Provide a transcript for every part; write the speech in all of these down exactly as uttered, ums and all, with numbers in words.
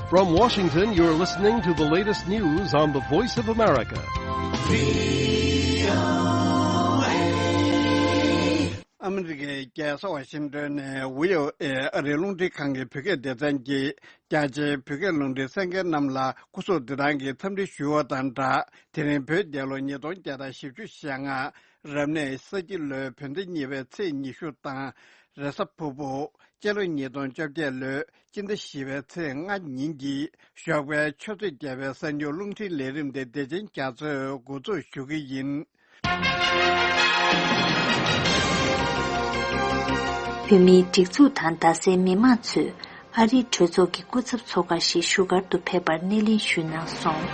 From Washington, you're listening to the latest news on the Voice of America. ཨ་མི་རི་ཀའི་རྒྱལ་ས་ཝ་ཤིང་ཏོན་ནས་བྷི་ཨོ་ཨེ་ཨ་རིའི་རླུང་འཕྲིན་ཁང་གི་བོད་སྐད་སྡེ་ཚན་གྱིས་རྒྱ་ཆེའི་བོད་སྐད་རླུང་འཕྲིན་གསན་མཁན་རྣམས་ལ་སྐུ་གཟུགས་བདེ་ཐང་གི་འཚམས་འདྲི་ཞུ་བ་དང་སྦྲགས། དེ་རིང་བོད་རྒྱལ་ལོ་ཉིས་སྟོང་བརྒྱ་དང་བཞི་བཅུ་ཞེ་ལྔ། རབ་གནས་ས་ཁྱི་ལོའི་བོད་ཟླ་གཉིས་པའི་ཚེས་ཉི་ཤུ་དང་། རེས་གཟའ་ཕུར་བུ། སྤྱི་ལོ་ཉིས་སྟོང་བཅོ་བརྒྱད་ལོའི་སྤྱི་ཟླ་བཞི་པའི་ཚེས་ལྔ་ཉིན་གྱི་ཞོགས་པའི་ཆུ་ཚོད་བརྒྱད་པའི་གསར་འགྱུར་རླུང་འཕྲིན་ལས་རིམ་དེ་བདེ་ཆེན་རྒྱ་མཚོས་འགོ་འཛུགས་ཞུ་གི་ཡིན། བོད་མིའི་སྒྲིག་འཛུགས་དང་རྡ་སའི་མི་མང་ཚོས་ཨ་རིའི་གྲོས་ཚོགས་ཀྱི་སྐུ་ཚབ་ཚོགས་ཁང་ཞིག་བཞུགས་སྒར་དུ་ཕེབས་པར་སྣེ་ལེན་ཞུས་གནང་སོང་།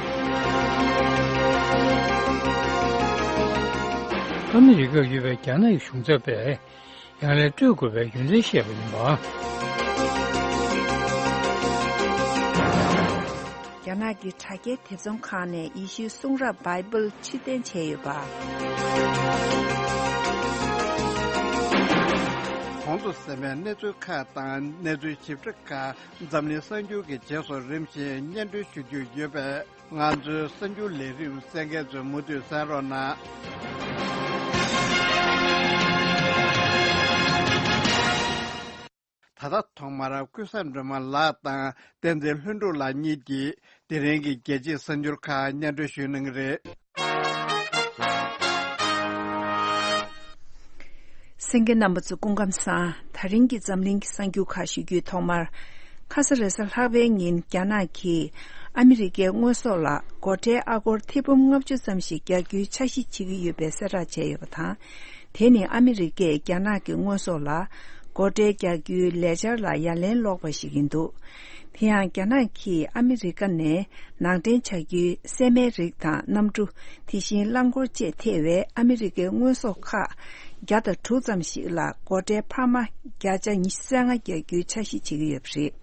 ཨ་མི་རི་ཀར་ཡོད་པའི་རྒྱ་ནག་གི་གཞུང་ཚབ་པས། ཡང་ལན་སྤྲོད་དགོས་པའི་རྒྱུ་མཚན་བཤད་པ་ཡིན་པ། རྒྱ་ནག་གི་དྲ་རྒྱའི་དེབ་ཚོང་ཁང་ནས་ཡེ་ཤུའི་གསུང་རབ་བྷའི་བལ་ཕྱིར་འཐེན་བྱས་ཡོད་པ། གོང་དུ་གསན་པའི་གནས་ཚུལ་ཁག་དང་གནས་ཚུལ་ཞིབ་ཕྲ་ཁག་འཛམ་གླིང་གསར་འགྱུར་གྱི་རྗེས་སུ་རིམ་བཞིན་སྙན་སྒྲོན་ཞུ་རྒྱུ་ཡོད་པས། ང་ཚོའི་གསར་འགྱུར་ལས་རིམ་གསན་མཁན་ཚོས་མུ་མཐུད་གསན་རོགས་གནང་། ད་ལྟ་ཐོག་མར་ཀུན་བཟང་སྒྲོལ་མ་ལགས་དང་བསྟན་འཛིན་ལྷུན་གྲུབ་ལགས་གཉིས་ཀྱིས་དེ་རིང་གི་རྒྱལ་སྤྱིའི་གསར་འགྱུར་ཁག་སྙན་སྒྲོན་ཞུ་གནང་གི་རེད། གསན་མཁན་རྣམ་པ་ཚོ་སྐུ་ཁམས་བཟང་། ད་རིང་གི་འཛམ་གླིང་གི་གསར་འགྱུར་ཁག་ཞུ་རྒྱུའི་ཐོག་མར། ཁ་ས་རེས་གཟའ་ལྷག་པའི་ཉིན་རྒྱ་ནག་གིས་ཨ་མི་རི་ཀའི་དངོས་ཟོག་ལ་སྒོ་ཁྲལ་ཨ་སྒོར་ཐེར་འབུམ་ལྔ་བཅུ་ཙམ་ཞིག་རྒྱག་རྒྱུའི་འཆར་གཞི་བྱེད་ཀྱི་ཡོད་པའི་གསལ་བསྒྲགས་བྱས་ཡོད་པ་དང་། དེ་ནི་ཨ་མི་རི་ཀས་རྒྱ་ནག་གི་དངོས་ཟོག་ལ་སྒོ་ཁྲལ་རྒྱག་རྒྱུའི་ལས་འཆར་ལ་ཡ་ལན་སློག་པ་ཞིག་ཡིན་འདུག་དེ་ཡང་རྒྱ་ནག་གིས་ཨ་མི་རི་ཀ་ནས་ནང་འདྲེན་བྱ་རྒྱུའི་སྲན་མའི་རིགས་དང་གནམ་གྲུ། དེ་བཞིན་རླངས་འཁོར་བཅས་ཐེ་བའི་ཨ་མི་རི་ཀའི་དངོས་ཟོག་ཁག་བརྒྱ་དང་དྲུག་ཙམ་ཞིག་ལ་སྒོ་ཁྲལ་འཕར་མ་བརྒྱ་ཆ་ཉི་ཤུ་རྩ་ལྔ་རྒྱག་རྒྱུའི་འཆར་གཞི་བྱེད་ཀྱི་ཡོད་པ་རེད།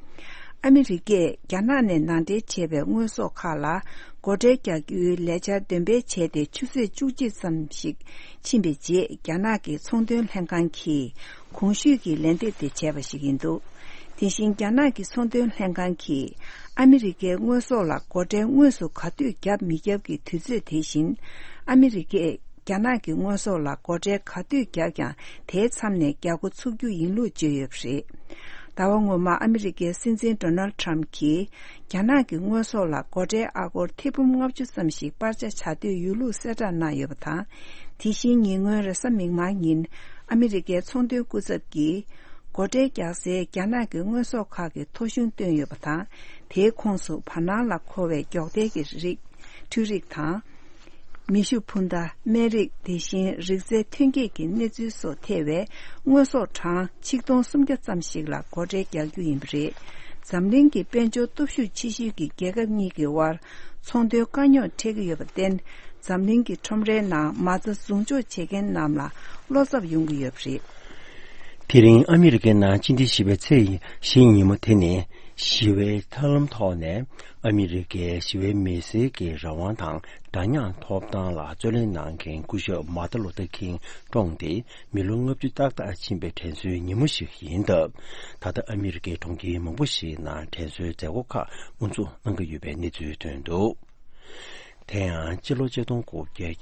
ཨ་མི་རི་ཀས་རྒྱ་ནག་ནས་ནང་འདྲེན་བྱས་པའི་དངོས་ཟོག་ཁག་ལ་སྒོ་ཁྲལ་རྒྱག་རྒྱུའི་ལས་འཆར་འདོན་སྤེལ་བྱས་ཏེ་ཆུ་ཚོད་བཅུ་གཅིག་ཙམ་ཞིག་ཕྱིན་པའི་རྗེས་རྒྱ་ནག་གི་ཚོང་དོན་ལྷན་ཁང་གིས། གོང་ཞུས་ཀྱི་ལན་འདེབས་དེ་བྱས་པ་ཞིག་ཡིན་འདུག་དེ་བཞིན་རྒྱ་ནག་གི་ཚོང་དོན་ལྷན་ཁང་གིས་ཨ་མི་རི་ཀའི་དངོས་ཟོག་ལ་སྒོ་ཁྲལ་དངོས་སུ་ག་དུས་བརྒྱབ་མི་བརྒྱབ་ཀྱི་དུས་ཚོད་དེ་བཞིན་ཨ་མི་རི་ཀས་རྒྱ་ནག་གི་དངོས་ཟོག་ལ་སྒོ་ཁྲལ་ག་དུས་བརྒྱབ་ཀྱང་དེའི་མཚམས་ནས་རྒྱག་འགོ་ཚུགས་རྒྱུ་ཡིན་ལུགས་བརྗོད་ཡོད་པ་རེད། ཟླ་བ་སྔོན་མ་ཨ་མི་རི་ཀའི་སྲིད་འཛིན་ཌོ་ནལ་ཊམ་གྱིས་རྒྱ་ནག་གི་དངོས་ཟོག་ལ་སྒོ་ཁྲལ་ཨ་སྒོར་ཐེར་འབུམ་ལྔ་བཅུ་ཙམ་ཞིག་སྤར་ཆ་བྱ་འདོད་ཡོད་ལུགས་གསལ་བསྒྲགས་གནང་ཡོད་པ་དང་། དེ་བཞིན་ཉེ་སྔོན་རེས་གཟའ་མིག་དམར་ཉིན། ཨ་མི་རི་ཀའི་ཚོང་དོན་སྐུ་ཚབ་ཀྱིས། སྒོ་ཁྲལ་རྒྱག་སའི་རྒྱ་ནག་གི་དངོས་ཟོག་ཁག་གི་ཐོ་གཞུང་བཏོན་ཡོད་པ་དང་། དེའི་ཁོངས་སུ་བར་སྣང་ལ་མཁོ་བའི་སྒྱོགས་མདེལ་གྱི་རིགས། འཕྲུལ་རིགས་དང་། མེ་ཤུགས་འཕུར་མདའ། སྨན་རིགས། དེ་བཞིན་རིག་རྩལ་ཐོན་སྐྱེད་ཀྱི་གནས་ཚུལ་སོགས་ཐེ་བའི་དངོས་ཟོག་གྲངས་ཆིག་སྟོང་སུམ་བརྒྱ་ཙམ་ཞིག་ལ་སྒོ་ཁྲལ་རྒྱག་རྒྱུ་ཡིན་པ་རེད། འཛམ་གླིང་གི་དཔལ་འབྱོར་སྟོབས་ཤུགས་ཆེ་ཤོས་ཀྱི་རྒྱལ་ཁབ་གཉིས་ཀྱི་དབར་ཚོང་དོན་དཀའ་རྙོག་འཕྲད་ཀྱི་ཡོད་པར་བརྟེན། འཛམ་གླིང་གི་ཁྲོམ་རའི་ནང་མ་རྩ་ཟུང་འཇོག་བྱེད་མཁན་རྣམས་ལ་བློ་འཚབ་ཡོང་གི་ཡོད་པ་རེད། དེ་རིང་ཨ་མི་རི་ཀའི་ནང་སྤྱི་ཟླ་བཞི་པའི་ཚེས་བཞིའི་ཉིན་མོ་དེ་ནི་ཞི་བའི་ཐབས་ལམ་ཐོག་ནས་ཨ་མི་རི་ཀའི་ཞི་བའི་མི་སེར་གྱི་རང་དབང་དང་འདྲ་མཉམ་ཐོབ་ཐང་ལ་རྩོད་ལེན་གནང་མཁན་སྐུ་ཞབས་མཱ་ཏིན་ལུ་ཐར་ཀིང་བཀྲོངས་ཏེ་མི་ལོ་ལྔ་བཅུ་ཏག་ཏག་ཕྱིན་པའི་དྲན་གསོའི་ཉིན་མོ་ཞིག་ཡིན་སྟབས། ད་ལྟ་ཨ་མི་རི་ཀའི་གྲོང་ཁྱེར་མང་པོ་ཞིག་ནང་དྲན་གསོའི་མཛད་སྒོ་ཁག་དབུ་འཛུགས་གནང་གི་ཡོད་པའི་གནས་ཚུལ་ཐོན་འདུག་དེ་ཡང་སྤྱི་ལོ་ཆིག་སྟོང་དགུ་བརྒྱ་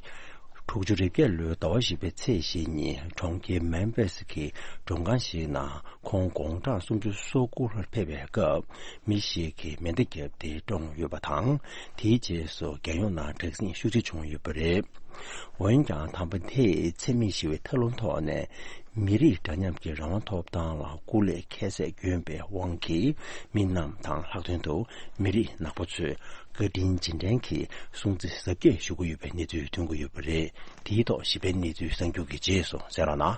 དྲུག་ཅུ་རེ་བརྒྱད་ལོའི་ཟླ་བ་བཞི་པའི་ཚེས་བཞི་ཉིན་གྲོང་ཁྱེར་མེམ་ཕིས་ཀྱི་མགྲོན་ཁང་ཞིག་ནང་ཁོང་དགུང་གྲངས་སུམ་ཅུ་སོ་དགུ་ལ་ཕེབས་པའི་སྐབས་མི་ཞིག་གིས་མེ་མདའ་བརྒྱབ་སྟེ་བཀྲོངས་ཡོད་པ་དང་། དེའི་རྗེས་སུ་རྒྱལ་ཡོངས་ནང་དྲག་ཟིང་ཤུགས་ཆེ་བྱུང་ཡོད་པ་རེད། འོན་ཀྱང་དམ་པ་དེས་འཚེ་མེད་ཞི་བའི་ཐབས་ལམ་ཐོག་ནས། མི་རིགས་འདྲ་མཉམ་གྱི་རང་དབང་ཐོབ་ཐང་ལ་སྐུ་ལས་ཁྱད་བསད་བསྐྱོན་པའི་དབང་གིས་མི་རྣམས་དང་ལྷག་དོན་དུ་མི་རིགས་ནག་པོ་ཚོས་བཀའ་དྲིན་རྗེས་དྲན་གྱི་སྲུང་བརྩི་གཟབ་རྒྱས་ཞུ་གི་ཡོད་པའི་གནས་ཚུལ་ཐོན་གྱི་ཡོད་པ་རེད། དེའི་ཐོག་ཞིབ་ཕྲའི་གནས་ཚུལ་གསར་འགྱུར་གྱི་རྗེས་སུ་གསན་རོགས་གནང་།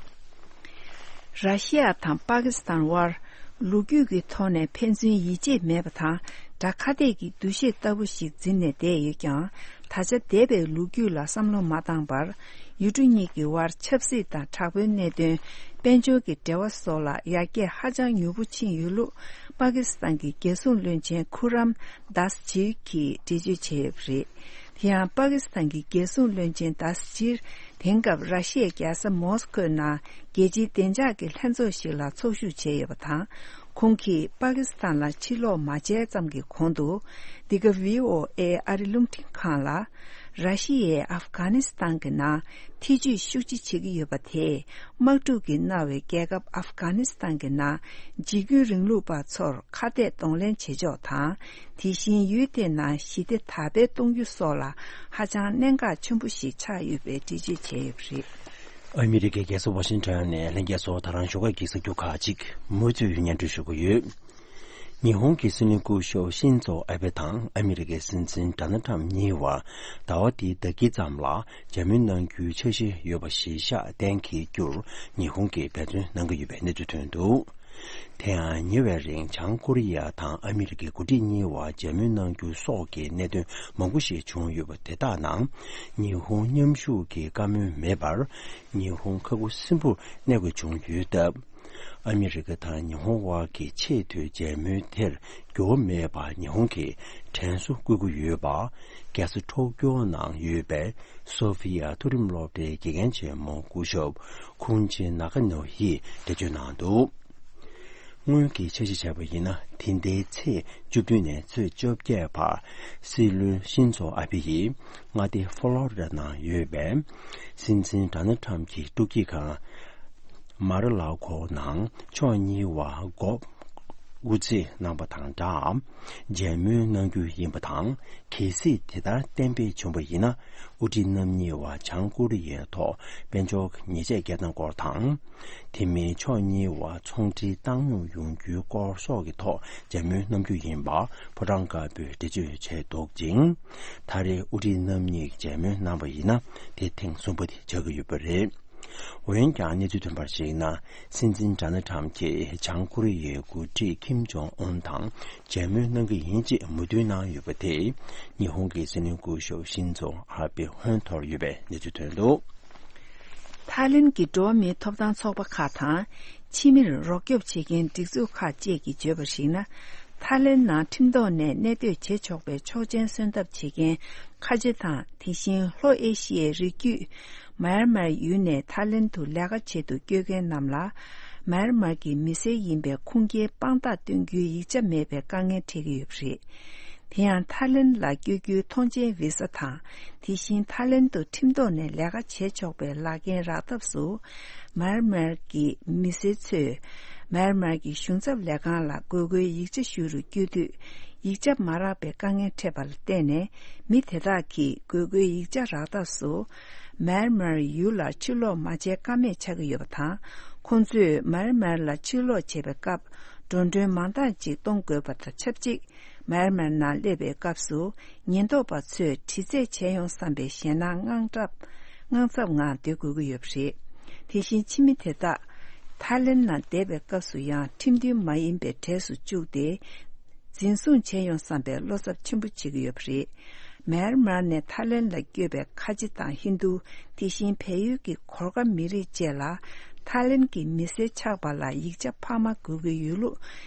ར་ཤི་ཡ་དང་པ་ཀི་སི་ཐན་དབར་ལོ་རྒྱུས་ཀྱི་ཐོག་ནས་ཕན་ཚུན་ཡིད་ཆེས་མེད་པ་དང་དགྲ་ཁ་གཏད་ཀྱི་འདུ་ཤེས་ལྟ་བུ་ཞིག་འཛིན་ནས་བསྡད་ཡོད་ཀྱང་། ད་ཆ་འདས་པའི་ལོ་རྒྱུས་ལ་བསམ་བློ་མ་བཏང་བར། ཡུལ་གྲུ་གཉིས་ཀྱི་དབར་ཆབ་སྲིད་དང་དྲག་པོའི་གནད་དོན། དཔལ་འབྱོར་གྱི་འབྲེལ་བ་སོགས་ལ་ཡར་རྒྱས་ཧ་ཅང་མྱུར་པོ་ཕྱིན་ཡོད་ལུགས། པ་ཀི་སི་ཐན་གྱི་རྒྱལ་སྲུང་བློན་ཆེན་ཁུ་རམ་དཱས་ཇིར་གྱིས་འགྲེལ་བརྗོད་བྱས་ཡོད་པ་རེད། དེ་ཡང་པ་ཀི་སི་ཐན་གྱི་རྒྱལ་སྲུང་བློན་ཆེན་དཱས་ཇིར་དེང་སྐབས་ར་ཤི་ཡའི་རྒྱལ་ས་མོ་སི་ཁོའི་ནང་རྒྱལ་སྤྱིའི་བདེ་འཇགས་ཀྱི་ལྷན་ཚོགས་ཤིག་ལ་ཚོགས་ཞུགས་བྱས་ཡོད་པ་དང་། ཁོང་གིས་པ་ཀི་སི་ཐན་ལ་ཕྱིར་ལོག་མ་བྱས་ཙམ་གྱི་གོང་དུ། འདི་ག་V O A ཨ་རི་རླུང་འཕྲིན་ཁང་ལ། ར་ཤི་ཡས་ཨབ་གྷ་ནི་སི་ཐན་གྱི་ནང་ཐེ་ཇུས་ཤུགས་ཆེ་བྱེད་ཀྱི་ཡོད་པ་དེས། དམག་འཁྲུག་གིས་མནར་བའི་རྒྱལ་ཁབ་ཨབ་གྷ་ནི་སི་ཐན་གྱི་ནང་འཇིགས་སྐུལ་རིང་ལུགས་པ་ཚོར་ཁ་གཏད་གདོང་ལེན་བྱེད་ཕྱོགས་དང་། དེ་བཞིན་ཡུལ་དེའི་ནང་ཞི་བདེ་དར་སྤེལ་གཏོང་རྒྱུ་སོགས་ལ་ཧ་ཅང་གནད་འགག་ཆེན་པོ་ཞིག་ཆགས་ཡོད་པའི་འགྲེལ་བརྗོད་བྱས་ཡོད་པ་རེད། ཨ་མི་རི་ཀའི་རྒྱལ་ས་ཝ་ཤིང་ཊོན་ནས་ལྷན་རྒྱས་ཚོ། ད་རང་ཞོགས་ཀས་གཟིགས་རྒྱུ་ཁག་ཅིག་མུ་མཐུད་སྙན་སྒྲོན་ཞུ་གི་ཡོད། ཉི་ཧོང་གི་སྲིད་བློན་སྐུ་ཞབས་ཤིན་ཛོ་ཨ་བྷེ་དང་ཨ་མི་རི་ཀའི་སྲིད་འཛིན་ཌོ་ནལ་ཊམ་གཉིས་བར་ཟླ་བ་འདིའི་ཟླ་དཀྱིལ་ཙམ་ལ་མཇལ་མོལ་གནང་རྒྱུའི་འཆར་གཞི་ཡོད་པ་གཞིར་བཞག་གཏན་འཁེལ་རྒྱུར་ཉི་ཧོང་གིས་འབད་བརྩོན་གནང་གི་ཡོད་པའི་གནས་ཚུལ་ཐོན་འདུག་དེ་ཡང་ཉེ་བའི་རིང་བྱང་ཀོ་རི་ཡ་དང་ཨ་མི་རི་ཀའི་འགོ་ཁྲིད་གཉིས་བར་མཇལ་མོལ་གནང་རྒྱུ་སོགས་ཀྱི་གནད་དོན་མང་པོ་ཞིག་བྱུང་ཡོད་པ་དེ་དག་ནང་ཉི་ཧོང་མཉམ་ཞུགས་ཀྱི་བཀའ་མོལ་མེད་པར། ཉི་ཧོང་ཁ་ཁུ་སིམ་པོར་གནས་དགོས་བྱུང་ཡོད་སྟབས། ཨ་མི་རི་ཀ་དང་ཉི་ཧོང་དབར་གྱི་ཆེས་མཐོའི་མཇལ་མོལ་དེར་འགྱུར་བ་མེད་པར་ཉི་ཧོང་གིས་དྲན་གསོ་སྐུལ་གྱི་ཡོད་པ། རྒྱལ་ས་ཊོ་ཀྱོ་ནང་ཡོད་པའི་སོ་ཕི་ཡ་མཐོ་རིམ་སློབ་གྲྭའི་དགེ་རྒན་ཆེན་མོ་སྐུ་ཞབས་ཁུང་ཅི་ན་ཀ་ནོ་ཡིས་འགྲེལ་བརྗོད་གནང་འདུག་སྔོན་གྱི་འཆར་གཞི་བྱས་པ་ཡིན་ན། དེ་ཟླའི་ཚེས་བཅུ་བདུན་ནས་ཚེས་བཅོ་བརྒྱད་བར་སྲིད་བློན་ཤིན་ཛོ་ཨ་བྷེ་ཡིས་མངའ་སྡེ་ཧྥོ་ལོ་རི་ཌ་ནང་ཡོད་པའི་སྲིད་འཛིན་ཌོ་ནལ་ཊམ་གྱི་ཐུགས་དགྱེས་ཁང་མར་ཨ་ལ་གོ་ནང་ཕྱོགས་གཉིས་བར་སྒོ་དབུ་འབྱེད་གནང་པ་དང་སྦྲགས། མཇལ་མོལ་གནང་རྒྱུ་ཡིན་པ་དང་། གལ་སྲིད་དེ་ལྟར་གཏན་འབེབས་བྱུང་བ་ཡིན་ན། དབུ་ཁྲིད་རྣམ་གཉིས་བར་བྱང་ཀོ་རི་ཡའི་ཐོག་དཔལ་འབྱོར་ཉེས་ཆད་བཀལ་སྟངས་སྐོར་དང་། དེ་མིན་ཕྱོགས་གཉིས་བར་ཚོང་འབྲེལ་བཏང་སྙོམས་ཡོང་རྒྱུའི་སྐོར་སོགས་ཀྱི་ཐོག་མཇལ་མོལ་གནང་རྒྱུ་ཡིན་པ་ཕོ་བྲང་དཀར་པོས་འགྲེལ་བརྗོད་བྱས་འདུག་ཅིང་། ད་རེས་དབུ་ཁྲིད་རྣམ་གཉིས་མཇལ་མོལ་གནང་བ་ཡིན་ན། དེ་ཐེངས་གསུམ་པ་དེ་ཆགས་ཀྱི་ཡོད་པ་རེད། འོན་ཀྱང་གནས་ཚུལ་ཐོན་པར་གཞིགས་ན། སྲིད་འཛིན་ཌོ་ནལ་ཊམ་གྱིས་བྱང་ཀོ་རི་ཡའི་འགོ་ཁྲིད་ཁིམ་ཇོང་ཨུན་དང་མཇལ་མོལ་གནང་གི་ཡིན་ཅེས་མོས་མཐུན་གནང་ཡོད་པ་དེས། ཉི་ཧོང་གི་སྲིད་བློན་སྐུ་ཞབས་ཤིན་ཛོ་ཨ་བྷེ་ཧོན་འཐོར་ཡོད་པའི་གནས་ཚུལ་ཐོན་འདུག་ཐའི་ལེན་གྱི་འགྲོ་བ་མིའི་ཐོབ་ཐང་ཚོགས་པ་ཁག་དང་། ཕྱི་མིར་རོགས་སྐྱོབ་བྱེད་མཁན་སྒྲིག་འཛུགས་ཁག་བཅས་ཀྱིས་བརྗོད་པར་གཞིགས་ན། ཐའི་ལེན་ནང་ཁྲིམས་ཐོག་ནས་གནས་སྡོད་བྱེད་ཆོག་པའི་ཆོག་མཆན་སོན་ཐབས་བྱེད་མཁན་ཁ་ཆེ་དང་། དེ་བཞིན་ལྷོ་ཨེ་ཤི་ཡའི་རི་རྒྱུད་མཱ་ཡན་མར་ཡུལ་ནས་ཐའི་ལེན་དུ་ལས་ཀ་བྱེད་དུ་བསྐྱོད་མཁན་རྣམས་ལ། མཱ་ཡན་མར་གྱི་མི་སེར་ཡིན་པའི་ཁུངས་སྐྱེལ་དཔང་རྟགས་སྟོན་རྒྱུའི་ཡིག་ཆ་མེད་པའི་དཀའ་ངལ་འཕྲད་ཀྱི་ཡོད་པ་རེད། དེ་ཡང་ཐའི་ལེན་ལ་བསྐྱོད་རྒྱུའི་ཐོངས་མཆན་བི་ས་དང་། དེ་བཞིན་ཐའི་ལེན་དུ་ཁྲིམས་ཐོག་ནས་ལས་ཀ་བྱེད་ཆོག་པའི་ལག་འཁྱེར་རག་ཐབས་སུ། མཱ་ཡན་མར་གྱི་མི་སེར་ཚོས་མཱ་ཡན་མར་གྱི་གཞུང་ཚབ་ལས་ཁང་ལ་དགོས་མཁོའི་ཡིག་ཆ་ཞུ་རུ་བསྐྱོད་དུས། ཡིག་ཆ་མ་རག་པའི་དཀའ་ངལ་འཕྲད་པ་ལ་བརྟེན་ནས། མི་དེ་དག་གིས་དགོས་མཁོའི་ཡིག་ཆ་རག་ཐབས་སུ། མཱ་ཡན་མར་ཡུལ་ལ་ཕྱིར་ལོག་མ་བྱས་ཀ་མེད་ཆགས་ཀྱི་ཡོད་པ་དང་། ཁོང་ཚོས་མཱ་ཡན་མར་ལ་ཕྱིར་ལོག་བྱེད་པའི་སྐབས། འགྲོ་གྲོན་མང་དག་ཅིག་གཏོང་དགོས་པ་དང་ཆབས་ཅིག་མཱ་ཡན་མར་ནང་སླེབས་པའི་སྐབས་སུ། ཉེན་རྟོག་པ་ཚོས་དྲི་རྩད་བྱས་ཡོང་བསམ་པའི་ཞེད་སྣང་དངངས་སྐྲག་དངངས་འཚབ་ངང་སྡོད་དགོས་ཀྱི་ཡོད་པ་རེད། དེ་བཞིན་ཕྱི་མི་དེ་དག་ཐའི་ལེན་ནང་བསྡད་པའི་སྐབས་སུ་ཡང་ཁྲིམས་མཐུན་མ་ཡིན་པའི་གྲས་སུ་བཅུག་སྟེ། འཛིན་བཟུང་བྱས་ཡོང་བསམ་པའི་བློ་འཚབ་ཆེན་པོ་བྱེད་ཀྱི་ཡོད་པ་རེད། མཱ་ཡན་མར་ནས་ཐའི་ལེན་ལ་བསྐྱོད་པའི་ཁ་ཆེ་དང་ཧིན་རྡུ། དེ་བཞིན་བལ་ཡུལ་གྱི་གོར་ཁ་མི་རིགས་བཅས་ལ། ཐའི་ལེན་གྱི་མི་སེར་ཆགས་པ་ལ་ཡིག་ཆ་འཕར་མ་དགོས་ཀྱི་ཡོད་ལུགས།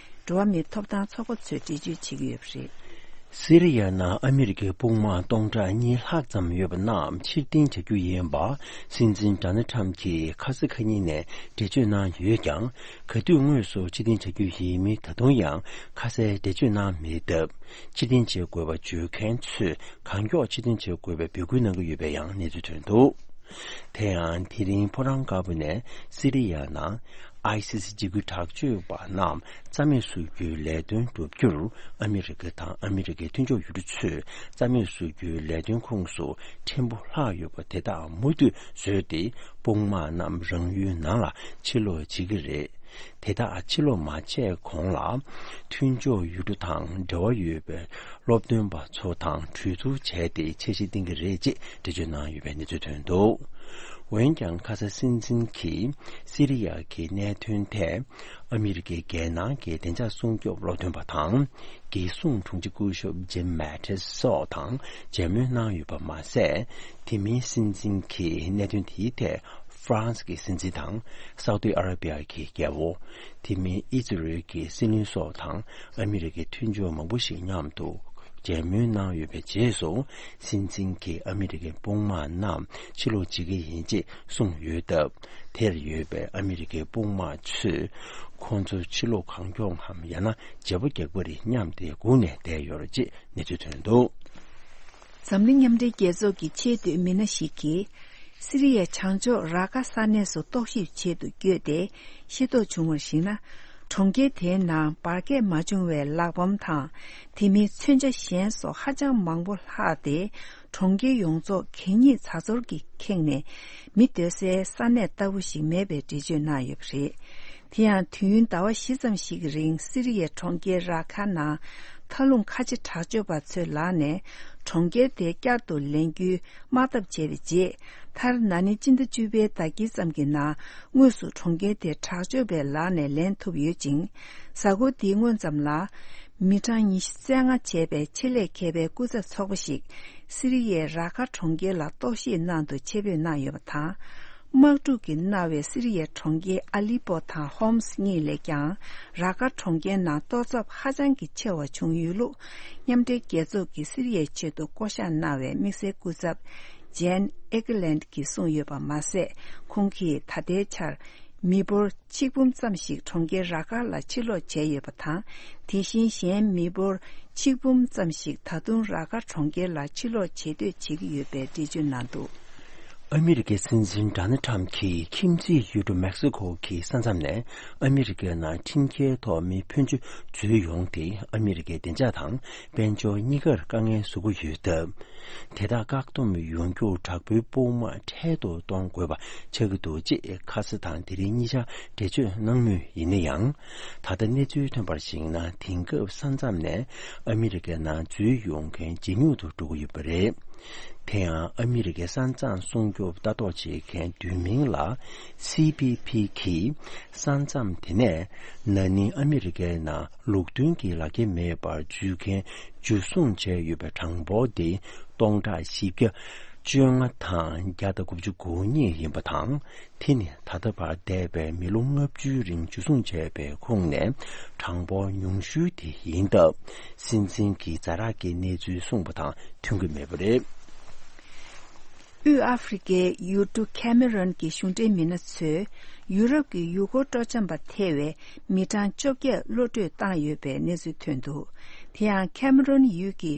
འགྲོ་བ་མིའི་ཐོབ་ཐང་ཚོགས་པ་ཚོས་འགྲེལ་བརྗོད་བྱེད་ཀྱི་ཡོད་པ་རེད། སི་རི་ཡ་ནང་ཨ་མི་རི་ཀའི་དཔུང་དམག་སྟོང་ཕྲག་གཉིས་ལྷག་ཙམ་ཡོད་པ་རྣམས་ཕྱིར་འཐེན་བྱ་རྒྱུ་ཡིན་པ། སྲིད་འཛིན་ཌོ་ནལ་ཊམ་གྱིས་ཁ་ས་ཁ་ཉིན་ནས་འགྲེལ་བརྗོད་གནང་ཡོད་ཀྱང་། ག་དུས་དངོས་སུ་ཕྱིར་འཐེན་བྱ་རྒྱུ་ཡིན་མིན་ད་དུང་ཡང་ཁ་གསལ་འགྲེལ་བརྗོད་གནང་མེད་སྟབས། ཕྱིར་འཐེན་བྱེད་དགོས་པ་བརྗོད་མཁན་ཚོས་གང་མགྱོགས་ཕྱིར་འཐེན་བྱེད་དགོས་པའི་འབོད་སྐུལ་གནང་གི་ཡོད་པའི་ཡང་གནས་ཚུལ་ཐོན་འདུག་དེ་ཡང་དེ་རིང་ཕོ་བྲང་དཀར་པོ་ནས་སི་རི་ཡ་ནང་ཨའི་སི་སི་འཇིགས་སྐུལ་དྲག་སྤྱོད་པ་རྣམས་རྩ་མེད་བཟོ་རྒྱུའི་ལས་དོན་བསྒྲུབ་རྒྱུར་ཨ་མི་རི་ཀ་དང་ཨ་མི་རི་ཀའི་མཐུན་ཕྱོགས་ཡུལ་གྲུ་ཚོས་རྩ་མེད་བཟོ་རྒྱུའི་ལས་དོན་ཁོངས་སུ་ཕྲན་བུ་ལྷག་ཡོད་པ་དེ་དག་མུ་མཐུད་བཟོས་ཏེ། དཔུང་དམག་རྣམས་རང་ཡུལ་ནང་ལ་ཕྱིར་ལོག་བྱེད་ཀྱི་རེད། དེ་དག་ཕྱིར་ལོག་མ་བྱས་གོང་ལ། མཐུན་ཕྱོགས་ཡུལ་གྲུ་དང་འབྲེལ་བ་ཡོད་པའི་སློབ་སྟོན་པ་ཚོ་དང་གྲོས་བསྡུར་བྱས་ཏེ་འཆར་གཞི་བཏིང་གི་རེད་ཅེས་འགྲེལ་བརྗོད་གནང་ཡོད་པའི་གནས་ཚུལ་ཐོན་འདུག་འོན་ཀྱང་ཁ་ས་སྲིད་འཛིན་གྱིས་སི་རི་ཡ་གི་གནད་དོན་ཐད་ཨ་མི་རི་ཀའི་རྒྱལ་ནང་གི་བདེ་འཇགས་སྲུང་སྐྱོབ་སློབ་སྟོན་པ་དང་། རྒྱལ་སྲུང་དྲུང་ཆེ་སྐུ་ཞབས་ཇིམ་མེ་ཏིས་སོགས་དང་མཇལ་མོལ་གནང་ཡོད་པ་མ་ཟད། དེ་མིན་སྲིད་འཛིན་གྱིས་གནད་དོན་དེའི་ཐད་ཧྥ་རན་སི་གི་སྲིད་འཛིན་དང་སའུ་ཏི་ཨ་ར་བི་ཡ་གི་རྒྱལ་པོ། དེ་མིན་ཨི་ཛི་རལ་གྱི་སྲིད་བློན་སོགས་དང་ཨ་མི་རི་ཀའི་མཐུན་ཕྱོགས་མང་པོ་ཞིག་མཉམ་དུ་ མཇལ་མོལ་གནང་ཡོད་པའི་རྗེས་སུ། སྲིད་འཛིན་གྱིས་ཨ་མི་རི་ཀའི་དཔུང་དམག་རྣམས་ཕྱིར་ལོག་བྱེད་ཀྱི་ཡིན་ཅེས་གསུངས་ཡོད་སྟབས། དེར་ཡོད་པའི་ཨ་མི་རི་ཀའི་དཔུང་དམག་ཚོས་ཁོང་ཚོ་ཕྱིར་ལོག་གང་མགྱོགས་ངམ། ཡང་ན་བརྗེ་པོ་རྒྱག་པ་རེད་སྙམ་སྟེ་སྒུག་ནས་བསྡད་ཡོད་རེད་ཅེས་གནས་ཚུལ་ཐོན་འདུག། འཛམ་གླིང་མཉམ་འབྲེལ་རྒྱལ་ཚོགས་ཀྱི་ཆེས་མཐོའི་མི་སྣ་ཞིག་གིས། སི་རི་ཡའི་བྱང་ཕྱོགས་ར་ཀ་ས་གནས་སུ་རྟོག་ཞིབ་ཆེད་དུ་བསྐྱོད་དེ་ཤེས་རྟོགས་བྱུང་བར་གཞིགས་ན། གྲོང་ཁྱེར་དེའི་ནང་འབར་གས་མ་བྱུང་བའི་ལག་པམ་དང་། དེ་མིན་མཚོན་ཆ་གཞན་སོགས་ཧ་ཅང་མང་པོ་ལྷག་སྟེ། གྲོང་ཁྱེར་ཡོངས་རྫོགས་གད་སྙིགས་ཚ་ཚོར་གྱིས་ཁེངས་ནས། མི་སྡོད་སའི་ས་གནས་ལྟ་བུ་ཞིག་མེད་པའི་འགྲེལ་བརྗོད་གནང་ཡོད་པ་རེད། དེ་ཡང་དུས་ཡུན་ཟླ་བ་བཞི་ཙམ་ཞིག་གི་རིང་སི་རི་ཡའི་གྲོང་ཁྱེར་ར་ཁ་ནང་མཐའ་ལྷུང་ཁ་ཆེ་དྲག་སྤྱོད་པ་ཚོའི་ལག་ནས་གྲོང་ཁྱེར་དེ་བསྐྱར་དུ་ལེན་རྒྱུའི་དམག་འཐབ་བྱས་པའི་རྗེས། མཐར་ན་ནིང་སྤྱི་ཟླ་བཅུ་པའི་ཟླ་དཀྱིལ་ཙམ་གྱི་ནང་དངོས་སུ་གྲོང་ཁྱེར་དེ་དྲག་སྤྱོད་པའི་ལག་ནས་ལེན་ཐུབ་ཡོད་ཅིང་། གཟའ་འཁོར་འདིའི་སྔོན་ཙམ་ལ། མི་གྲངས་ཉི་ཤུ་རྩ་ལྔ་བྱས་པའི་ཆེད་ལས་མཁས་པའི་སྐུ་ཚབ་ཚོགས་པ་ཞིག་སི་རི་ཡའི་ར་ཀ་གྲོང་ཁྱེར་ལ་རྟོག་ཞིབ་གནང་དུ་ཆེད་ཕེབས་གནང་ཡོད་པ་དང་། དམག་འཁྲུག་གིས་མནར་བའི་སི་རི་ཡའི་གྲོང་ཁྱེར་ཨ་ལི་པོ་དང་ཧོམ་སི་གཉིས་ལས་ཀྱང་ར་ཀ་གྲོང་ཁྱེར་ནང་གཏོར་ཚབས་ཧ་ཅང་གི་ཆེ་བ་བྱུང་ཡོད་ལུགས། མཉམ་འབྲེལ་རྒྱལ་ཚོགས་ཀྱིས་སི་རི་ཡའི་ཆེད་དུ་བསྐོ་གཞག་གནང་བའི་དམིགས་བསལ་སྐུ་ཚབ་ཇན་ཨེ་ཀེ་ལན་གྱིས་གསུངས་ཡོད་པ་མ་ཟད། ཁོང་གིས་ད་ལྟའི་ཆར། མི་འབོར་ཆིག་འབུམ་ཙམ་ཞིག་གྲོང་ཁྱེར་ར་ཀ་ལ་ཕྱིར་ལོག་བྱས་ཡོད་པ་དང་། དེ་བཞིན་གཞན་མི་འབོར་ཆིག་འབུམ་ཙམ་ཞིག་ད་དུང་ར་ཀ་གྲོང་ཁྱེར་ལ་ཕྱིར་ལོག་བྱེད་འདོད་བྱེད་ཀྱི་ཡོད་པའི་འགྲེལ་བརྗོད་གནང་འདུག། ཨ་མི་རི་ཀའི་སྲིད་འཛིན་ཌོ་ནལ་ཊམ་གྱིས་ཁྱིམ་མཚེས་ཡུལ་གྲུ་མེག་སི་ཀོ་གི་ས་མཚམས་ནས་ཨ་མི་རི་ཀའི་ནང་ཁྲིམས་འགལ་ཐོག་མི་ཕོན་ཆེ་འཛུལ་ཡོང་སྟེ། ཨ་མི་རི་ཀའི་བདེ་འཇགས་དང་དཔལ་འབྱོར་གཉིས་ཀར་དཀའ་ངལ་བཟོ་གི་ཡོད་སྟབས། དེ་དག་བཀག་སྡོམ་ཡོང་རྒྱུར་དྲག་པོའི་དཔུང་དམག་འཕྲལ་དུ་གཏོང་དགོས་པ་ཆགས་ཀྱི་འདུག་ཅེས་ཁ་ས་དང་དེ་རིང་གཉིས་ཆར་འགྲེལ་བརྗོད་གནང་མུས་ཡིན་ན་ཡང་། ད་ལྟ་གནས་ཚུལ་ཐོན་པར་གཞིགས་ན། དེང་སྐབས་ས་མཚམས་ནས་ཨ་མི་རི་ཀའི་ནང་འཛུལ་ཡོང་མཁན་ཇེ་ཉུང་དུ་འགྲོ་གི་ཡོད་པ་རེད། དེ་ཡང་ཨ་མི་རི་ཀའི་ས་མཚམས་སྲུང་སྐྱོབ་ལྟ་རྟོག་བྱེད་མཁན་བསྡུས་མིང་ལ་སི་པི་པི་གིས། ས་མཚམས་དེ་ནས་ན་ནིང་ཨ་མི་རི་ཀའི་ནང་ལུགས་མཐུན་གྱི་ལག་འཁྱེར་མེད་པར་འཛུལ་མཁན་འཇུ་བཟུང་བྱས་ཡོད་པའི་གྲངས་འབོར་དེ་སྟོང་ཕྲག་བཞི་བརྒྱ་བཅོ་ལྔ་དང་བརྒྱ་དང་དགུ་བཅུ་གོ་གཉིས་ཡིན་པ་དང་། དེ་ནི་ད་ལྟ་བར་འདས་པའི་མི་ལོ་ལྔ་བཅུའི་རིང་འཇུ་བཟུང་བྱས་པའི་ཁོངས་ནས་གྲངས་འབོར་ཉུང་ཤོས་དེ་ཡིན་སྟབས། སྲིད་འཛིན་གྱིས་ཛ་དྲག་གི་གནས་ཚུལ་གསུངས་པ་དང་མཐུན་གྱི་མེད་པ་རེད། དབུས་ཨ་ཧྥེ་རི་ཁའི་ཡུལ་གྲུ་ཁེ་མེ་རོན་གྱི་གཞུང་འབྲེལ་མི་སྣ་ཚོས་ཡུ་རོབ་ཀྱི་ཡུལ་སྐོར་སྤྲོ་འཆམ་པ་ཐེ་བའི་མི་གྲངས་བཅོ་བརྒྱད་གློད་བཀྲོལ་བཏང་ཡོད་པའི་གནས་ཚུལ་ཐོན་འདུག། དེ་ཡང་ཁེ་མེ་རོན་ཡུལ་གྱི་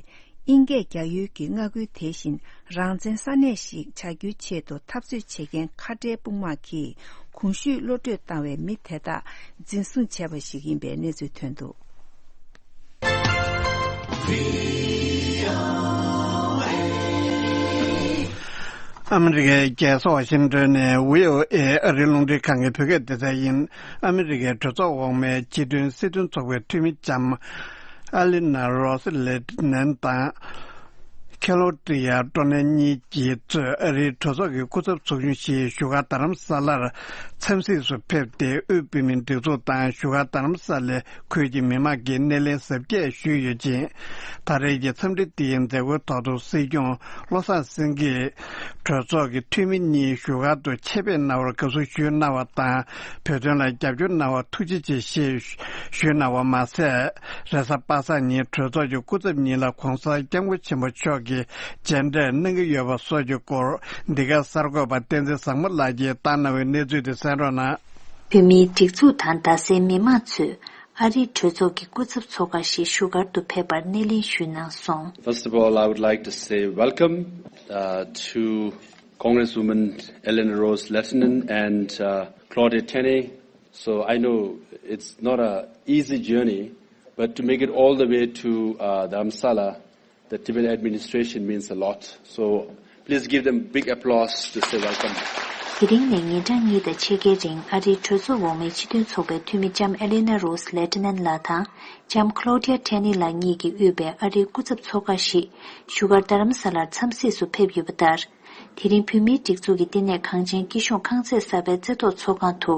དབྱིན་སྐད་རྒྱག་ཡུལ་གྱི་མངའ་ཁུལ་དེ་བཞིན་རང་བཙན་ས་གནས་ཤིག་བྱ་རྒྱུའི་ཆེད་དུ་འཐབ་རྩོད་བྱེད་མཁན་ཁ་བྲལ་དཔུང་དམག་གིས་གོང་ཞུས་གློད་བཀྲོལ་བཏང་བའི་མི་དེ་དག་འཛིན་བཟུང་བྱས་པ་ཞིག་ཡིན་པའི་གནས་ཚུལ་ཐོན་འདུག། ཨ་མི་རི་ཀའི་རྒྱལ་ས་ཝ་ཤིང་ཏོན་ནས་བྷི་ཨོ་ཨེ་ཨ་རིའི་རླུང་འཕྲིན་ཁང་གི་བོད་སྐད་སྡེ་ཚན་ཡིན། ཨ་མི་རི་ཀའི་གྲོས་ཚོགས་འོག་མའི་སྤྱི་མཐུན་སྲིད་དོན་ཚོགས་པའི་འཐུས་མི་ལྕམ་ཨ་ལི་ན་རོ་སི་ལེ་ནན་དང་། ཁེ་ལོ་ཏི་ཡ་ཀྲོ་ནན་གཉིས་ཀྱིས་གཙོས་ཨ་རིའི་གྲོས་ཚོགས་ཀྱི་སྐུ་ཚབ་ཚོགས་ཆུང་ཞིག་བཞུགས་སྒར་རྡ་རམ་ས་ལར་འཚམས་གཟིགས་སུ་ཕེབས་ཏེ། དབུས་བོད་མིའི་སྒྲིག་འཛུགས་དང་བཞུགས་སྒར་རྡ་རམ་ས་ལའི་ཁུལ་གྱི་མི་མང་གིས་སྣེ་ལེན་གཟབ་རྒྱས་ཞུས་ཡོད་ཅིང་། ད་རེས་ཀྱི་འཚམས་འདྲི་འདིའི་མཛད་སྒོའི་ཐོག་ཏུ་སྲིད་སྐྱོང་བློ་བཟང་སེང་གེས་གྲོས་ཚོགས་ཀྱི་འཐུས་མི་གཉིས་བཞུགས་སྒར་དུ་ཆེད་ཕེབས་གནང་བར་དགའ་བསུ་ཞུས་གནང་བ་དང་། བོད་དོན་ལ་རྒྱབ་སྐྱོར་གནང་བར་ཐུགས་རྗེ་ཆེ་ཞེས་ཞུས་གནང་བ་མ་ཟད། རེས་གཟའ་པ་སངས་ཉིན་གྲོས་ཚོགས་ཀྱི་སྐུ་ཚབ་གཉིས་ལ་གོང་ས་སྐྱབས་མགོན་ཆེན་པོ་མཆོག་གིས་མཇལ་འཕྲད་གནང་གི་ཡོད་པ་སོགས་ཀྱི་སྐོར། འདི་ག་གསར་འགོད་པ་བསྟན་འཛིན་བཟང་མོ་ལགས་ཀྱིས་བཏང་གནང་བའི་གནས་ཚུལ་དེ་གསན་རོགས་གནང་། བོད་མིའི་སྒྲིག་འཛུགས་དང་རྡ་སའི་མི་མང་ཚོས་ཨ་རིའི་གྲོས་ཚོགས་ཀྱི་སྐུ་ཚབ་ཚོགས་ཁང་ཞིག་བཞུགས་སྒར་དུ་ཕེབས་པར་སྣེ་ལེན་ཞུས་གནང་སོང་། First of all, I would like to say welcome, uh, to Congresswoman Eleanor Rose Lehtinen and, uh, Claudia Tenney. So I know it's not a easy journey, but to make it all the way to, uh, Dharamsala, the Tibetan administration means a lot. So please give them big applause to say welcome. དེ་རིང་ནས་ཉིན་གྲངས་གཉིས་དང་ཕྱེད་ཀའི་རིང་ཨ་རིའི་གྲོས་ཚོགས་འོག་མའི་སྤྱི་མཐུན་ཚོགས་པའི་འཐུས་མི་ལྕམ་ཨེ་ལེ་ན་རོས་ལེ་ཏི་ནན་ལགས་དང་ལྕམ་ཁ་ལོ་ཏི་ཡ་ཐེ་ནི་ལགས་གཉིས་ཀྱིས་དབུས་པའི་ཨ་རིའི་སྐུ་ཚབ་ཚོགས་ཁང་ཞིག་བཞུགས་སྒར་རྡ་རམ་ས་ལར་འཚམས་གཟིགས་སུ་ཕེབས་ཡོད་པ་ལྟར། དེ་རིང་བོད་མིའི་སྒྲིག་འཛུགས་ཀྱི་བསྟི་གནས་གངས་ཅན་སྐྱིད་གཤོངས་ཁང་བརྩེགས་གསར་པའི་རྩེ་ཐོག་ཚོགས་ཁང་དུ།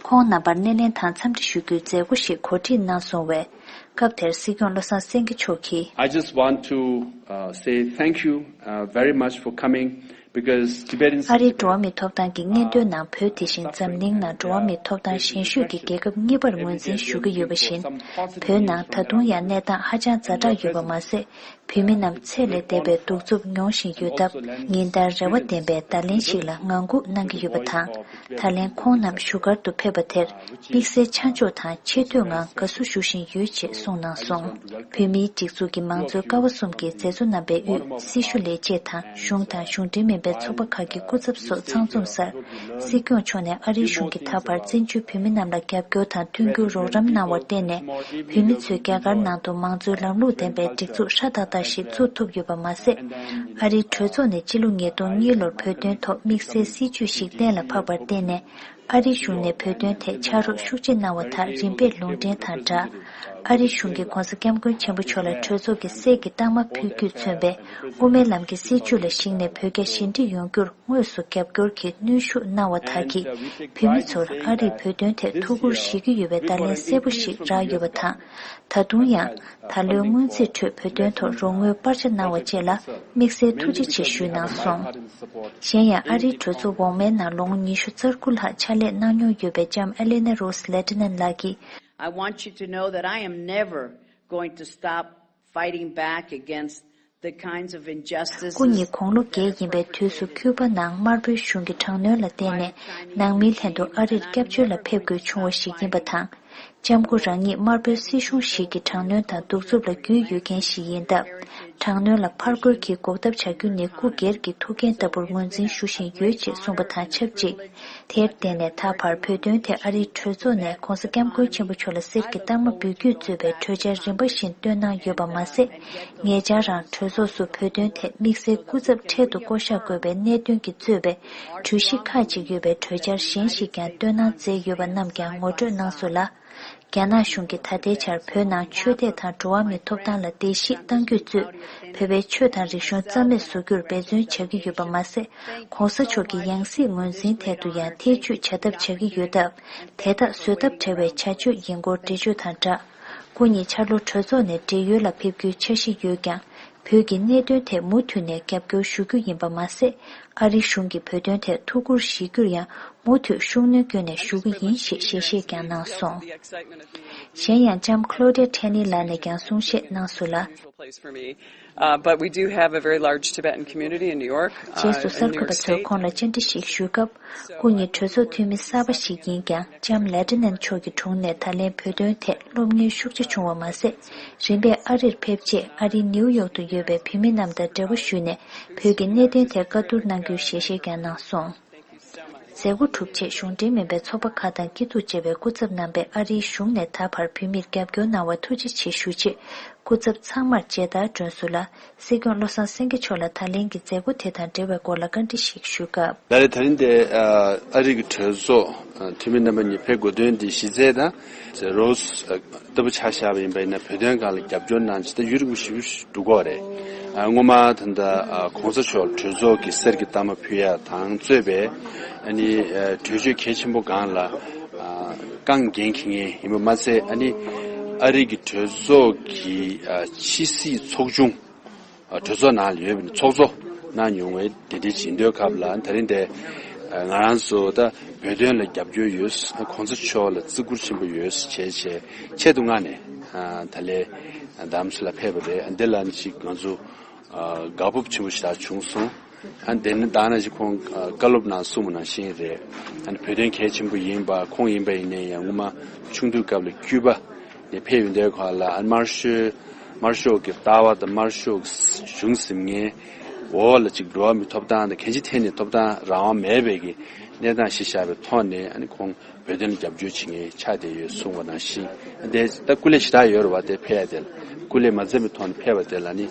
ཁོང་རྣམ་པར་སྣེ་ལེན་དང་འཚམས་འདྲི་ཞུ་རྒྱུའི་མཛད་སྒོ་ཞིག་གོ་སྒྲིག་གནང་སོང་བས། སྐབས་དེར་སྲིད་སྐྱོང་བློ་བཟང་སེང་གེ་མཆོག་གིས། I just want to, uh, say thank you, uh, very much for coming, because Tibetans. ཨ་རིའི་འགྲོ་བ་མིའི་ཐོབ་ཐང་གི་སྙན་ཐོའི་ནང་བོད་དེ་བཞིན་འཛམ་གླིང་ནང་འགྲོ་བ་མིའི་ཐོབ་ཐང་ཞན་ཤོས་ཀྱི་རྒྱལ་ཁབ་གཉིས་པར་ངོས་འཛིན་ཞུ་གི་ཡོད་པ་བཞིན། བོད་ནང་ད་དུང་ཡང་གནས་སྟངས་ཧ་ཅང་ཛ་དྲག་ཡོད་པ་མ་ཟད། བོད་མི་རྣམས་ཚད་ལས་འདས་པའི་གདུག་རྩུབ་མྱོང་བཞིན་ཡོད་སྟབས། ཉིན་ལྟར་རེ་བ་ལྡན་པའི་བརྡ་ལན་ཞིག་ལ་ངང་སྒུག་གནང་གི་ཡོད་པ་དང་། ད་ལན་ཁོང་རྣམས་བཞུགས་སྒར་དུ་ཕེབས་པ་དེར། དམིགས་བསལ་ཆ་འཇོག་དང་ཆེ་བསྟོད་ངང་དགའ་བསུ་ཞུ་བཞིན་ཡོད་ཅེས་གསུངས་གནང་སོང་། བོད་མིའི་སྒྲིག་འཛུགས་ཀྱི་མང་གཙོའི་ཀ་བ་གསུམ་གྱི་མཛད་གཙོ་རྣམ་པའི་དབུས་སྲི་ཞུ་ལས་བྱེད་དང་གཞུང་དང་གཞུང་འབྲེལ་མིན་པའི་ཚོགས་པ་ཁག་གི་སྐུ་ཚབ་སོགས་ཚང་འཛོམས་སར། སྲིད་སྐྱོང་མཆོག་ནས་ཨ་རིའི་གཞུང་གིས་ད་བར་བཙན་བྱོལ་བོད་མི་རྣམས་ལ་རྒྱབ་སྐྱོར་དང་མཐུན་འགྱུར་རོགས་རམ་གནང་བར་བརྟེན་ནས། བོད་མི་ཚོས་རྒྱ་གར་ནང་དུ་མང་གཙོའི་ལམ་ལུགས་ལྡན་པའི་སྒྲིག་འཛུགས་ཧྲ་ཏག་ཏག་ཞིག་བཙུགས་ཐུབ་ཡོད་པ་མ་ཟད། ཨ་རིའི་གྲོས་ཚོགས་ནས་ཕྱི་ལོ་ཉིས་སྟོང་གཉིས་ལོར་བོད་དོན་ཐོག་དམིགས་བསལ་སྲིད་ཇུས་ཤིག་གཏན་ལ་ཕབ་པར་བརྟེན་ནས། ཨ་རིའི་གཞུང་ནས་བོད་དོན་ཐད་ཕྱག་རོགས་ཤུགས་ཆེ་གནང་བ་དག་རིམ་པས་ལུང་འདྲེན་དང་སྦྲགས། ཨ་རིའི་གཞུང་གིས་༧གོང་ས་༧སྐྱབས་མགོན་ཆེན་པོ་མཆོག་ལ་གྲོས་ཚོགས་ཀྱི་གསེར་གྱི་རྟགས་མ་ཕུལ་རྒྱུས་མཚོན་པའི་དབུ་མའི་ལམ་གྱི་སྲིད་བྱུས་ལ་གཞིགས་ནས་བོད་རྒྱ་ཞི་འགྲིག་ཡོང་རྒྱུར་དངོས་སུ་རྒྱབ་སྐྱོར་གྱིས་གནོན་ཤུགས་གནང་བ་དག་གིས། བོད་མི་ཚོར་ཨ་རིས་བོད་དོན་ཐད་ཐུགས་ཁུར་བཞེས་ཀྱི་ཡོད་པའི་བརྡ་ལན་གསལ་པོ་ཞིག་རག་ཡོད་པ་དང་། ད་དུང་ཡང་། ད་ལོའི་སྔོན་རྩིས་ཁྲོད་བོད་དོན་ཐོག་རོགས་དངུལ་སྤར་ཆ་གནང་བ་བཅས་ལ་དམིགས་བསལ་ཐུགས་རྗེ་ཆེ་ཞུས་གནང་སོང་། གཞན་ཡང་ཨ་རིའི་གྲོས་ཚོགས་འོག་མའི་ནང་ལོ་ངོ་ཉི་ཤུ་རྩ་དགུ་ལྷག་ཕྱག་ལས་གནང་མྱོང་ཡོད་པའི་ལྕམ་ཨེ་ལེ་ན་རོས་ལེ་ཏི་ནན་ལགས་ཀྱིས། I want you to know that I am never going to stop fighting back against the kinds of injustices. སྐུ་ཉིད་དགུང་ལོ་བརྒྱད་ཡིན་པའི་དུས་སུ་ཁྱུ་པ་ནང་དམར་པོའི་གཞུང་གི་དྲག་གནོན་ལ་བརྟེན་ནས་ནང་མིའི་ལྷན་དུ་ཨ་རིར་སྐྱབས་བཅོལ་ལ་ཕེབས་དགོས་བྱུང་བ་ཞིག་ཡིན་པ་དང་། ལྕམ་སྐུ་རང་ཉིད་དམར་པོའི་སྲིད་གཞུང་ཞིག་གི་དྲག་གནོན་དང་གདུག་རྩུབ་ལ་རྒྱུས་ཡོད་མཁན་ཞིག་ཡིན་སྟབས། དྲག་གནོན་ལ་ཕར་རྒོལ་གྱིས་འགོག་ཐབས་བྱ་རྒྱུ་ནི་སྐུ་སྒེར་གྱི་ཐུགས་འགན་ལྟ་བུར་ངོས་འཛིན་ཞུ་བཞིན་ཡོད་ཅེས་གསུངས་པ་དང་ཆབས་ཅིག་དེར་བརྟེན་ནས་ད་བར་བོད་དོན་ཐད་ཨ་རིའི་གྲོས་ཚོགས་ནས་༧གོང་ས་༧སྐྱབས་མགོན་ཆེན་པོ་མཆོག་ལ་གསེར་གྱི་རྟགས་མ་འབུལ་རྒྱུས་གཙོས་པའི་གྲོས་འཆར་རིམ་པ་བཞིན་བཏོན་གནང་ཡོད་པ་མ་ཟད། ཉེ་ཆར་རང་གྲོས་ཚོགས་སུ་བོད་དོན་ཐད་དམིགས་བསལ་སྐུ་ཚབ་འཕྲལ་དུ་བསྐོ་གཞག་དགོས་པའི་གནད་དོན་གྱིས་གཙོས་པའི་གྲོས་གཞི་ཁག་ཅིག་ཡོད་པའི་གྲོས་འཆར་གཞན་ཞིག་ཀྱང་བཏོན་གནང་མཛད་ཡོད་པ་རྣམས་ཀྱང་ངོ་སྤྲོད་གནང་སོང་ལ། རྒྱ་ནག་གཞུང་གིས་ད་ལྟའི་ཆར་བོད་ནང་ཆོས་དད་དང་འགྲོ་བ་མིའི་ཐོབ་ཐང་ལ་བརྡལ་བཤིག་གཏང་རྒྱུ་གཙོས། བོད་པའི་ཆོས་དང་རིག་གཞུང་རྩ་མེད་བཟོ་རྒྱུར་འབད་བརྩོན་བྱ་གི་ཡོད་པ་མ་ཟད། ༧གོང་ས་མཆོག་གི་ཡང་སྲིད་ངོས་འཛིན་ཐད་དུ་ཡང་ཐེ་བྱུས་བྱ་ཐབས་བྱ་གི་ཡོད་སྟབས། དེ་དག་བཟོད་ཐབས་བྲལ་བའི་བྱ་སྤྱོད་ཡིན་སྐོར་འགྲེལ་བརྗོད་དང་སྦྲགས། སྐུ་ཉིད་འཆར་ལོ་གྲོས་ཚོགས་ནས་བགྲེས་ཡོལ་ལ་ཕེབས་རྒྱུའི་འཆར་གཞི་ཡོད་ཀྱང་། བོད་ཀྱི་གནད་དོན་ཐད་མུ་མཐུད་ནས་རྒྱབ་སྐྱོར་ཞུ་རྒྱུ་ཡིན་པ་མ་ཟད། ཨ་རིའི་གཞུང་གིས་བོད་དོན་ཐད་ཐུགས་ཁུར་བཞེས་རྒྱུར་ཡང་མུ་མཐུད་ཤུགས་སྣོན་བསྐྱོན་ནས་ཞུ་གི་ཡིན་ཞེས་ཞལ་བཞེས་ཀྱང་གནང་སོང་། གཞན་ཡང་ལྕམ་Claudia Tenney་ལགས་ནས་ཀྱང་གསུང་བཤད་གནང་སོང་ལ། Place for me. Uh, but we do have a very large Tibetan community in New York. Uh, རྗེས་སུ་གསར་འགོད་པ་ཚོས་ཁོང་ལ་བཅར་འདྲི་ཞིག་ཞུས་སྐབས། སྐུ་ཉིད་གྲོས་ཚོགས་འཐུས་མི་གསར་པ་ཞིག་ཡིན་ཀྱང་ལྕམ་Lehtinen་མཆོག་གི་དྲུང་ནས་ད་ལན་བོད་དོན་ཐད་སློབ་གཉེར་ཤུགས་ཆེ་བྱུང་བ་མ་ཟད། རིམ་པས་ཨ་རིར་ཕེབས་རྗེས་ཨ་རིའི་ནིའུ་ཡོག་ཏུ་ཡོད་པའི་བོད་མི་རྣམས་དང་འབྲེལ་བ་ཞུས་ནས་བོད་ཀྱི་གནད་དོན་ཐད་བཀའ་བསྡུར་གནང་རྒྱུའི་ཞལ་བཞེས་ཀྱང་གནང་སོང་། མཛད་སྒོ་གྲུབ་རྗེས་གཞུང་འབྲེལ་མིན་པའི་ཚོགས་པ་ཁག་དང་སྐྱིད་སྡུག་ཅེས་པའི་སྐུ་ཚབ་རྣམ་པས་ཨ་རིའི་གཞུང་ནས་ད་བར་བོད་མིར་རྒྱབ་སྐྱོར་གནང་བར་ཐུགས་རྗེ་ཆེ་ཞུ་ཆེད། སྐུ་ཚབ་ཚང་མར་མཇལ་དར་སྒྲོན་སོང་ལ། སྲིད་སྐྱོང་བློ་བཟང་སེང་གེ་མཆོག་ལ་ད་ལན་གྱི་མཛད་སྒོ་དེ་དང་འབྲེལ་བའི་སྐོར་ལ་བཀའ་འདྲི་ཞིག་ཞུས་སྐབས། ད་རེས་ད་རིང་དེ་ཨ་རི་གི་གྲོས་ཚོགས་འཐུས་མི་རྣམ་པ་གཉིས་ཕེབས་དགོས་དོན་དེ་གཞི་རྩའི་དང་ཟེར་རོ་སི་ལྟ་བུ་ཆ་བཞག་པ་ཡིན་པ་ཡིན་ན་བོད་དོན་སྒང་ལ་རྒྱབ་སྐྱོར་གནང་ཅི་ད་ཡུན་རིང་པོ་ཞེ་པོ་འགྲོ་གི་རེད། ཨ་སྔོན་མ་ད་ལྟ་ཨ་གོང་ས་མཆོག་གྲོས་ཚོགས་ཀྱི་གསེར་གྱི་རྟགས་མ་ཕུལ་ཡ་དང་གཙོས་པའི་ཨ་ནི་ཨ་གྲོས་ཆོད་གལ་ཆེན་པོ་སྒང་ལ་ཨ་རྐང་འགན་འཁྱེར་མཁན་ཡིན་པ་མ་ཚད་ཨ་ནི་ཨ་རི་གི་གྲོས་ཚོགས་ཀྱི་ཨ་ཕྱི་སྲིད་ཚོགས་ཆུང་ཨ་གྲོས་ཚོགས་ནང་ལ་ཡོད་པའི་ཚོགས་གཙོ་གནང་མྱོང་བའི་དེ་འདྲའི་བྱེད་འདོད་སྐབས་ལ་ད་རིང་དེ་ཨ་ང་རང་ཚོ་ད་བོད་དོན་ལ་རྒྱབ་སྐྱོར་ཡོད། གོང་ས་མཆོག་ལ་བརྩི་བཀུར་ཆེན་པོ་ཡོད་བྱས་བྱས་ཆེད་དུ་མངགས་ནས་ཨ་ད་ལས་རྡ་རམ་ས་ལ་ཕེབས་པ་རེད། ཨ་འདི་ལ་ཅིག་ང་ཚོ་ཨ་དགའ་སྤོབས་ཆེན་པོ་ཞེ་དྲག་བྱུང་སོང་། ཨ་དེ་ནི་ད་ནང་བཞིན་ཁོང་ཨ་བཀའ་སློབ་ནང་གསུངས་པ་ནང་བཞིན་རེད། ཨ་ནི་བོད་དོན་གལ་ཆེན་པོ་ཡིན་པ་ཁོང་ཡིན་པ་ཡིན་ནའི་ཡང་སྔོན་མ་ཆུང་དུས་སྐབས་ལ་ཀྱུ་པ་ནས་ཕེབས་ཡོང་དུས་སྐབས་ལ་ཨ་དམར་ཤོག་དམར་ཤོག་གི་ལྟ་བ་དང་དམར་ཤོག་གཞུང་ཟིན་མཁན་འོག་ལ་ཅིག་འགྲོ་བ་མིའི་ཐོབ་ཐང་དང་གང་ཅིའི་ཐད་ནས་ཐོབ་ཐང་རང་དབང་མེད་པའི་གི་གནས་སྟངས་གཞི་བཞག་པའི་ཐོག་ནས་ཨ་ནི་ཁོང་བོད་དོན་ལ་རྒྱབ་སྐྱོར་བྱེད་མཁན་ཆགས་བསྡད་ཡོད་གསུངས་པ་ནང་བཞིན་དེ་ད་སྐུ་ལས་ཞེ་དྲག་ཡོད་རེད་བ། དེ་ཕེབས་ཡ་དེ་ལ་སྐུ་ལས་མ་འཛེམས་པའི་ཐོག་ནས་ཕེབས་པ་དེ་ལ་ནི་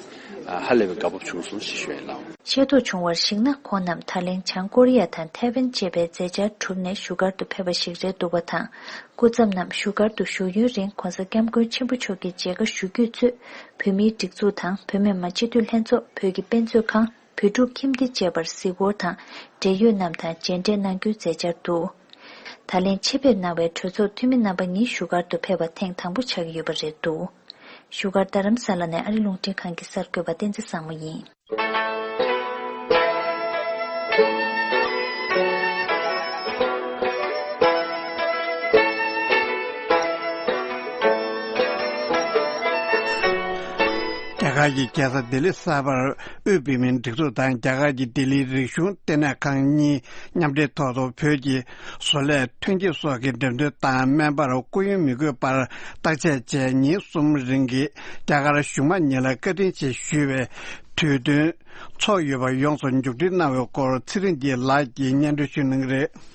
ཧ་ལས་པའི་དགའ་སྤོབས་བྱུང་སོང་ཞེས་ཞུ་ཡ་ཡིན་ལགས། ཤེས་རྟོགས་བྱུང་བར་གཞིགས་ན་ཁོང་རྣམས་ད་ལན་བྱང་ཀོ་རི་ཡ་དང་ཐའེ་ཝན་བཅས་པའི་མཛད་འཆར་གྲུབ་ནས་བཞུགས་སྒར་དུ་ཕེབས་པ་ཞིག་རེད་འདུག་པ་དང་། སྐུ་ཚབ་རྣམས་བཞུགས་སྒར་དུ་བཞུགས་ཡུན་རིང་གོང་ས་སྐྱབས་མགོན་ཆེན་པོ་མཆོག་གི་མཇལ་ཁ་ཞུ་རྒྱུས་གཙོས་བོད་མིའི་སྒྲིག་འཛུགས་དང་བོད་མི་མང་སྤྱི་འཐུས་ལྷན་ཚོགས་བོད་ཀྱི་དཔེ་མཛོད་ཁང་། བོད་ཕྲུག་ཁྱིམ་སྡེ་བཅས་པར་གཟིགས་སྐོར་དང་འབྲེལ་ཡོད་རྣམས་དང་མཇལ་འཕྲད་གནང་རྒྱུའི་མཛད་འཆར་འདུག་ད་ལན་ཆེད་ཕེབས་གནང་བའི་གྲོས་ཚོགས་འཐུས་མི་རྣམ་པ་གཉིས་བཞུགས་སྒར་དུ་ཕེབས་པ་ཐེངས་དང་པོ་ཆགས་ཀྱི་ཡོད་པ་རེད་འདུག་བཞུགས་སྒར་རྡ་རམ་ས་ལ་ནས་ཨ་རི་རླུང་འཕྲིན་ཁང་གི་གསར་འགོད་པ་བསྟན་འཛིན་བཟང་མོ་ཡིན། རྒྱ་ རྒྱ་གར་གྱི་རྒྱལ་ས་ལྡི་ལི་གསར་པར་དབུས་བོད་མིའི་སྒྲིག་འཛུགས་དང་རྒྱ་གར་གྱི་ལྡི་ལིའི་རིག་གཞུང་ལྟེ་གནས་ཁང་གཉིས་མཉམ་འབྲེལ་ཐོག་ཏུ་བོད་ཀྱི་བཟོ་ལས་ཐོན་སྐྱེད་སོགས་ཀྱི་འགྲེམས་སྟོན་དང་སྨན་པར་སྐུ་ཡོན་མི་དགོས་པར་བརྟག་དཔྱད་བཅས་ཉིན་གསུམ་རིང་གི་རྒྱ་གར་གཞུང་མང་གཉིས་ལ་བཀའ་དྲིན་ཆེ་ཞུ་བའི་གྲོས་མཐུན་ཚོགས་ཡོད་པ་ཡོངས་སུ་མཇུག་སྒྲིལ་གནང་བའི་སྐོར་ཚེ་རིང་སྐྱིད་ལགས་ཀྱིས་སྙན་སྒྲོན་ཞུ་གནང་གི་རེད།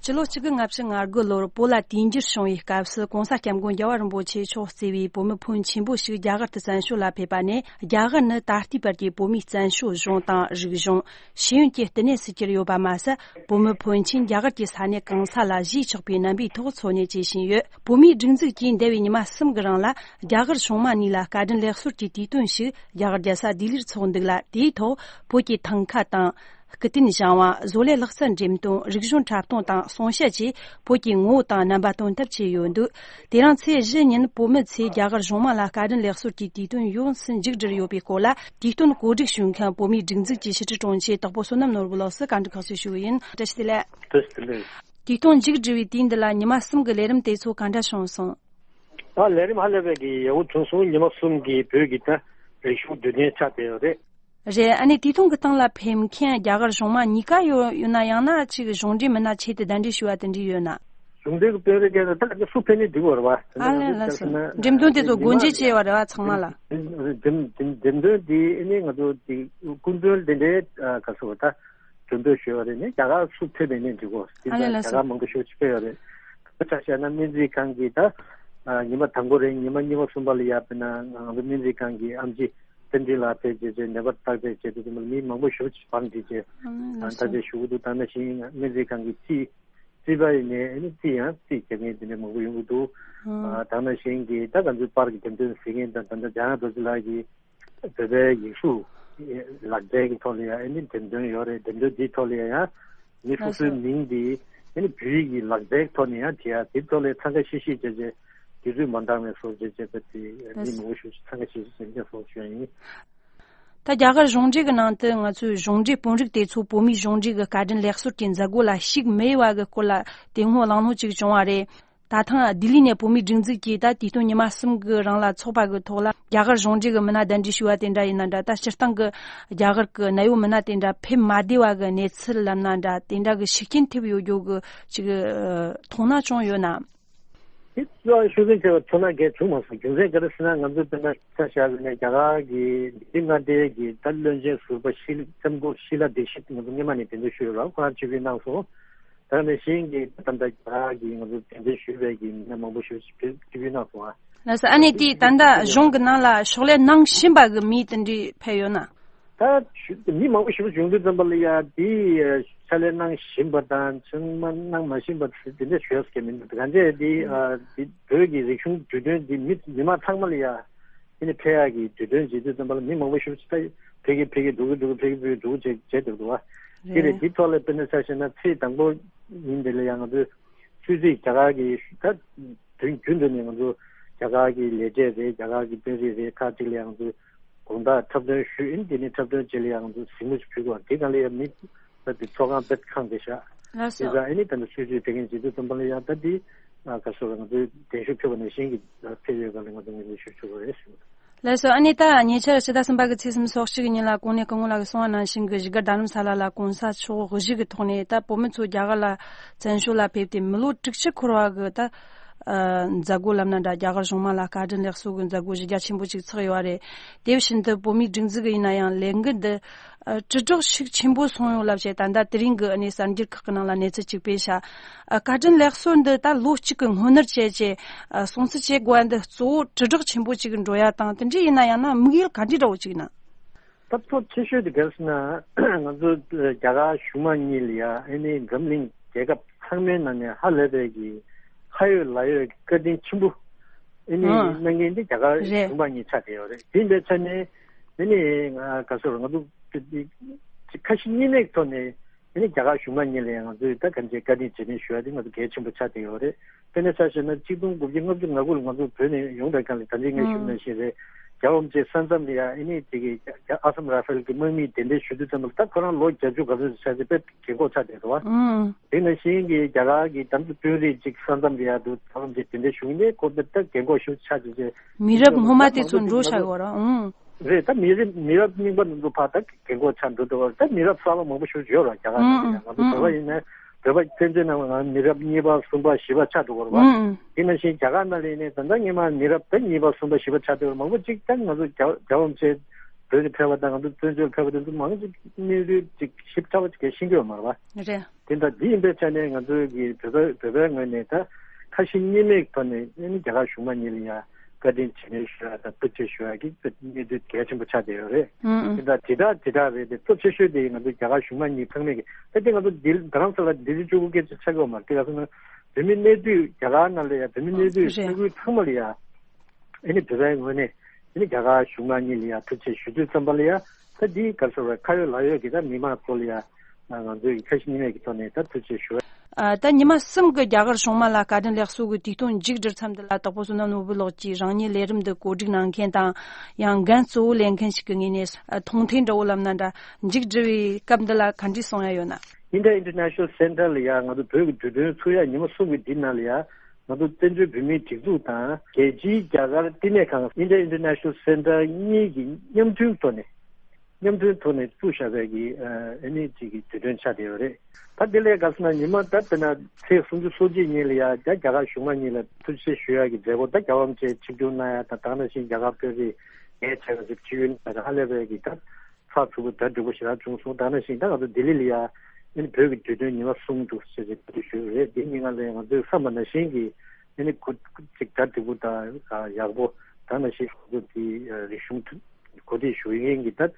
སྤྱི་ལོ་གཅིག་དགུ་ལྔ་བཅུ་ང་དགུ་ལོར་བོད་ལ་དུས་འགྱུར་བྱུང་བའི་སྐབས་སུ་༸གོང་ས་༸སྐྱབས་མགོན་རྒྱལ་བ་རིན་པོ་ཆེ་མཆོག་གཙོས་པའི་བོད་མི་ཕོན་ཆེན་པོ་ཞིག་རྒྱ་གར་དུ་བཙན་བྱོལ་ལ་ཕེབས་པ་ནས། རྒྱ་གར་ནི་ད་ལྟའི་བར་གྱི་བོད་མིའི་བཙན་བྱོལ་གཞུང་དང་རིག་གཞུང་། ཤེས་ཡོན་གྱི་བསྟི་གནས་སུ་གྱུར་ཡོད་པ་མ་ཟད། བོད་མི་ཕོན་ཆེན་རྒྱ་གར་གྱི་ས་གནས་གང་ས་ལ་གཞིས་ཆགས་པའི་རྣམ་པའི་ཐོག་འཚོ་གནས་བྱེད་བཞིན་ཡོད། བོད་མིའི་སྒྲིག་འཛུགས་ཀྱིས་འདས་པའི་ཉི་མ་གསུམ་གྱི་རིང་ལ་རྒྱ་གར་གཞུང་མང་གཉིས་ལ་བཀའ་དྲིན་ལེགས་གསོལ་གྱི་དུས་སྟོན་ཞིག་རྒྱ་གར་རྒྱལ་ས་ལྡི་ལིར་འཚོགས་འདུག་ལ། དེའི་ཐོག་བོད་ཀྱི་ཐང་ཀ་དང་། སྐུ་རྟེན་བཞེངས་པ། བཟོ་ལས་ལག་རྩལ་འགྲེམས་སྟོན། རིག་གཞུང་འཁྲབ་སྟོན་དང་གསུང་བཤད་བཅས་བོད་ཀྱི་ངོ་བོ་དང་རྣམ་པ་སྟོན་ཐབས་བྱས་ཡོད་འདུག། དེ་རིང་ཚེས་བཞི་ཉིན་བོད་མི་ཚོས་རྒྱ་གར་གཞུང་མང་ལ་བཀའ་དྲིན་ལེགས་གསོལ་གྱི་དུས་སྟོན་ཡོངས་སུ་མཇུག་བསྒྲིལ་ཡོད་པའི་སྐོར་ལ། དུས་སྟོན་གོ་སྒྲིག་ཞུ་མཁན་བོད་མིའི་སྒྲིག་འཛུགས་ཀྱི་ཕྱི་དྲིལ་དྲུང་ཆེ་དྭགས་པོ་བསོད་ནམས་ནོར་བུ་ལགས་སུ་བཀའ་འདྲི་ཁག་ཅིག་ཞུ་གི་ཡིན། བཀྲ་ཤིས་བདེ་ལེགས། བཀྲ་ཤིས་བདེ་ལེགས། དུས་སྟོན་མཇུག་བསྒྲིལ་བའི་དུས་འདི་ལ་ཉི་མ་གསུམ་གྱི་ལས་རིམ་དེ་ཚོ་ག་འདྲ་བྱུང་སོང་། ད་ལས་རིམ་ཧ་ལས་པའི་གི་ཡག་པོ་བྱུང་སོང་། ཉི་མ་གསུམ་གྱི་བོད་ཀྱི་ད་རིག་གཞུང་དུས་སྟོན་ཆགས་བསྡད་ཡོད་རེད། རེད། ཨ་ནི་དུས་ཐུང་གི་སྟེང་ལ་ཕེབས་མཁན་རྒྱ་གར་གཞུང་མང་གཉིས་ཀ་ཡོད་ཡོད་ན། ཡང་ན་ཅིག་གཞུང་འབྲེལ་མི་སྣ་ཆེད་དུ་གདན་འདྲེན་ཞུ་བ་དེ་འདྲ་ཡོད་ན། གཞུང་འབྲེལ་གྱི་དཔོན་རིགས་ཀྱང་ད་ག་སུ་ཕེབས་ནས་འགྲིག་གི་རེད་བ། ཨ་ལས་ལགས་སོ། འགྲེམས་སྟོན་དེ་ཚོ་སྒོ་འབྱེད་བྱས་པ་རེད་བ། ཚང་མ་ལ། འགྲེམས་འགྲེམས་འགྲེམས་སྟོན་དེ་ཨ་ནི་ང་ཚོ་དེ་སྐུ་མགྲོན་དེ་འདྲའི་ག་སུ་ད་གྲོས་འདོན་ཞུས་པ་རེད། ནས་རྒྱ་གར་སུ་ཕེབས་པ་ཡིན་ནའི་འགྲིག་གོ། དེ་ཨ་ལས་ལགས་སོ། རྒྱ་གར་མང་པོ་ཞེ་པོ་ཅིག་ཕེབས་ཡོད་རེད། ད་ཆ་བཞག་ན་སྨན་རྩིས་ཁང་གི་ད་ཉི་མ་དང་པོ་རེད། ཉི་མ་གཉིས་པ་གསུམ་པ་ལ་ཡ་དཔེར་ན་ང་ཚོ་སྨན་རྩིས་ཁང་གི་ཨེམ་ཆི་བསྟན་འཛིན་ལགས་ཕེབས་བྱས་བྱས་ནད་པར་བརྟག་དཔྱད་བྱས་དུས་ཙམ་པ་ལ་མི་མང་པོ་ཞེ་པོ་ཅིག་བང་བསྒྲིགས་བྱས། ཨ་ལས་ད་སོ། ལྟ་དཔྱད་ཞུ་གི་འདུག། ད་ནང་བཞིན་སྨན་རྩིས་ཁང་གི་རྩིས་རྩིས་པ་ཡིན་ནའི་ཨ་ནི་རྩིས་ཡང་རྩིས་རྒྱག་མཁན་དེ་འདྲ་མང་པོ་ཡོང་གི་འདུག། ཨ་ད་ནང་བཞིན་གྱི་ད་ང་ཚོའི་པར་གྱི་འགྲེམས་སྟོན་གཟིགས་མཁན་དང་ད་ལྟ་འཇམ་དབྱངས་རྡོ་རྗེ་ལགས་ཀྱིས་བོད་པའི་ཡིག་གཟུགས་ལག་རྩལ་གྱི་ཐོག་ལ་ཡང་ཨ་ནི་འགྲེམས་སྟོན་ཡོད་རེད། འགྲེམས་སྟོན་འདིའི་ཐོག་ལ་ཡང་མི་སོ་སོའི་མིང་འདི་ཨ་ནི་བོད་ཡིག་གི་ལག་རྩལ་གྱི་ཐོག་ནས་ཡང་བྲིས་ཡ། དེའི་ཐོག་ལ་འཚང་ཁ་ཤིག་ཤིག་བྱས་བྱས་དུས་ཚོད་མ་འདང་བའི་བཟོ་བྱས་བྱས་པ་དེ་མི་མང་པོ་ཞིག་འཚང་ཁ་ཤིག་ཤིག་བྱས་བྱས་བཟོ་བྱས་ཡིན། ད་རྒྱ་གར་གཞུང་འབྲེལ་གྱི་ནང་དུ་ང་ཚོའི་གཞུང་འབྲེལ་དཔོན་རིགས་དེ་ཚོ་བོད་མིའི་གཞུང་འབྲེལ་གྱི་བཀའ་དྲིན་ལེགས་གསོལ་གྱི་མཛད་སྒོ་ལ་ཞུགས་མེད་པ་གི་སྐོར་ལ་དེ་སྔོན་གླེང་སློང་ཅིག་བྱུང་བ་རེད། ད་ཐེངས་ལྡི་ལི་ནས་བོད་མིའི་སྒྲིག་འཛུགས་ཀྱིས་ད་དུས་སྟོན་ཉི་མ་གསུམ་གྱི་རིང་ལ་འཚོགས་པ་གི་ཐོག་ལ་རྒྱ་གར་གཞུང་འབྲེལ་གྱི་མི་སྣ་གདན་འདྲེན་ཞུས་པ་དེ་འདྲ་ཡིན་ན་འདྲ། ད་སྤྱིར་བཏང་གི་རྒྱ་གར་གྱི་གནད་ཡོད་མི་སྣ་དེ་འདྲ་ཕེབས་མ་བདེ་བ་གི་གནས་ཚུལ་ལབ་ན་འདྲ། དེ་འདྲ་གི་ཤུགས་རྐྱེན་ཐེབས་ཡོད་རྒྱུ་གི་ཅིག་མཐོང་སྣང་བྱུང་ཡོད་ན། དེ་གཙོ་བོ་ཤུགས་རྐྱེན་ཐེབས་པ་ཚོར་སྣང་གལ་བྱུང་མ་སོང་། རྒྱུ་མཚན་ག་རེ་ཟེར་ན་ང་ཚོ་དཔེར་ན་ཆ་བཞག་པ་ཡིན་ན་རྒྱ་གར་གྱི་ལྡི་ལི་མངའ་སྡེའི་གི་ད་བློན་ཆེན་ཟུར་པ་ཤི་ལྕམ་སྐུ་ཤི་ལ་དིག་ཤིད་ང་ཚོ་སྔོན་མ་ནས་གདན་འདྲེན་ཞུས་ཡོད་རེད། ཁོ་རང་ཆིབས་བསྒྱུར་གནང་སོང་། ད་ནང་བཞིན་གྱི་ད་ལྟ་རྒྱ་གར་གྱི་ང་ཚོ་གདན་འདྲེན་ཞུས་པའི་གི་མི་སྣ་མང་པོ་ཞིག་ཆིབས་བསྒྱུར་གནང་སོང་ཨ། ལགས་སོ། ཨ་ནི་དེ་ད་ལྟ་གཞུང་གི་ནང་ལ་ཕྱག་ལས་གནང་བཞིན་པ་གི་མི་དེ་འདྲས་ཕེབས་ཡོད་ན། ད་མི་མང་པོ་ཞིག་བྱུང་དུས་ཙམ་པ་ལ་ཡ་དེ་ཕྱག་ལས་གནང་བཞིན་པ་དང་ཚང་མ་གནང་མ་བཞིན་པ་དེ་འདྲ་ཞུ་ཡ་ཟེར་མི་འདུག། གང་ཅི་དེ་དེ་བོད་ཀྱི་རིག་གཞུང་དུས་སྟོན་དེ་མི་མི་མང་ཚང་མ་ལ་ཡ་དེ་ནི་ཕེབས་ཡག་གི་དུས་སྟོན་བྱེད་དུས་ཙམ་པ་ལ་མི་མང་པོ་ཞིག་ད་ཕེབས་ཀྱི་ཕེབས་ཀྱི་འགྲོ་གི་འགྲོ་གི་ཕེབས་ཀྱི་ཕེབས་ཀྱི་འགྲོ་གི་བྱེད་བྱེད་འདུག་འདུག་བ། དེ་རེད། རེད། དེ་ཐོག་ལ་དཔེར་ན་ཆ་བཞག་ན་ཚེས་དང་པོ་ཉིན་དེ་ལ་ཡང་ང་ཚོས་སུད་སི་རྒྱ་གར་གྱི་ད་དུས་རྒྱུན་དུ་ནས་ང་ཚོ་རྒྱ་གར་གྱི་ལས་བྱེད་རེད། རྒྱ་གར་གྱི་དཔོན་རིགས་རེད། ཁག་ཅིག་ལ་ཡང་ང་ཚོས་དགོངས་དག་འཁྲབ་སྟོན་ཞུས་ཡིན། དེ་ནས་འཁྲབ་སྟོན་རྗེས་ལ་ཡང་ང་ཚོས་གཟིགས་མོ་ཞིག་ཕུལ་དགོས། དེ་གང་ལ་ཡང་མི་ད་དེ་ཚོགས་ཁང་དཔེ་ཁང་དེ་བཞག། ལགས་སོ། དེ་ཙང་ཨ་ནི་ད་ནི་སུད་སི་བོད་ཁྱིམ་སྤྱི་འཐུས་ཚོགས་པ་ལ་ཡང་ད་དེ་ཁ་སོ་ལ་ང་ཚོས་གདན་ཞུ་ཕུལ་བ་ནང་བཞིན་གྱི་ཕེབས་ཡོད་ག་ལ་ང་ཚོས་ངོས་འཛིན་ཞུ་ཆོག་གི་རེད་ཞུ། ལགས་སོ། ཨ་ནི་ད་ཉེ་ཆར་ཕྱི་ཟླ་གསུམ་པ་གི་ཚེས་སུམ་ཅུ་སོ་གཅིག་གི་ཉིན་ལ་གོང་ནས་སྐུ་ངོ་ལགས་ཀྱིས་གསུངས་པ་ནང་བཞིན་གྱི་བཞུགས་སྒར་རྡ་རམ་ས་ལ་ལ་གོང་ས་མཆོག་བཞུགས་ཀྱི་ཐོག་ནས་ད་བོད་མི་ཚོ་རྒྱ་གར་ལ་བཙན་བྱོལ་ལ་ཕེབས་ཏེ་མི་ལོ་དྲུག་ཅུ་འཁོར་བ་གི་ད་ཨ་མཛད་སྒོ་ལབ་ན་འདྲ། རྒྱ་གར་གཞུང་མང་ལ་བཀའ་དྲིན་ལེགས་གསོལ་གྱི་མཛད་སྒོ་གཞི་རྒྱ་ཆེན་པོ་ཅིག་ཚོགས་ཡོད་རེད། དེ་བཞིན་དུ་བོད་མིའི་སྒྲིག་འཛུགས་ཡིན་ན་ཡང་ལས་འགུལ་འདི་ཨ་དྲིལ་བསྒྲགས་ཤུགས་ཆེན་པོ་སོང་ཡོད་ལབ་བྱས། ད་ལྟ་དེ་རིང་གི་ཨ་ནི་གསར་འགྱུར་ཁག་གི་ནང་ལ་གནས་ཚུལ་ཅིག་སྤེལ་བྱ། ཨ་བཀའ་དྲིན་ལེགས་གསོལ་འདི་ད་ལོ་གཅིག་གི་སྔོན་ནར་བྱས་བྱས་ཨ་སྲུང་བརྩི་བྱེད་དགོས་པ་འདི་གཙོ་བོ་དྲིལ་བསྒྲགས་ཆེན་པོ་ཅིག་འགྲོ་ཡ་དང་། དེ་འདྲ་ཡིན་ན་ཡང་ན་དམིགས་ཡུལ་ག་འདྲ་འདྲ་བོ་ཅིག་ཡིན་ན། ད་གཙོ་ཆེ་ཤོས་དེ་ག་རེ་ཟེར་ན་ང་ཚོ་རྒྱ་གར་གཞུང་མང་གཉིས་ལ་ཡ་ཨ་ནི་འཛམ་གླིང་རྒྱལ་ཁབ་ཚང་མའི་ནང་ནས་ཧ་ལས་པའི་གི་ཁ་ཡོད་ལག་ཡོད་ཀྱི་བཀའ་དྲིན་ཆེན་པོ་ཨ་ནི་ཨང་གནང་མཁན་དེ་རྒྱ་གར་རེད། གཞུང་མང་གཉིས་ཆགས་བསྡད་ཡོད་རེད། དེ་ཡིན་པའི་ཆ་ནས་ཨ་ནི་ང་ག་ཚོད་ང་ཚོ་ཁ་ཞེ་གཉིས་མེད་ཀྱི་ཐོག་ནས། དེ་ནི་རྒྱ་གར་གཞུང་མང་གཉིས་ལ་ཡང་ང་ཚོས་ད་གང་ཅིའི་བཀའ་དྲིན་རྗེས་དྲན་ཞུ་བ་དེ་ང་ཚོ་གལ་ཆེན་པོ་ཆགས་བསྡད་ཡོད་རེད། དཔེར་ན་ཆ་བཞག་ན་གཅིག་སྟོང་དགུ་བརྒྱ་ལྔ་བཅུ་ང་དགུ་ལ་ང་ཚོ་བོད་ནས་ཡོང་བའི་སྒང་ལ་ད་ལྟའི་ངས་ཞུས་ནང་བཞིན་རེད། རྒྱལ་བ་རིན་པོ་ཆེའི་ས་མཚམས་ལ་ཡང་ཨ་ནི་དེ་གི་ཨ་སམ་ར་ཧྥེལ་གྱི་དམག་མིས་གདན་འདྲེན་ཞུ་དུས་ཙམ་པ་ལ་ད་ཁོ་རང་ལོ་བརྒྱད་ཅུ་ག་ཚོད་ཆགས་ཚེ་དཔེ་རྒན་གོག་ཆགས་བསྡད་འདུག་བ། དེ་ནང་བཞིན་གྱི་རྒྱ་གར་གྱི་དམ་དུ་དཔོན་རིགས་གཅིག་ས་མཚམས་ལ་ཡང་དུ་རྒྱལ་བ་རིན་པོ་ཆེ་གདན་འདྲེན་ཞུ་མཁན་དེ་ཁོ་དཔེ་ད་རྒན་གོག་ཞིག་ཆགས་བྱས་བྱས། མི་རབས་སྔོན་མ་དེ་ཚོ་འགྲོ་བཞག་ཡོད་རེད། ཨང་། རེད། ད་མི་རབས་མི་རབས་རྙིང་པ་ནང་དུ་ཕར་ད་རྒན་གོག་ཆགས་འགྲོ་འདུག་བར། ད་མི་རབས་གསར་པ་མང་པོ་ཞིག་ཡོད་ར། རྒྱ་གར་ནང་ལ་ཡང་ང་ཚོ་བོད་པ་ཡིན་ན་བོད་པ་བཙན་བྱོལ་ནང་ང་མི་རབས་གཉིས་པ་གསུམ་པ་བཞི་པ་ཆགས་འགྲོ་བར་བ། དེ་ནང་བཞིན་རྒྱ་གར་ནང་ལ་ཡིན་ན་ད་ལྟ་སྔོན་མ་མི་རབས་ད་གཉིས་པ་གསུམ་པ་བཞི་པ་ཆགས་འགྲོ་བར་མང་པོ་ཅིག་ད་ང་ཚོ་རྒྱ་རྒྱ་བོད་བཅས་བོད་ནས་ཕེབས་པ་དང་ང་ཚོ་བཙན་བྱོལ་ཕེབས་པ་དེ་ཚོ་མང་པོ་ཅིག་གནས་ཚུལ་ཅིག་ཞིབ་ཕྲ་བ་ཅིག་ཤེས་ཀྱི་ཡོད་མ་རེད་བ། རེད། དེ་འདྲ་འདི་ཡིན་པའི་ཆ་ནས་ང་ཚོའི་གི་བོད་པ་བོད་པའི་ངོས་ནས་ད་ཁ་ཞེ་གཉིས་མེད་ཀྱི་ཐོག་ནས་ཨ་ནི་རྒྱ་གར་གཞུང་མང་གཉིས་ལ་ཡང་བཀའ་དྲིན་རྗེས་དྲན་ཞུ་ཡ་དང་ཐུགས་རྗེ་ཆེ་ཞུ་ཡ་གི་གནས་ཚུལ་གལ་ཆེན་པོ་ཆགས་བསྡད་ཡོད་རེད། ཨང་། དེ་འདྲ་དེ་འདྲ་དེ་འདྲ་རེད་དེ། གཙོ་ཆེ་ཤོས་དེ་ང་ཚོ་རྒྱ་གར་གཞུང་མང་གཉིས་ཚང་མས་ཀྱི་ད་དེ་ང་ཚོ་འདི་རྡ་རམ་ས་ལ་འདི་ཚོ་བཅུ་དགུ་སྐད་ཆ་ཆགས་ཀྱི་ཡོད་མ་རེད། དེ་ག་ཟེར་ན་བོད་མི་གནས་སྡོད་རྒྱ་གར་ནང་ལ་ཡ་བོད་མི་གནས་སྡོད་རེད། ས་ཁུལ་ཚང་མ་ལ་ཡ་ཨ་ནི་བོད་པའི་ངོས་ནས་ཨ་ནི་རྒྱ་གར་གཞུང་མང་གཉིས་ལ་ཡ་ཐུགས་རྗེ་ཆེ་ཞུ་དུས་ཙམ་པ་ལ་ཡ། ད་འདི་ག་རེ་ཟེར་བ་ཁ་ཡོད་ལག་ཡོད་ཀྱི་ད་མི་མང་ཚོ་ལ་ཡ་ང་ཚོས་ཁ་ཞེ་གཉིས་མེད་ཀྱི་ཐོག་ནས་ད་ཐུགས་རྗེ་ཆེ་ཞུ། ཨ། ད་ཉི་མ་གསུམ་གྱི་རྒྱ་གར་གཞུང་མང་ལ་བཀའ་དྲིན་ལེགས་གསོལ་གྱི་དུས་སྟོན་མཇུག་བསྒྲིལ་མཚམས་འདི་ལ་དྭགས་པོ་བསོད་ནམས་ནོར་བུ་ལགས་ཀྱིས་རང་ཉིད་ལས་རིམ་འདི་གོ་སྒྲིག་གནང་མཁན་དང་ཡང་འགན་གཙོ་བོ་ལེན་མཁན་ཞིག་གི་ངོས་ནས་ཨ། མཐོང་ཐོས་འདྲ་བོ་ལབ་ན་འདྲ། མཇུག་བསྒྲིལ་བའི་སྐབས་འདི་ལ་ག་འདྲ་གསུང་ཡ་ཡོད་ན། India International Center ལ་ཡ་ང་ཚོ་བོད་ཀྱི་དུས་སྟོན་ཚུགས་ཡ་ཉི་མ་གསུམ་གྱི་འདི་ནང་ལ་ཡ། ང་ཚོ་བཙན་བྱོལ་བོད་མིའི་སྒྲིག་འཛུགས་དང་རྒྱལ་སྤྱིའི་རྒྱ་གར་བསྟི་གནས་ཁང་India International Center གཉིས་ཀྱི་མཉམ་མཐུན་ཐོག་ནས་མཉམ་མཐུན་ཐོག་ནས་བཙུགས་བཞག་པའི་གི་ཨ་ནི་གཅིག་གི་དུས་སྟོན་ཆགས་བསྡད་ཡོད་རེད། ད་དེ་ལས་ག་ཟེར་ན་ཉི་མ་ད་དཔེར་ན་ཚེས་སུམ་ཅུ་སོ་གཅིག་ཉིན་ལ་ཡ་རྒྱ་རྒྱ་གར་གཞུང་མང་གཉིས་ལ་ཐུགས་རྗེ་ཆེ་ཞུ་ཡ་གི་མཛད་སྒོ་ད་རྒྱལ་བ་རིན་པོ་ཆེ་ཆིབས་བསྒྱུར་གནང་ཡ་དང་དེ་ནང་བཞིན་རྒྱ་གར་དཔོན་རིགས་ངས་བྱས་པ་ཞིག་ཆིབས་བསྒྱུར་གནང་ཡ་དང་ཧ་ལས་པའི་གི་ད། ཚགས་ཚུད་པོ་གྲ་སྒྲིག་པོ་ཞེ་དྲག་བྱུང་སོང་། ད་ནང་བཞིན་ད་ང་ཚོ་ལྡི་ལི་ལ་ཡ་ཨ་ནི་བོད་ཀྱི་དུས་སྟོན་ཉི་མ་གསུམ་དུ་ཞེས་བྱ་གྲ་སྒྲིག་ཞུས་པ་རེད། འདི་ཉིན་ང་ལ་ང་ཚོས་བསམ་པ་ནང་བཞིན་གྱི་ཨ་ནི་གོ་ཅིག་གྲ་སྒྲིག་པོ་དང་ཡག་པོ་ད་ནང་བཞིན་ང་ཚོ་དེ་རིག་གཞུང་གོ་སྒྲིག་ཞུ་མཁན་གྱི་ད་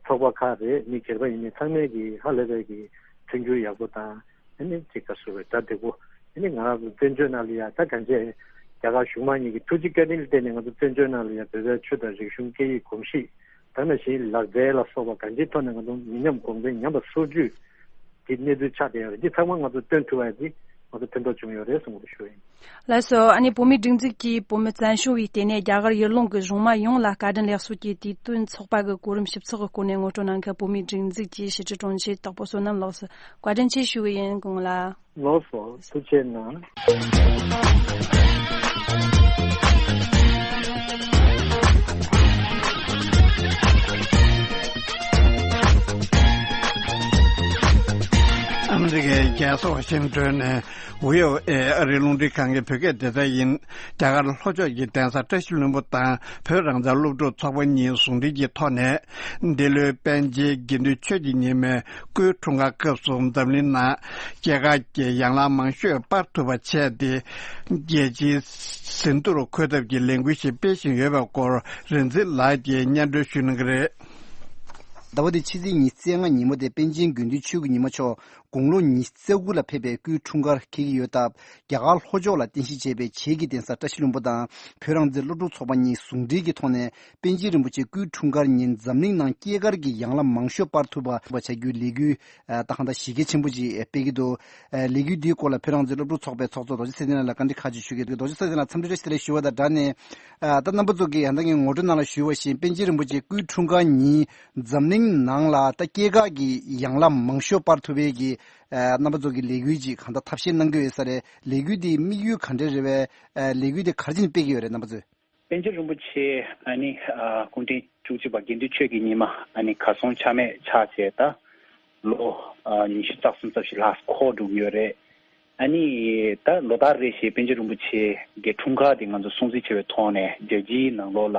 ཚོགས་པ་ཁག་རེད། མི་སྒེར་པ་ཡིན་མིན་ཚང་མས་ཀྱི་ཧ་ལས་པའི་ཀྱི་མཐུན་འགྱུར་ཡག་པོ་དང་ཨ་ནི་ཅིག་ག་ཟེར་བའི་གྲ་སྒྲིག་པོ་ཨ་ནི་ང་རང་ཚོ་བཙན་བྱོལ་ནང་ལ་ཡ་ད་གང་ཅི་རྒྱ་གར་གཞུང་མང་གཉིས་ཀྱི་ཐུགས་རྗེ་བཀའ་དྲིན་ལ་བརྟེན་ནས་ང་ཚོ་བཙན་བྱོལ་ནང་ལ་ཡ་བོད་པའི་ཆོས་དང་རིག་གཞུང་སྐད་ཡིག་གོམས་གཤིས། ད་ནང་བཞིན་ལག་རྩལ་ལ་སོགས་པ་གང་ཅིའི་ཐོག་ནས་ང་ཚོ་མི་ཉམས་གོང་འཕེལ་ཉམས་པ་སོར་ཆུད་ཀྱི་གནས་ཚུལ་ཆགས་བསྡད་ཡོད་རེད། འདི་ཚང་མ་ང་ཚོ་སྟོན་ཐུབ་པ་ཡིན་ང་ཚོ་ཕན་ཐོགས་བྱུང་ཡོད་རེད་གསུངས་པ་ཞུ་ཡིན། ལགས་སོ། ཨ་ནི་བོད་མིའི་སྒྲིག་འཛུགས་ཀྱིས་བོད་མི་བཙན་བྱོལ་བའི་ལྟེ་གནས་རྒྱ་གར་ཡུལ་ལུང་གི་གཞུང་མང་ཡོངས་ལ་བཀའ་དྲིན་ལེགས་གསོལ་གྱི་དུས་སྟོན་ཚོགས་པ་གི་གོ་རིམ་ཞིབ་ཚགས་ཀྱི་སྐོར་ནས་ངོ་སྤྲོད་གནང་མཁན་བོད་མིའི་སྒྲིག་འཛུགས་ཀྱི་ཕྱི་དྲིལ་དྲུང་ཆེ་དྭགས་པོ་བསོད་ནམས་ལགས་སུ་བཀའ་དྲིན་ཆེ་ཞུ་གི་ཡིན། དགོངས་ལ། ལགས་སོ། ཐུགས་རྗེ་གནང་། ཨ་མི་རི་ཀའི་རྒྱལ་ས་ཝ་ཤིང་ཏོན་ནས་ཝི་ཨོ་ཨེ་ཨ་རིའི་རླུང་འཕྲིན་ཁང་གི་བོད་སྐད་སྡེ་ཚན་ཡིན། རྒྱ་གར་ལྷོ་ཕྱོགས་ཀྱི་གདན་ས་བཀྲ་ཤིས་ལྷུན་པོ་དང་བོད་རང་བཙན་སློབ་ཕྲུག་ཚོགས་པ་གཉིས་ཟུང་འབྲེལ་གྱི་ཐོག་ནས། འདི་ལོའི་པཎ་ཆེན་དགེ་འདུན་ཆོས་ཀྱི་ཉི་མའི་སྐུའི་འཁྲུངས་སྐར་སྐབས་སུ་འཛམ་གླིང་ནང་སྐྱེས་སྐར་གྱི་ཡན་ལག་མང་ཤོས་སྤར་ཐུབ་པ་བྱས་ཏེ། རྒྱལ་སྤྱིའི་ཟིན་ཐོར་འཁོད་ཐབས་ཀྱི་ལས་འགུལ་ཞིག་སྤེལ་བཞིན་ཡོད་པའི་སྐོར་རིག་འཛིན་ལགས་ཀྱིས་སྙན་སྒྲོན་ཞུ་གནང་གི་རེད། ཟླ་བ་འདིའི་ཕྱི་ཚེས་ཉི་ཤུ་རྩ་ལྔ་ཉིན་མོ་དེ་པཎ་ཆེན་དགེ་འདུན་ཆོས་ཀྱི་ཉི་མ་མཆོག་དགུང་ལོ་ཉི་ཤུ་རྩ་དགུ་ལ་ཕེབས་པའི་སྐུའི་འཁྲུངས་སྐར་འཁེལ་གྱི་ཡོད་སྟབས། རྒྱ་གར་ལྷོ་ཕྱོགས་ལ་རྟེན་གཞི་བྱས་པའི་བྱེས་ཀྱི་གདན་ས་བཀྲ་ཤིས་ལྷུན་པོ་དང་བོད་རང་བཙན་སློབ་ཕྲུག་ཚོགས་པ་གཉིས་ཟུང་འབྲེལ་གྱི་ཐོག་ནས། པཎ་ཆེན་རིན་པོ་ཆེ་སྐུའི་འཁྲུངས་སྐར་ཉིན་འཛམ་གླིང་ནང་སྐྱེས་སྐར་གྱི་ཡན་ལག་མང་ཤོས་སྤར་ཐུབ་པ་བྱ་རྒྱུའི་ལས་འགུལ་ད་གང་ལྟར་གཞི་རྒྱ་ཆེན་པོ་ཅིག་སྤེལ་གྱི་འདུག་ལས་འགུལ་འདིའི་སྐོར་ལ་བོད་རང་བཙན་སློབ་ཕྲུག་ཚོགས་པའི་ཚོགས་གཙོ་རྡོ་རྗེ་ཚེ་བརྟན་ལགས་ལ་བཀའ་འདྲི་ཁག་ཅིག་ཞུ་གི་འདུག་རྡོ་རྗེ་ཚེ་བརྟན་ལགས་འཚམས་འདྲི་བཀྲ་ཤིས་བདེ་ལེགས་ཞུ་བ་དང་སྦྲགས་ནས། ད་རྣམ་པ་ཚོ་གིས་ཡང་ད་ངས་ངོ་སྤྲོད་ནང་ལ་ཞུས་པ་བཞིན་པཎ་ཆེན་རིན་པོ་ཆེ་སྐུའི་འཁྲུངས་སྐར་ཉིན་འཛམ་གླིང་ནང་ལ་ད་སྐྱེས་སྐར་གྱི་ཡན་ལག་མང་ཤོས་སྤར་ཐུབ་པའི་གི་རྣམ་པ་ཚོ་གི་ལས་འགུལ་ཅིག་གང་ལྟར་ཐབས་ཤེས་གནང་གི་ཡོད་ས་རེད། ལས་འགུལ་འདིའི་དམིགས་ཡུལ་ག་འདྲ་རེད་པས། ལས་འགུལ་འདི་ག་རེ་བྱས་ནས་སྤེལ་གྱི་ཡོད་རེད་རྣམ་པ་ཚོས། པཎ་ཆེན་རིན་པོ་ཆེ་ཨ་ནི་ཨ་སྐུ་ཕྲེང་བཅུ་གཅིག་པ་དགེ་འདུན་ཆོས་ཀྱི་ཉི་མ་ཨ་ནི་གར་སོང་ཆ་མེད་ཆགས་བྱས་ད་ལོ་ཨ་ཉི་ཤུ་རྩ་གསུམ་རྩ་བཞི་ལྷག་འཁོར་འགྲོ་གི་ཡོད་རེད། ཨ་ནི་ད་ལོ་ལྟར་རེ་བཞིན་པཎ་ཆེན་རིན་པོ་ཆེ་གི་འཁྲུངས་སྐར་དེ་ང་ཚོ་སྲུང་བརྩི་བྱེད་པའི་ཐོག་ནས་རྒྱལ་སྤྱིའི་ནང་ལོགས་ལ་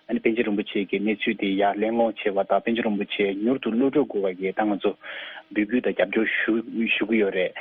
ཨ་ནི་པཎ་ཆེན་རིན་པོ་ཆེ་གི་གནས་ཚུལ་དེ་ཡར་གླེང་སློང་བྱེད་པ་དང་པཎ་ཆེན་རིན་པོ་ཆེ་མྱུར་དུ་གློད་གྲོལ་དགོས་པ་གི་ད་ང་ཚོ་འབོད་སྐུལ་དང་རྒྱབ་སྐྱོར་ཞུ་ཞུ་གི་ཡོད་རེད།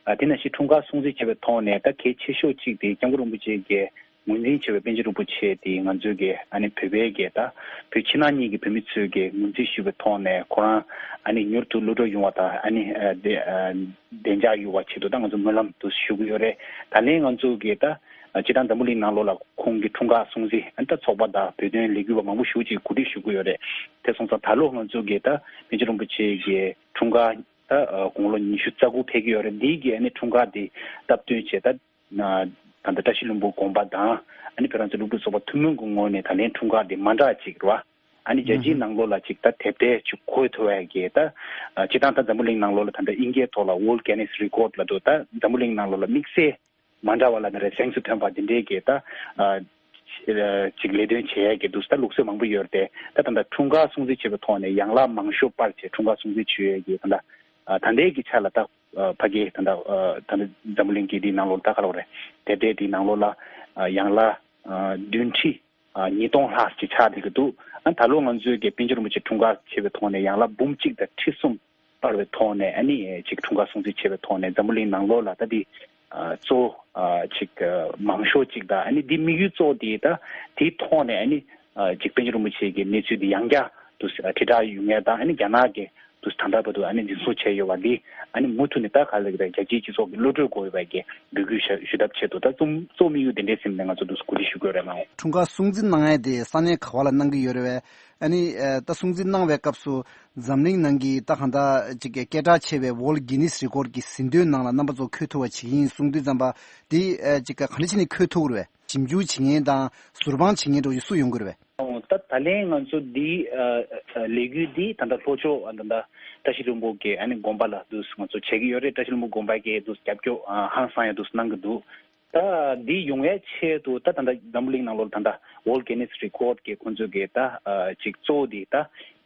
ཨ་དེ་ནང་བཞིན་འཁྲུངས་སྐར་སྲུང་བརྩི་བྱེད་པའི་ཐོག་ནས་ད་གལ་ཆེ་ཤོས་གཅིག་དེ་སྐྱབས་མགོན་རིན་པོ་ཆེ་གི་ངོས་འཛིན་བྱས་པའི་པཎ་ཆེན་རིན་པོ་ཆེ་དེ་ང་ཚོའི་གི་ཨ་ནི་བོད་པའི་གི་ད་བོད་ཕྱི་ནང་གཉིས་ཀྱི་བོད་མི་ཚོའི་གི་ངོས་འཛིན་ཞུས་པའི་ཐོག་ནས་ཁོ་རང་ཨ་ནི་མྱུར་དུ་གློད་གྲོལ་ཡོང་བ་དང་ཨ་ནི་ཨ་བདེ་ཨ་བདེ་འཇགས་ཡོང་བ་ཆེད་དུ་ད་ང་ཚོ་སྨོན་ལམ་དུ་ཞུ་གི་ཡོད་རེད། ད་ལན་ང་ཚོ་གི་ད་སྤྱིར་བཏང་འཛམ་བུ་གླིང་ནང་ལོགས་ལ་ཁོང་གི་འཁྲུངས་སྐར་སྲུང་བརྩི་ཨ་ནི་ད་ཚོགས་པ་དང་བོད་དོན་ལས་འགུལ་བ་མང་པོ་ཞེ་པོ་ཅིག་གོ་སྒྲིག་ཞུ་གི་ཡོད་རེད། དེ་སོང་ཙང་ད་ལོ་ང་ཚོ་གི་ད་པཎ་ཆེན་རིན་པོ་ཆེ་གི་འཁྲུངས་སྐར་ད་དགུང་ལོ་ཉི་ཤུ་རྩ་དགུ་ཕེབས་ཀྱི་ཡོད་རེད། འདི་གི་ཨ་ནི་འཁྲུངས་སྐར་དེ་སྟབས་བསྟུན་བྱས་ད། ད་ལྟ་བཀྲ་ཤིས་ལྷུན་པོ་དགོན་པ་དང་ཨ་ནི་བོད་རང་བཙན་སློབ་ཕྲུག་ཚོགས་པ་ཐུན་མོང་གི་ངོས་ནས་ད་ལན་འཁྲུངས་སྐར་འདི་མ་འདྲ་ཅིག་རེད་བ། ཨ་ནི་རྒྱལ་སྤྱིའི་ནང་ལོགས་ལ་ཅིག་ད་དེབ་ཐེར་ཅིག་འཁོད་ཐུབ་ཡ་གི་ད་སྤྱིར་བཏང་ད་འཛམ་བུ་གླིང་ནང་ལོགས་ལ་ད་ལྟ་དབྱིན་སྐད་ཐོག་ལ་World Guinness Record ལབ་འདུག་ད་འཛམ་བུ་གླིང་ནང་ལོགས་ལ་དམིགས་བསལ་མ་འདྲ་བ་ལབ་ན་རེད། གཟེངས་སུ་ཐོན་པ་འདི་འདྲའི་གི་ད་ ཅིག་ལས་དོན་བྱེད་ཡས་ཀྱི་འདུག་ད་ལུགས་སྲོལ་མང་པོ་ཡོད་རེད་དེ། ད་ད་ལྟ་འཁྲུངས་སྐར་སྲུང་བརྩི་བྱེད་པའི་ཐོག་ནས་ཡང་ལག་མང་ཤོས་སྤར་བྱས་འཁྲུངས་སྐར་སྲུང་བརྩི་བྱེད་ཡས་ཀྱི་ད་ལྟ་ད་ལྟའི་གི་ཆ་ལ་ད་ཕ་གི་ད་ད་འཛམ་བུ་གླིང་གི་དེའི་ནང་ལོགས་ད་ག་ལབ་རེད། དེབ་འབྲེལ་དེའི་ནང་ལོགས་ལ་ཡང་ལག་བདུན་ཁྲི་ཉིས་སྟོང་ལྷག་ཅིག་ཆགས་བསྡད་ཀྱི་འདུག་ཨ་ད་ལོ་ང་ཚོའི་གི་པཎ་ཆེན་རིན་པོ་ཆེ་འཁྲུངས་སྐར་བྱེད་པའི་ཐོག་ནས་ཡང་ལག་འབུམ་གཅིག་དང་ཁྲི་གསུམ་སྤར་བའི་ཐོག་ནས་ཨ་ནི་ཅིག་འཁྲུངས་སྐར་སྲུང་བརྩི་བྱེད་པའི་ཐོག་ནས་འཛམ་བུ་གླིང་ནང་ལོགས་ལ་ད་འདི་གཙོ་བོ་ཅིག་མང་ཤོས་ཅིག་དང་ཨ་ནི་འདི་དམིགས་ཡུལ་གཙོ་བོ་དེ་ད་དེའི་ཐོག་ནས་ཨ་ནི་ཅིག་པཎ་ཆེན་རིན་པོ་ཆེ་གི་གནས་ཚུལ་འདི་ཡང་བསྐྱར་དུ་དྲིལ་བསྒྲགས་ཡོང་ཡས་དང་ཨ་ནི་རྒྱ་ནག་གི་དུ་ད་ལྟ་བར་དུ་ཨ་ནི་འཛིན་བཟུང་བྱས་ཡོད་པ་འདི་ཨ་ནི་མུ་མཐུད་ནས་ད་ག་ལ་གི་རྒྱལ་སྤྱིའི་སྤྱི་ཚོགས་ཀྱི་གློད་གྲོལ་དགོས་ཡོད་པའི་གི་འབོད་སྐུལ་ཞུ་ཞུ་ཐབས་ཆེད་དུ་ད་གཙོ་གཙོ་དམིགས་ཡུལ་དེ་འདྲའི་ཟིན་ནས་ང་ཚོ་འདུག་གོ་སྒྲིག་ཞུ་དགོས་རེད་མ་འོང་། འཁྲུངས་སྐར་སྲུང་བརྩི་གནང་ཡས་དེ་ས་གནས་ག་བ་ལ་གནང་གི་ཡོད་རེད་བས། ཨ་ནི་ད་སྲུང་བརྩི་གནང་བའི་སྐབས་སུ་འཛམ་གླིང་ནང་གི་ད་གང་ལྟར་ཅིག་གི་སྐད་གྲགས་ཆེ་བའི་World Guinness Record་གི་ཟིན་ཐོའི་ནང་ལ་རྣམ་པ་ཚོ་འཁོད་ཐུབ་པ་བྱེད་ཀྱི་ཡིན་གསུངས་དུས་ཙམ་པ་དེ་ཅིག་ག་ག་འདྲ་བྱས་ནས་འཁོད་ཐུབ་ཀྱི་རེད་བས། ཞིབ་འཇུག་བྱེད་མཁན་དང་ཟུར་དཔང་བྱེད་མཁན་འདྲ་བོ་ཞིག་སུ་ཡོང་གི་རེད་བས། ཨོ། ད་ད་ལན་ང་ཚོ་འདི་ཨ་ཨ་ལས་འགུལ་འདི་ད་ལྟ་ལྷོ་ཕྱོགས་ཨ་ད་ལྟ་བཀྲ་ཤིས་ལྷུན་པོ་གི་ཨ་ནི་དགོན་པ་ལ་འདུག་ང་ཚོ་བྱེད་ཀྱི་ཡོད་རེད། བཀྲ་ཤིས་ལྷུན་པོ་དགོན་པ་གིས་འདུག་རྒྱབ་སྐྱོར་ཨ་ཧང་སང་ཡ་འདུག་གནང་གི་འདུག་ད་འདི་ཡོང་ཡའི་ཆེད་དུ་ད་ད་ལྟ་འཛམ་བུ་གླིང་ནང་ལོགས་ད་ལྟ་World Guinness Record་གི་ཁོང་ཚོས་གི་ད་ཨ་ཅིག་གཙོ་བོ་འདི་ད་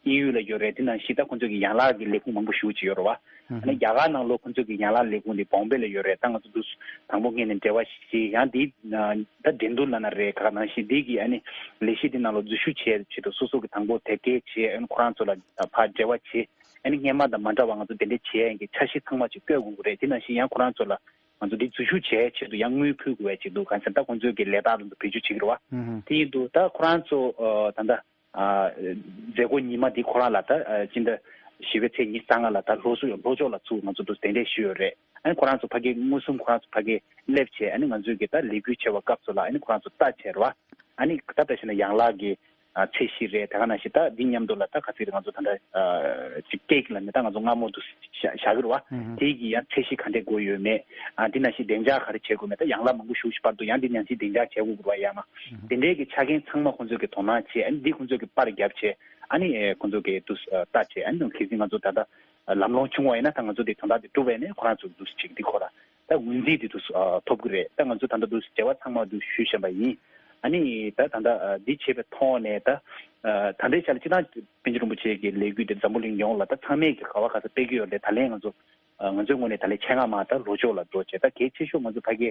དབྱིན་ཡུལ་ལ་ཡོད་རེད། དེ་ནང་བཞིན་ད་ཁོང་ཚོས་གི་ཡན་ལག་གི་ལས་ཁུངས་མང་པོ་ཞེ་པོ་ཅིག་ཡོད་རེད་བ། ཨ་ནི་རྒྱ་གར་ནང་ལོགས་ཁོང་ཚོས་གི་ཡན་ལག་ལས་ཁུངས་འདི་བོམ་བེ་ལ་ཡོད་རེད། ད་ང་ཚོ་འདུག་དང་པོ་ངོས་ནས་འབྲེལ་བ་བྱས། ཡང་འདི་ད་འགྲན་བསྡུར་ལབ་ན་རེད། ག་ནང་བཞིན་འདི་གི་ཨ་ནི་ལས་གཞི་འདི་ནང་ལ་འཛུལ་ཞུགས་བྱས་ཆེད་དུ་སོ་སོ་གི་དང་པོ་དེབ་སྐྱེལ་བྱས། ཨ་ནི་ཁོ་རང་ཚོ་ལ་ཕར་འབྲེལ་བ་བྱས། ཨ་ནི་སྔན་མ་དང་མ་འདྲ་བ་ང་ཚོ་དེ་འདྲ་བྱས་ཡན་གྱི་འཆར་གཞི་ཚང་མ་ཅིག་བཀོད་དགོས་ཀྱི་རེད། དེ་ནང་བཞིན་ཡང་ཁོ་རང་ཚོ་ལ་ང་ཚོ་འདི་འཛུལ་ཞུགས་བྱས་ཆེད་དུ་ཡང་དངུལ་ཕུལ་དགོས་པ་ཅིག་འདུག་གང་ཟེར་ད་ཁོང་ཚོའི་གི་ལས་རྟགས་ལ་འདུག་བེད་སྤྱོད་བྱེད་ཀྱི་རེད་བ། དེ་ཡིན་དུས་ད་ཁོ་རང་ཚོ་ཨ་ད་ལྟ་ཨ་མཛད་སྒོ་ཉི་མ་འདི་ཁོ་རང་ལ་ད་ཨ་སྤྱི་ཟླ་བཞི་པའི་ཚེས་ཉི་ཤུ་རྩ་ལྔ་ལ་ད་ལྷོ་སུ་ལྷོ་ཕྱོགས་ལ་ཚུར་ང་ཚོ་འདུག་གདན་འདྲེན་ཞུས་ཡོད་རེད། ཨ་ནི་ཁོ་རང་ཚོ་ཕ་གི་མངོན་སུམ་ཁོ་རང་ཚོ་ཕ་གི་སླེབས་བྱས། ཨ་ནི་ང་ཚོའི་གི་ད་ལས་འགུལ་བྱེད་པ་སྐབས་སུ་ལ་ཨ་ནི་ཁོ་རང་ཚོ་ལྟ་བྱས་རེད་བ། ཨ་ནི་ད་ལྟ་བྱས་ན་ཡང་ལག་གི་ཨ་ཚད་གཞི་རེད། དེ་ག་ནང་བཞིན་ད་འདི་མཉམ་དུ་ལ་ད་ག་ཚོད་རེད། ང་ཚོ་ད་ལྟ་ཨ་ཅིག་ཀེག་ལ་ནི་ད་ང་ཚོ་མངར་མོ་འདུག་བཞག་བཞག་གི་རེད་བ། དེ་གི་ཡང་ཚད་གཞི་ག་འདྲས་དགོས་ཡོད་མེད། ཨ་འདི་ནང་བཞིན་བདེ་འཇགས་ག་རེ་བྱེད་དགོས་མེད། ད་ཡང་ལག་མང་པོ་ཞེ་པོ་ཞིག་སྤར་འདུག་ཡང་འདི་ནང་བཞིན་བདེ་འཇགས་བྱེད་དགོས་ཀྱི་རེད་བ། ཡང་མ་དེ་འདྲས་ཀྱི་ཆ་རྐྱེན་ཚང་མ་ཁོང་ཚོས་ཀྱི་དོ་སྣང་བྱས། ཨ་ནི་འདི་ཁོང་ཚོས་ཀྱི་པར་བརྒྱབ་བྱས། ཨ་ནི་ཁོང་ཚོས་ཀྱི་འདུག་ལྟ་བྱས། ཨ་ནི་གལ་སྲིད་ང་ཚོ་ད་ལྟ་ལམ་ལྷོང་བྱུང་བ་ཡིན་ན་ད་ང་ཚོ་འདི་དོན་དག་འདི་གྲུབ་པ་ཡིན་ན་ཁོ་རང་ཚོ་འདུག་ཅིག་འདི་ཁོ་ར་ད་ངོས་འཛིན་འདི་འདུག་ཐོབ་ཀྱི་རེད། ད་ང་ཚོ་ད་ལྟ་འདུག་བྱ་བ་ཚང་མ་འདུག་ཞུས་བཞིན་པ་ཡིན། ཨ་ནི་ད་ད་ལྟ་འདི་བྱས་པའི་ཐོག་ནས་ད་ད་ལྟའི་ཆ་ལ་སྤྱི་བཏང་པཎ་ཆེན་རིན་པོ་ཆེ་གི་ལས་འགུལ་འདི་འཛམ་བུ་གླིང་ཡོངས་ལ་ད་ཚང་མས་ཀྱི་ག་བ་ག་ས་སྤེལ་གྱི་ཡོད་རེད། ད་ལན་ང་ཚོ་ང་ཚོའི་ངོས་ནས་ད་ལན་ཆེད་མངགས་མ་ད་ལྷོ་ཕྱོགས་ལ་འགྲོ་བྱས། ད་གལ་ཆེ་ཤོས་ང་ཚོ་ཕ་གི་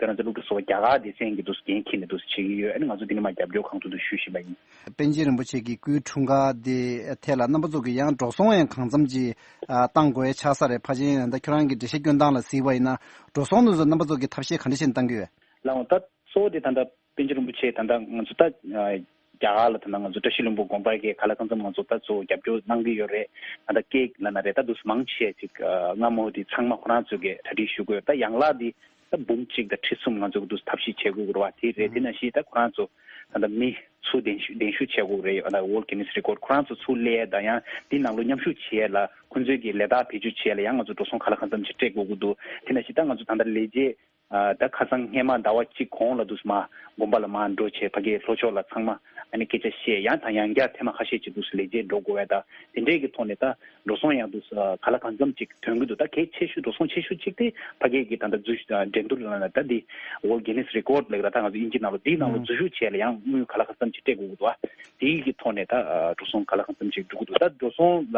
དཔེར་ན་ཚོ་སློབ་ཕྲུག་ཚོ་རྒྱ་གར་སྡེ་ཚན་གྱི་འདུག་འགན་འཁྱེར་ནས་འདུག་བྱེད་ཀྱི་ཡོད། ཨ་ནི་ང་ཚོ་འདི་ནས་མར་རྒྱབ་སྐྱོར་གང་ཐུབ་ཐུབ་ཞུས་བཞིན་པ་ཡིན། པཎ་ཆེན་རིན་པོ་ཆེ་གི་སྐུའི་འཁྲུངས་སྐར་དེ་ཐད་ལ་རྣམ་པ་ཚོ་གི་ཡང་འགྲོ་སོང་ཡང་གང་འཚམ་ཅིག་ཨ་བཏང་དགོས་ཡ་ཆགས་ས་རེད། ཕལ་ཆེར་ད་ཁྱོད་རང་གི་འགྲེལ་བཤད་སྐྱོན་སྟངས་ལ་གཟིགས་པ་ཡིན་ན་འགྲོ་སོང་དེ་ཚོ་རྣམ་པ་ཚོ་གི་ཐབས་ཤེས་ག་འདྲ་བྱས་ནས་བཏང་གི་ཡོད། ལགས་འོང་། ད་གཙོ་བོ་དེ་ད་ལྟ་པཎ་ཆེན་རིན་པོ་ཆེ་ད་ལྟ་ང་ཚོ་ད་རྒྱ་གར་ལ་ད་ལྟ་ང་ཚོ་བཀྲ་ཤིས་ལྷུན་པོ་དགོན་པ་གི་ག་ལ་གང་འཚམ་ང་ཚོ་ད་གཙོ་བོ་རྒྱབ་སྐྱོར་གནང་གི་ཡོད་རེད། ད་ལྟ་ཀེག་ལབ་ན་རེད། ད་འདུག་མང་ཆེ་ཅིག་མངར་མོ་དེ་ཚང་མ་ཁོ་རང་ཚོ་གི་གྲ་སྒྲིག་ཞུ་དགོས། ད་ཡང་ལག་དེ་ད་འབུམ་གཅིག་དང་ཁྲི་གསུམ་ང་ཚོ་གི་འདུག་ཐབས་ཤེས་བྱེད་དགོས་ཀྱི་རེད་བ། དེ་རེད། དེ་ནང་བཞིན་ད་ཁོ་རང་ཚོ་ད་ལྟ་མི་ཚུར་གདན་ཞུ་གདན་ཞུ་བྱེད་དགོས་རེད། ད་World Guinness Record་ཁོ་རང་ཚོ་ཚུར་སླེབས་ཡ་དང་ཡང་དེ་ནང་ལོགས་མཉམ་ཞུགས་བྱེད་ཡ་ལ་ཁོ་ཚོའི་གི་ལས་རྟགས་བེད་སྤྱོད་བྱེད་ཡ་ལ་ཡང་ང་ཚོ་འགྲོ་སོང་ག་ལ་གང་འཚམ་ཞིག་སྤྲད་དགོས་ཀྱི་འདུག་དེ་ནང་བཞིན་ད་ང་ཚོ་ད་ལྟ་ལས་བྱེད་ཨ་ད་ཁ་སང་སྔས་མ་ཟླ་བ་གཅིག་གོང་ལ་འདུག་མར་དགོན་པ་ལ་མར་འགྲོ་བྱས་ཕ་གིའི་ལྷོ་ཕྱོགས་ལ་ཚང་མ་ཨ་ནི་སྐད་ཆ་བཤད། ཡང་དང་ཡང་བསྐྱར་ཐེངས་མ་ཁ་ཤས་ཅིག་འདུག་ལས་བྱེད་འགྲོ་དགོས་པ་དང་དེ་འདྲའི་གི་ཐོག་ནས་ད་འགྲོ་སོང་ཡང་འདུག་ག་ལ་གང་འཚམ་ཅིག་ཐོན་གྱི་འདུག་ད་གལ་ཆེ་ཤོས་འགྲོ་སོང་ཆེ་ཤོས་གཅིག་དེ་ཕ་གིའི་གི་ད་ལྟ་འཛུལ་ཞུགས་འགྲན་བསྡུར་ལ་ད་འདི་World Guinness Record་ལབ་ཀྱི་ར་ད་ང་ཚོ་དབྱིན་ཇི་ནང་ལ་འདིའི་ནང་ལ་འཛུལ་ཞུགས་བྱས་ལ་ཡང་དངུལ་ག་ལ་གང་འཚམ་ཅིག་སྤྲད་དགོས་ཀྱི་འདུག་དེའི་གི་ཐོག་ནས་ད་འགྲོ་སོང་ག་ལ་གང་འཚམ་ཅིག་འགྲོ་གི་འདུག་ད་འགྲོ་སོང་ལ་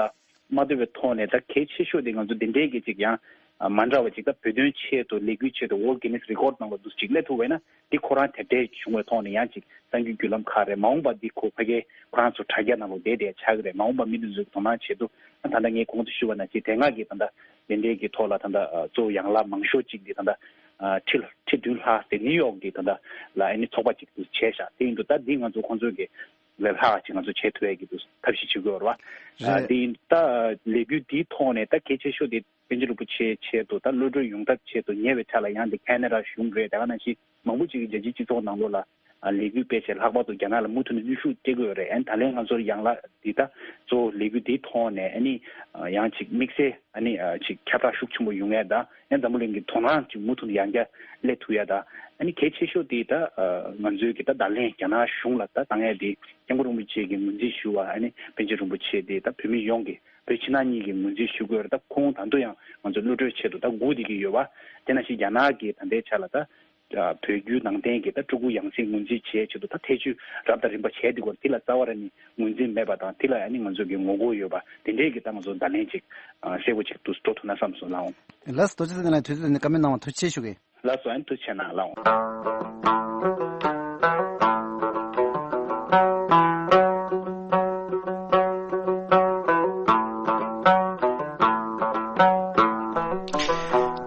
མ་ལྟོས་པའི་ཐོག་ནས་ད་གལ་ཆེ་ཤོས་དེ་ང་ཚོ་འདི་འདྲའི་གི་ཅིག་ཡང་མ་འདྲ་བ་ཅིག་ད་བོད་དོན་ཆེད་དུ་ལས་འགུལ་ཆེད་དུ་World Guinness Record་ནང་ལ་འདུག་ཅིག་སླེབས་ཐུབ་པ་ཡིན་ན་འདི་ཁོ་རང་དེབ་འབྲེལ་བྱུང་བའི་ཐོག་ནས་ཡང་ཅིག་གསར་འགྱུར་བརྒྱུད་ལམ་ཁག་རེད། མ་འོངས་པ་འདི་ཁོ་ཕ་གིའི་ཁོ་རང་ཚོ་དྲ་རྒྱ་ནང་ལ་བསྡད་བསྡད་ཆགས་ཀྱི་རེད། མ་འོངས་པ་མི་འདི་ཚོའི་དོ་སྣང་ཆེད་དུ་ད་ལྟ་ངས་གོང་དུ་ཞུས་པ་ནང་བཞིན་དེ་སྔ་གི་ད་ལྟ་དེ་འདྲའི་གི་ཐོག་ལ་ད་ལྟ་གཙོ་བོ་ཡང་ལག་མང་ཤོས་ཅིག་འདི་ད་ལྟ་ཁྲི་ཁྲི་བདུན་ལྷག་དེ་ནིའུ་ཡོག་གི་ད་ལྟ་ལ་ཨ་ནི་ཚོགས་པ་ཅིག་ཏུ་བྱས་ཤག་དེ་ཡིན་དུས་ད་འདི་ང་ཚོ་ཁོང་ཚོའི་གི་ལས་ལྷག་ཅིག་ང་ཚོ་བྱེད་ཐུབ་ཡས་ཀྱི་འདུག་ཐབས་ཤེས་བྱེད་དགོས་རེད་བ། རེད། དེ་ཡིན་ད་ལས་འགུལ་འདིའི་ཐོག་ནས་ད་གལ་ཆེ་ཤོས་དེ་པཎ་ཆེན་རིན་པོ་ཆེའི་ཆེད་དུ་ད་གློད་གྲོལ་ཡོང་ཐབས་ཆེད་དུ་ཉེ་བའི་ཆར་ལ་ཡང་དེ་ཁེ་ན་ཌ་གཞུང་རེད། དེ་ག་ནང་བཞིན་མང་པོ་ཅིག་གིས་རྒྱལ་སྤྱིའི་སྤྱི་ཚོགས་ནང་ལོགས་ལ་ལས་འགུལ་སྤེལ་བྱས་ལྷག་པར་དུ་རྒྱ་ནག་ལ་མུ་མཐུད་ནས་གནོན་ཤུགས་སྤྲད་ཀྱི་ཡོད་རེད། ཨ་ནི་ད་ལན་ང་ཚོར་ཡང་ལ་འདི་ད་གཙོ་བོ་ལས་འགུལ་འདིའི་ཐོག་ནས་ཨ་ནི་ཡང་ཅིག་དམིགས་བསལ་ཨ་ནི་ཅིག་ཁྱབ་བསྒྲགས་ཤུགས་ཆེན་པོ་ཡོང་ཡས་དང་ཡང་འཛམ་བུ་གླིང་གི་དོ་སྣང་ཅིག་མུ་མཐུད་ནས་ཡང་བསྐྱར་སླེབས་ཐུབ་ཡས་དང་ཨ་ནི་གལ་ཆེ་ཤོས་དེ་ད་ང་ཚོའི་གི་ད་བརྡ་ལན་རྒྱ་ནག་གཞུང་ལ་ད་བཏང་ཡས་དེ་སྐྱབས་མགོན་རིན་པོ་ཆེ་གི་ངོས་འཛིན་ཞུ་བ་ཨ་ནི་པཎ་ཆེན་རིན་པོ་ཆེ་དེ་ད་བོད་མི་ཡོངས་ཀྱི་བོད་ཕྱི་ནང་གཉིས་ཀྱི་ངོས་འཛིན་ཞུ་དགོས་རེད། ད་ཁོང་ད་དུང་ཡང་ང་ཚོ་གློད་གྲོལ་ཆེད་དུ་ད་སྒུག་བསྡད་ཀྱི་ཡོད་པ། དེ་ནང་བཞིན་རྒྱ་ནག་གི་ད་ལྟའི་ཆ་ལ་ད་ ཨ་བོད་བརྒྱུད་ནང་བསྟན་གྱི་ད་སྤྲུལ་སྐུ་ཡང་སྲིད་ངོས་འཛིན་བྱེད་ཆེད་དུ་ད་ཐེ་བྱུས་རབ་དང་རིམ་པ་བྱས་འདུག་གོ། དེ་ལ་རྩ་བ་ར་ནི་ངོས་འཛིན་མེད་པ་དང་། དེ་ལ་ཨ་ནི་ང་ཚོ་གི་ངོ་རྒོལ་ཡོད་པ་དེ་འདྲའི་གི་ད་ང་ཚོ་བརྡ་ལན་ཅིག་ཨ་གསལ་པོ་ཅིག་ཏུ་འགྲོ་ཐུབ་ན་བསམ་སོང་ལགས་འོང་། ལགས་སོ། རྡོ་རྗེ་བསམ་གཏན་ལགས། དུས་ཚོད་དེ་ནས་བཀའ་མོལ་གནང་བར་ཐུགས་རྗེ་ཆེ་ཞུ་གི། ལགས་སོ། ཨ་ནི་ཐུགས་རྗེ་ཆེ་གནང་ལགས་འོང་།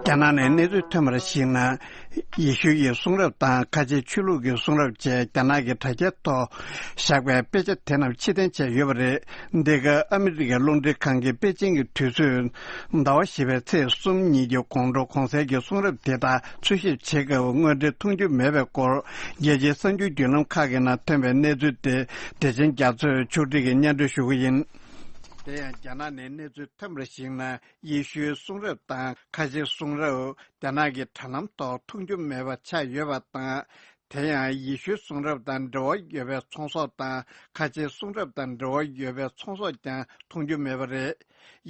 རྒྱ་ནག་ནས་གནས་ཚུལ་ཐོན་པར་གཞིགས་ན། ཡེ་ཤུ་ཡི་གསུང་རབ་དང་ཁ་ཆེ་ཆོས་ལུགས་ཀྱི་གསུང་རབ་བཅས་རྒྱ་ནག་གི་དྲ་རྒྱའི་ཐོག་བཞག་པའི་དཔེ་ཆ་དེ་རྣམས་ཕྱིར་འཐེན་བྱས་ཡོད་པ་རེད། འདི་ག་ཨ་མི་རི་ཀའི་རླུང་འཕྲིན་ཁང་གིས་པེ་ཅིང་གི་དུས་ཚོད་ཟླ་བ་བཞི་པའི་ཚེས་གསུམ་ཉིན་གྱི་དགོང་དྲོ་གོང་གསལ་གྱི་གསུང་རབ་དེ་དག་འཚོལ་ཞིབ་བྱེད་སྐབས་དངོས་འབྲེལ་མཐོང་རྒྱུ་མེད་པའི་སྐོར། རྒྱལ་སྤྱིའི་གསར་འགྱུར་བརྒྱུད་ལམ་ཁག་གི་ནང་ཐོན་པའི་གནས་ཚུལ་དེ་བདེ་ཆེན་རྒྱ་མཚོས་ཕྱོགས་སྒྲིག་གིས་སྙན་སྒྲོན་ཞུ་གི་ཡིན། དེ་ཡང་རྒྱ་ནག་ནས་གནས་ཚུལ་ཐོན་པར་གཞིགས་ན། ཡེ་ཤུའི་གསུང་རབ་དང་ཁ་ཆེའི་གསུང་རབ་རྒྱ་ནག་གི་དྲ་ལམ་ཐོག་མཐོང་རྒྱུ་མེད་པ་ཆགས་ཡོད་པ་དང་། དེ་ཡང་ཡེ་ཤུའི་གསུང་རབ་དང་འབྲེལ་བ་ཡོད་པའི་ཚོང་ཟོག་དང་ཁ་ཆེའི་གསུང་རབ་དང་འབྲེལ་བ་ཡོད་པའི་ཚོང་ཟོག་ཀྱང་མཐོང་རྒྱུ་མེད་པ་རེད།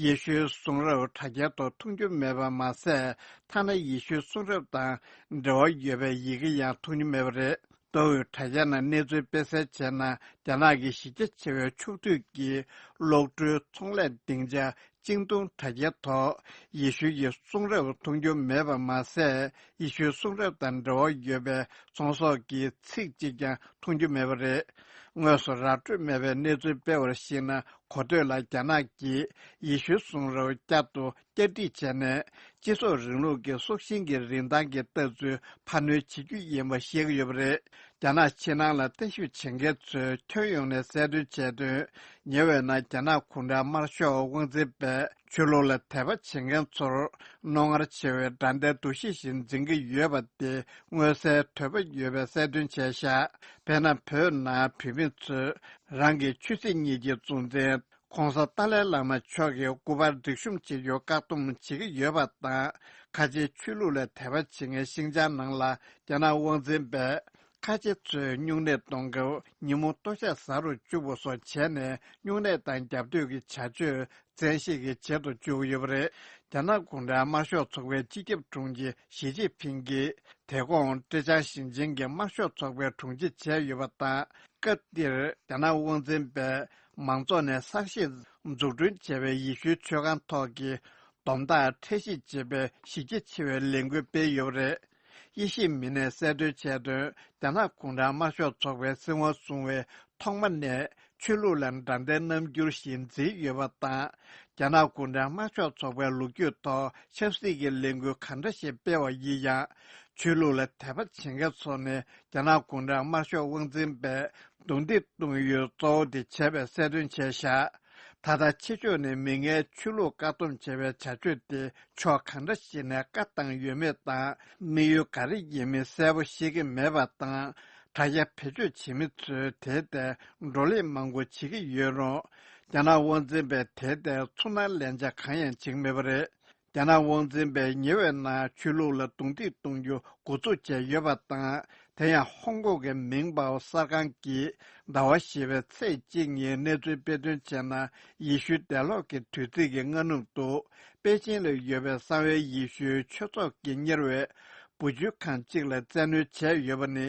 ཡེ་ཤུའི་གསུང་རབ་དྲ་རྒྱའི་ཐོག་མཐོང་རྒྱུ་མེད་པ་མ་ཟད། ཐ་ན་ཡེ་ཤུའི་གསུང་རབ་དང་འབྲེལ་བ་ཡོད་པའི་ཡི་གེ་ཡང་མཐོང་རྒྱུ་མེད་པ་རེད། མདོ་དབུས་དྲ་རྒྱ་ནང་གནས་ཚུལ་སྤེལ་གསལ་བྱས་ན། རྒྱ་ནག་གི་གཞི་རྒྱ་ཆེ་བའི་ཕྱོགས་བསྡུས་ཀྱི་གློག་འཕྲུལ་ཚོང་ལས་སྡིངས་ཆ་ཅིང་ཏུང་དྲ་རྒྱའི་ཐོག་ཡེ་ཤུ་ཡི་གསུང་རབ་མཐོང་རྒྱུ་མེད་པ་མ་ཟད། ཡེ་ཤུའི་གསུང་རབ་དང་འབྲེལ་བ་ཡོད་པའི་ཚོང་ཟོག་གི་ཚིག་གཅིག་ཀྱང་མཐོང་རྒྱུ་མེད་པ་རེད། དངོས་སུ་ར་སྤྲོད་མེད་པའི་གནས་ཚུལ་སྤེལ་བར་གཞིགས་ན། གོ་ཐོས་ལ་རྒྱ་ནག་གིས་ཡེ་ཤུའི་གསུང་རབ་བསྐྱར་དུ་བསྐྱར་སྒྲིག་བྱས་ནས། སྤྱི་ཚོགས་རིང་ལུགས་ཀྱི་སྲོག་ཤིང་གི་རིན་ཐང་གི་ལྟ་ཚུལ་འཕར་སྣོན་བྱེད་རྒྱུ་ཡིན་པ་བཤད་ཀྱི་ཡོད་པ་རེད། རྒྱ་ནག་ཕྱི་ནང་ལ་ལྟ་ཞིབ་བྱེད་མཁན་ཚོས་ཁྱོན་ཡོངས་ནས་གསལ་སྟོན་བྱས་དོན། ཉེ་བའི་ནང་རྒྱ་ནག་གུང་ཁྲན་དམར་ཤོག་དབང་འཛིན་པས་ཆོས་ལུགས་ལ་དད་པ་བྱེད་མཁན་ཚོར་རྣོ་ངར་ཆེ་བའི་དགྲ་ཟླའི་འདུ་ཤེས་ཤིག་འཛིན་གྱི་ཡོད་པ་དེ་མངོན་གསལ་དོད་པོ་ཡོད་པའི་གསལ་སྟོན་བྱས་བཞག་དཔེར་ན། བོད་ནང་བོད་མི་ཚོས་རང་གི་ཆོས་སྲིད་གཉིས་ཀྱི་གཙོ་འཛིན། ༸གོང་ས་ཏཱ་ལའི་བླ་མ་མཆོག་གི་སྐུ་པར་སྒྲིག་གཤོམ་བྱེད་རྒྱུར་བཀག་སྡོམ་བྱེད་ཀྱི་ཡོད་པ་དང་། ཁ་ཆེའི་ཆོས་ལུགས་ལ་དད་པ་བྱེད་མཁན་ཤིན་ཅང་ནང་ལ་རྒྱ་ནག་དབང་འཛིན་པས་ཁ་ཆེ་ཚོས་སྨྱུང་གནས་གཏོང་སྐབས་ཉིན་མོ་ལྟོ་ཆས་ཟ་རུ་བཅུག་པ་སོགས་བྱས་ནས། སྨྱུང་གནས་དང་རྒྱབ་གཏོད་ཀྱི་བྱ་སྤྱོད་བཙན་ཤེད་ཀྱིས་བྱེད་དུ་བཅུག་ཡོད་པ་རེད། རྒྱ་ནག་གུང་ཁྲན་དམར་ཤོག་ཚོགས་པའི་སྤྱི་ཁྱབ་དྲུང་ཆེ་ཞི་ཅིན་ཕིང་གིས། དེ་གོང་ཀྲེ་ཅང་ཞིང་ཆེན་གྱི་དམར་ཤོག་ཚོགས་པའི་དྲུང་ཆེ་བྱས་ཡོད་པ་དང་། སྐབས་འདིར་རྒྱ་ནག་དབང་འཛིན་པས་མང་ཚོགས་ནས་གསར་ཞིག་འཛུགས་སྐྲུན་བྱས་པའི་ཡེ་ཤུའི་མཆོད་ཁང་ཐོག་གི་སྡོམ་རྟགས་ཕྲ་ཞིབ་ཅེས་པའི་གཞི་རྒྱ་ཆེ་བའི་ལས་འགུལ་སྤེལ་ཡོད་པ་རེད། དབྱེ་ཞིབ་མི་སྣས་གསལ་སྟོན་བྱས་དོན། རྒྱ་ནག་གུང་ཁྲན་དམར་ཤོག་ཚོགས་པའི་སྲིད་དབང་བཟུང་བའི་ཐོག་མ་ནས་ཆོས་ལུགས་ལ་དགྲ་ཟླའི་རྣམ་འགྱུར་ཞིག་འཛིན་ཡོད་པ་དང་། རྒྱ་ནག་གུང་ཁྲན་དམར་ཤོག་ཚོགས་པའི་ལོ་རྒྱུས་ཐོག་ཆབ་སྲིད་ཀྱི་ལས་འགུལ་གང་འདྲ་ཞིག་སྤེལ་བ་ཡིན་ཡང་། ཆོས་ལུགས་ལ་དད་པ་བྱེད་མཁན་ཚོ་ནི་རྒྱ་ནག་གུང་ཁྲན་དམར་ཤོག་དབང་འཛིན་པས་རྡུང་རྡེག་གཏོང་ཡུལ་གཙོ་བོ་དེ་བྱས་པའི་གསལ་སྟོན་བྱས་བཞག་ད་ལྟ་ཕྱི་ཕྱོགས་ནས་མི་ངན་ཆོས་ལུགས་བཀག་སྡོམ་བྱེད་པའི་བྱ་སྤྱོད་དེ་ཕྱོགས་གང་འདྲ་ཞིག་ནས་བཀག་བཏང་ཡོད་མེད་དང་། དམིགས་ཡུལ་ག་རེ་ཡིན་མིན་གསལ་པོ་ཤེས་ཀྱི་མེད་པ་དང་། དྲ་རྒྱ་བེད་སྤྱོད་བྱེད་མི་ཚོས་དེའི་ཐད་བགྲོ་གླེང་མང་པོ་བྱེད་ཀྱི་ཡོད་རུང་། རྒྱ་ནག་དབང་འཛིན་པས་དེའི་ཐད་ཚུར་སྣང་ལན་ཆགས་གང་ཡང་བྱེད་ཀྱི་མེད་པ་རེད། རྒྱ་ནག་དབང་འཛིན་པས་ཉེ་བའི་ནང་ཆོས་ལུགས་ལ་རྡུང་རྡེག་གཏོང་རྒྱུ་འགོ་འཛུགས་བྱས་ཡོད་པ་དང་། དེ་ཡང་ཧོང་ཀོང་གི་མིང་པའོ་གསར་ཁང་གིས་ཟླ་བ་བཞི་པའི་ཚེས་གཅིག་ཉིན་གནས་ཚུལ་སྤེལ་དོན་བྱས་ན། ཡེ་ཤུའི་འདས་ལོག་གི་དུས་ཚིགས་ཀྱི་སྔ་ནུབ་ཏུ། པེ་ཅིན་ལ་ཡོད་པའི་གསང་བའི་ཡེ་ཤུའི་ཆོས་ཚོགས་ཀྱིས་གཉེར་བའི་བུ་བཅོལ་ཁང་གཅིག་ལ་བཙན་གནོན་བྱས་ཡོད་པ་ནི།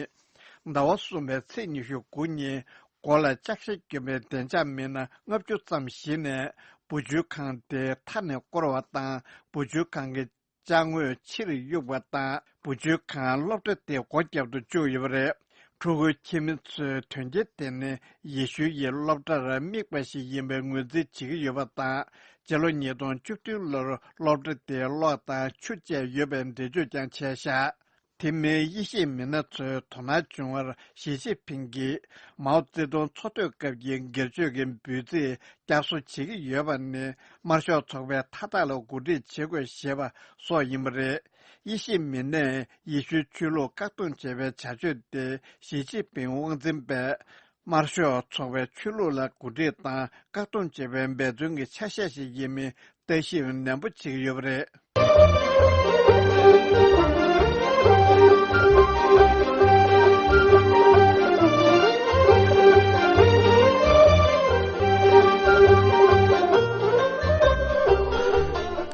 ཟླ་བ་གསུམ་པའི་ཚེས་ཉི་ཤུ་དགུ་ཉིན། མགོ་ལ་ལྕགས་ཞྭ་གྱོན་པའི་བདེ་འཇགས་མི་སྣ་ལྔ་བཅུ་ཙམ་ཞིག་ནས་བུ་བཅོལ་ཁང་དེ་མཐའ་ནས་བསྐོར་བ་དང་། བུ་བཅོལ་ཁང་གི་ཅ་དངོས་ཕྱིར་གཡུགས་པ་དང་། བུ་བཅོལ་ཁང་སློབ་གྲྭ་དེ་སྒོ་བརྒྱབ་ཏུ་བཅུག་ཡོད་པ་རེད། ཕྲུ་གུའི་ཁྱིམ་མི་ཚོས་དོན་རྐྱེན་དེ་ནི་ཡེ་ཤུ་ཡི་སློབ་གྲྭར་དམིགས་པ་ཞིག་ཡིན་པའི་ངོས་འཛིན་བྱེད་ཀྱི་ཡོད་པ་དང་། སྤྱི་ལོ་ཉིས་སྟོང་བཅུ་བདུན་ལོར་སློབ་གྲྭ་དེའི་གློག་དང་ཆུ་བཅད་ཡོད་པའི་འགྲེལ་བརྗོད་ཀྱང་བྱས་བཞག་དེ་མིན་དབྱེ་ཞིབ་མི་སྣ་ཚོས་དོ་སྣང་བྱུང་བར། ཞི་ཅིན་ཕིང་གིས་མའོ་ཙེ་ཏུང་འཚོ་སྡོད་སྐབས་ཀྱི་སྒེར་གཅོད་ཀྱི་འབོད་ཚིག་བསྐྱར་གསོ་བྱེད་ཀྱི་ཡོད་པ་ནི། དམར་ཤོག་ཚོགས་པས་མཐའ་དག་ལ་གོ་སྒྲིག་བྱེད་དགོས་ཞེས་པ་སོགས་ཡིན་པ་རེད། དབྱེ་ཞིབ་མི་སྣས་ཡེ་ཤུའི་ཆོས་ལུགས་བཀག་སྡོམ་བྱས་པའི་བྱ་སྤྱོད་དེ། ཞི་ཅིན་ཕིང་དབང་འཛིན་པས་དམར་ཤོག་ཚོགས་པའི་ཆོས་ལུགས་ལ་གོ་སྒྲིག་དང་བཀག་སྡོམ་བྱས་པའི་འབད་བརྩོན་གྱི་ཆ་ཤས་ཤིག་ཡིན་མིན་ལྟ་ཞིབ་ནན་པོ་བྱེད་ཀྱི་ཡོད་པ་རེད།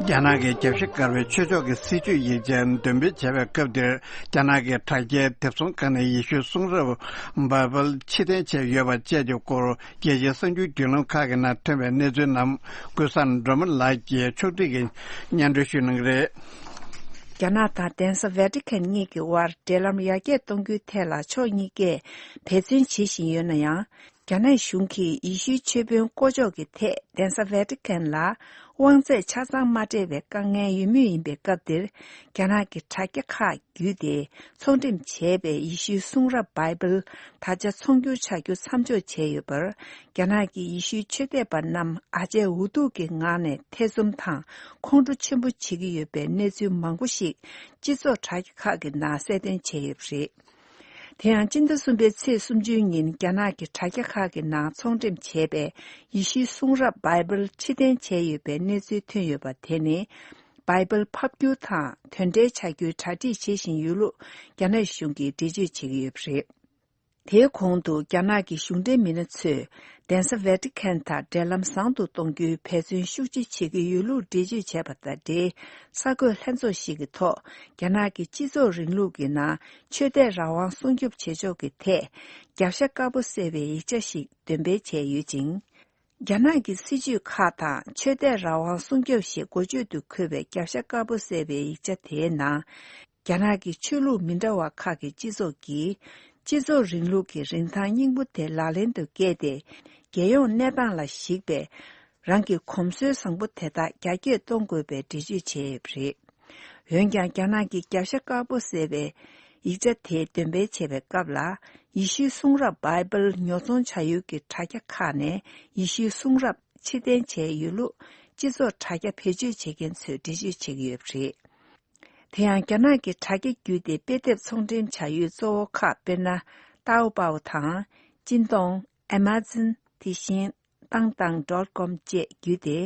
རྒྱ་ རྒྱ་ནག་གི་རྒྱལ་སྤྱི་བཀའ་འགྱུར་ཆོས་ཕྱོགས་ཀྱི་སྲིད་བྱུས་ཡིག་ཆ་འདོན་སྤེལ་བྱས་པའི་སྐབས་དེར། རྒྱ་ནག་གི་དྲ་རྒྱའི་དེབ་ཚོང་ཁག་ནས་ཡེ་ཤུའི་གསུང་རབ་བྷའི་བལ་ཕྱིར་འཐེན་བྱས་ཡོད་པ་བཅས་ཀྱི་སྐོར། རྒྱལ་སྤྱིའི་གསར་འགྱུར་བརྒྱུད་ལམ་ཁག་གི་ནང་ཐོན་པའི་གནས་ཚུལ་རྣམས། ཀུན་བཟང་སྒྲོལ་མ་ལགས་ཀྱིས་ཕྱོགས་སྒྲིག་གིས་སྙན་སྒྲོན་ཞུ་གནང་གི་རེད། རྒྱ་ནག་དང་གདན་ས་ཝེ་ཏི་ཁན་གཉིས་ཀྱི་དབར་འབྲེལ་ལམ་ཡར་རྒྱས་གཏོང་རྒྱུའི་ཐད་ལ་ཕྱོགས་གཉིས་ཀས་འབད་བརྩོན་བྱེད་བཞིན་ཡོད་ན་ཡང་། རྒྱ་ནག་གཞུང་གིས་ཡེ་ཤུའི་ཆོས་དཔོན་བསྐོ་འཇོག་གི་ཐད་གདན་ས་ཝེ་ཏི་ཁན་ལ་དབང་ཚད་ཆ་ཚང་མ་སྤྲད་པའི་དཀའ་ངལ་ཡོད་མུས་ཡིན་པའི་སྐབས་འདིར། རྒྱ་ནག་གི་དྲ་རྒྱ་ཁག་བརྒྱུད་དེ་ཚོང་འགྲེམས་བྱས་པའི་ཡེ་ཤུའི་གསུང་རབ་བྷའི་བལ་ད་ཆ་ཚོང་སྒྱུར་བྱ་རྒྱུ་མཚམས་འཇོག་བྱས་ཡོད་པར། རྒྱ་ནག་གིས་ཡེ་ཤུའི་ཆོས་དད་པ་རྣམས་ཨ་ཅེ་འུ་ཐུག་གི་ངང་ནས་ཐེ་ཚོམ་དང་ཁོང་ཁྲོ་ཆེན་པོ་བྱེད་ཀྱི་ཡོད་པའི་གནས་ཚུལ་མང་པོ་ཞིག་སྤྱི་ཚོགས་དྲ་རྒྱ་ཁག་གི་ནང་གསལ་སྟོན་བྱས་ཡོད་པ་རེད། དེ་ཡང་སྤྱི་ཟླ་གསུམ་པའི་ཚེས་སུམ་ཅུའི་ཉིན་རྒྱ་ནག་གི་དྲ་རྒྱ་ཁག་གི་ནང་ཚོང་འགྲེམས་བྱས་པའི་ཡེ་ཤུའི་གསུང་རབ་བྷའི་བལ་ཕྱིར་འཐེན་བྱས་ཡོད་པའི་གནས་ཚུལ་ཐོན་ཡོད་པ་དེ་ནི། བྷའི་བལ་ཕབ་སྒྱུར་དང་དོན་འབྲེལ་བྱ་རྒྱུའི་གྲ་སྒྲིག་བྱེད་བཞིན་ཡོད་ལུགས་རྒྱ་ནག་གཞུང་གིས་འགྲེལ་བརྗོད་བྱེད་ཀྱི་ཡོད་པ་རེད། དེའི་གོང་དུ་རྒྱ་ནག་གི་གཞུང་འབྲེལ་མི་སྣ་ཚོས་གདན་ས་ཝེ་ཏི་ཁན་དང་འབྲེལ་ལམ་བཟང་དུ་གཏོང་རྒྱུའི་འབད་བརྩོན་ཤུགས་ཆེ་བྱེད་ཀྱི་ཡོད་ལུགས་འགྲེལ་བརྗོད་བྱས་པ་དང་འབྲེལ། གསར་འགོད་ལྷན་ཚོགས་ཤིག་གི་ཐོག་རྒྱ་ནག་གི་སྤྱི་ཚོགས་རིང་ལུགས་ཀྱི་ནང་ཆོས་དད་རང་དབང་སྲུང་སྐྱོབ་བྱེད་ཕྱོགས་ཀྱི་ཐད་རྒྱབ་ཤ་དཀར་པོ་སེལ་བའི་ཡིག་ཆ་ཞིག་འདོན་སྤེལ་བྱས་ཡོད་ཅིང་། རྒྱ་ནག་གི་སྲིད་ཇུས་ཁག་དང་ཆོས་དད་རང་དབང་སྲུང་སྐྱོབ་ཞེས་འགོ་བརྗོད་དུ་འཁོད་པའི་རྒྱབ་ཤ་དཀར་པོ་སེལ་བའི་ཡིག་ཆ་དེའི་ནང་། རྒྱ་ནག་གི་ཆོས་ལུགས་མི་འདྲ་བ་ཁག་གི་སྤྱི་ཚོགས་ཀྱིས་སྤྱི་ཚོགས་རིང་ལུགས་ཀྱི་རིན་ཐང་སྙིང་པོ་དེ་ལག་ལེན་དུ་བཀལ་ཏེ། རྒྱལ་ཡོངས་གནས་སྟངས་ལ་གཞིགས་པའི་རང་གི་གོམས་སྲོལ་བཟང་པོ་དེ་དག་རྒྱ་སྐྱེད་གཏོང་དགོས་པའི་འགྲེལ་བརྗོད་བྱས་ཡོད་པ་རེད། འོན་ཀྱང་། རྒྱ་ནག་གི་རྒྱབ་ཤ་དཀར་པོ་ཟེར་བའི་ཡིག་ཆ་དེ་འདོན་སྤེལ་བྱེད་པའི་སྐབས་ལ། ཡེ་ཤུའི་གསུང་རབ་བྷའི་བལ་ཉོ་ཚོང་བྱ་ཡུལ་གྱི་དྲ་རྒྱ་ཁག་ནས་ཡེ་ཤུའི་གསུང་རབ་ཕྱིར་འཐེན་བྱས་ཡོད་ལུགས་སྤྱི་ཚོགས་དྲ་རྒྱ་བེད་སྤྱོད་བྱེད་མཁན་ཚོས་འགྲེལ་བརྗོད་བྱེད་ཀྱི་ཡོད་པ་རེད། དེ་ཡང་། རྒྱ་ནག་གི་དྲ་རྒྱ་བརྒྱུད་དེ་དཔེ་དེབ་ཚོང་འགྲེམས་བྱ་ཡུལ་གཙོ་བོ་ཁག་དཔེར་ན། ཏའོ་པའོ་དང་། ཅིན་ཏོང་། ཨེ་མ་ཛོན། དེ་བཞིན། ཏང་ཏང་ཌོཊ་ཀོམ་བཅས་བརྒྱུད་དེ།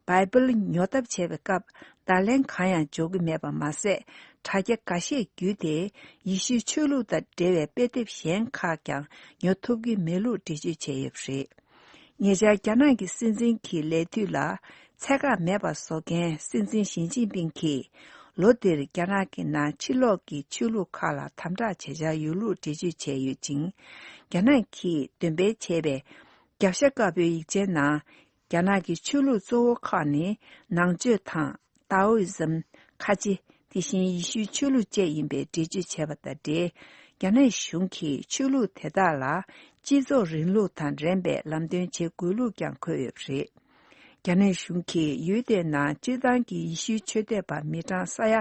བྷའི་བལ་ཉོ་ཐབས་བྱས་པའི་སྐབས། བརྡ་ལན་གང་ཡང་འབྱོར་གྱི་མེད་པ་མ་ཟད། དྲ་རྒྱ་འགའ་ཤས་བརྒྱུད་དེ། ཡེ་ཤུའི་ཆོས་ལུགས་དང་འབྲེལ་བའི་དཔེ་དེབ་གཞན་ཁག་ཀྱང་ཉོ་ཐུབ་ཀྱི་མེད་ལུགས་འགྲེལ་བརྗོད་བྱས་ཡོད་པ་རེད། ཉེ་ཆར་རྒྱ་ནག་གི་སྲིད་འཛིན་གྱི་ལས་དུས་ལ་ཚད་བཀག་མེད་པར་བཟོ་མཁན་སྲིད་འཛིན་ཞི་ཅིན་ཕིང་གིས། ལོ་འདིར་རྒྱ་ནག་གི་ནང་ཕྱི་ལོགས་ཀྱི་ཆོས་ལུགས་ཁག་ལ་དམ་དྲག་བྱེད་འཆར་ཡོད་ལུགས་འགྲེལ་བརྗོད་བྱས་ཡོད་ཅིང་། རྒྱ་ནག་གིས་འདོན་སྤེལ་བྱས་པའི་རྒྱབ་ཤ་དཀར་པོའི་ཡིག་ཆའི་ནང་། རྒྱ་ནག་གི་ཆོས་ལུགས་གཙོ་བོ་ཁག་ནི་ནང་ཆོས་དང་། ཏཱ་ཨོ་ཨི་ཛམ། ཁ་ཆེ། དེ་བཞིན་ཡེ་ཤུའི་ཆོས་ལུགས་བཅས་ཡིན་པའི་འགྲེལ་བརྗོད་བྱས་པ་དང་འབྲེལ། རྒྱ་ནག་གཞུང་གིས་ཆོས་ལུགས་དེ་དག་ལ་སྤྱི་ཚོགས་རིང་ལུགས་དང་འགྲན་པའི་ལམ་སྟོན་བྱེད་དགོས་ལུགས་ཀྱང་འཁོད་ཡོད་པ་རེད། རྒྱ་ནག་གཞུང་གིས་ཡུལ་དེའི་ནང་སྤྱིར་བཏང་གི་ཡེ་ཤུའི་ཆོས་དད་པ་མི་གྲངས་ས་ཡ་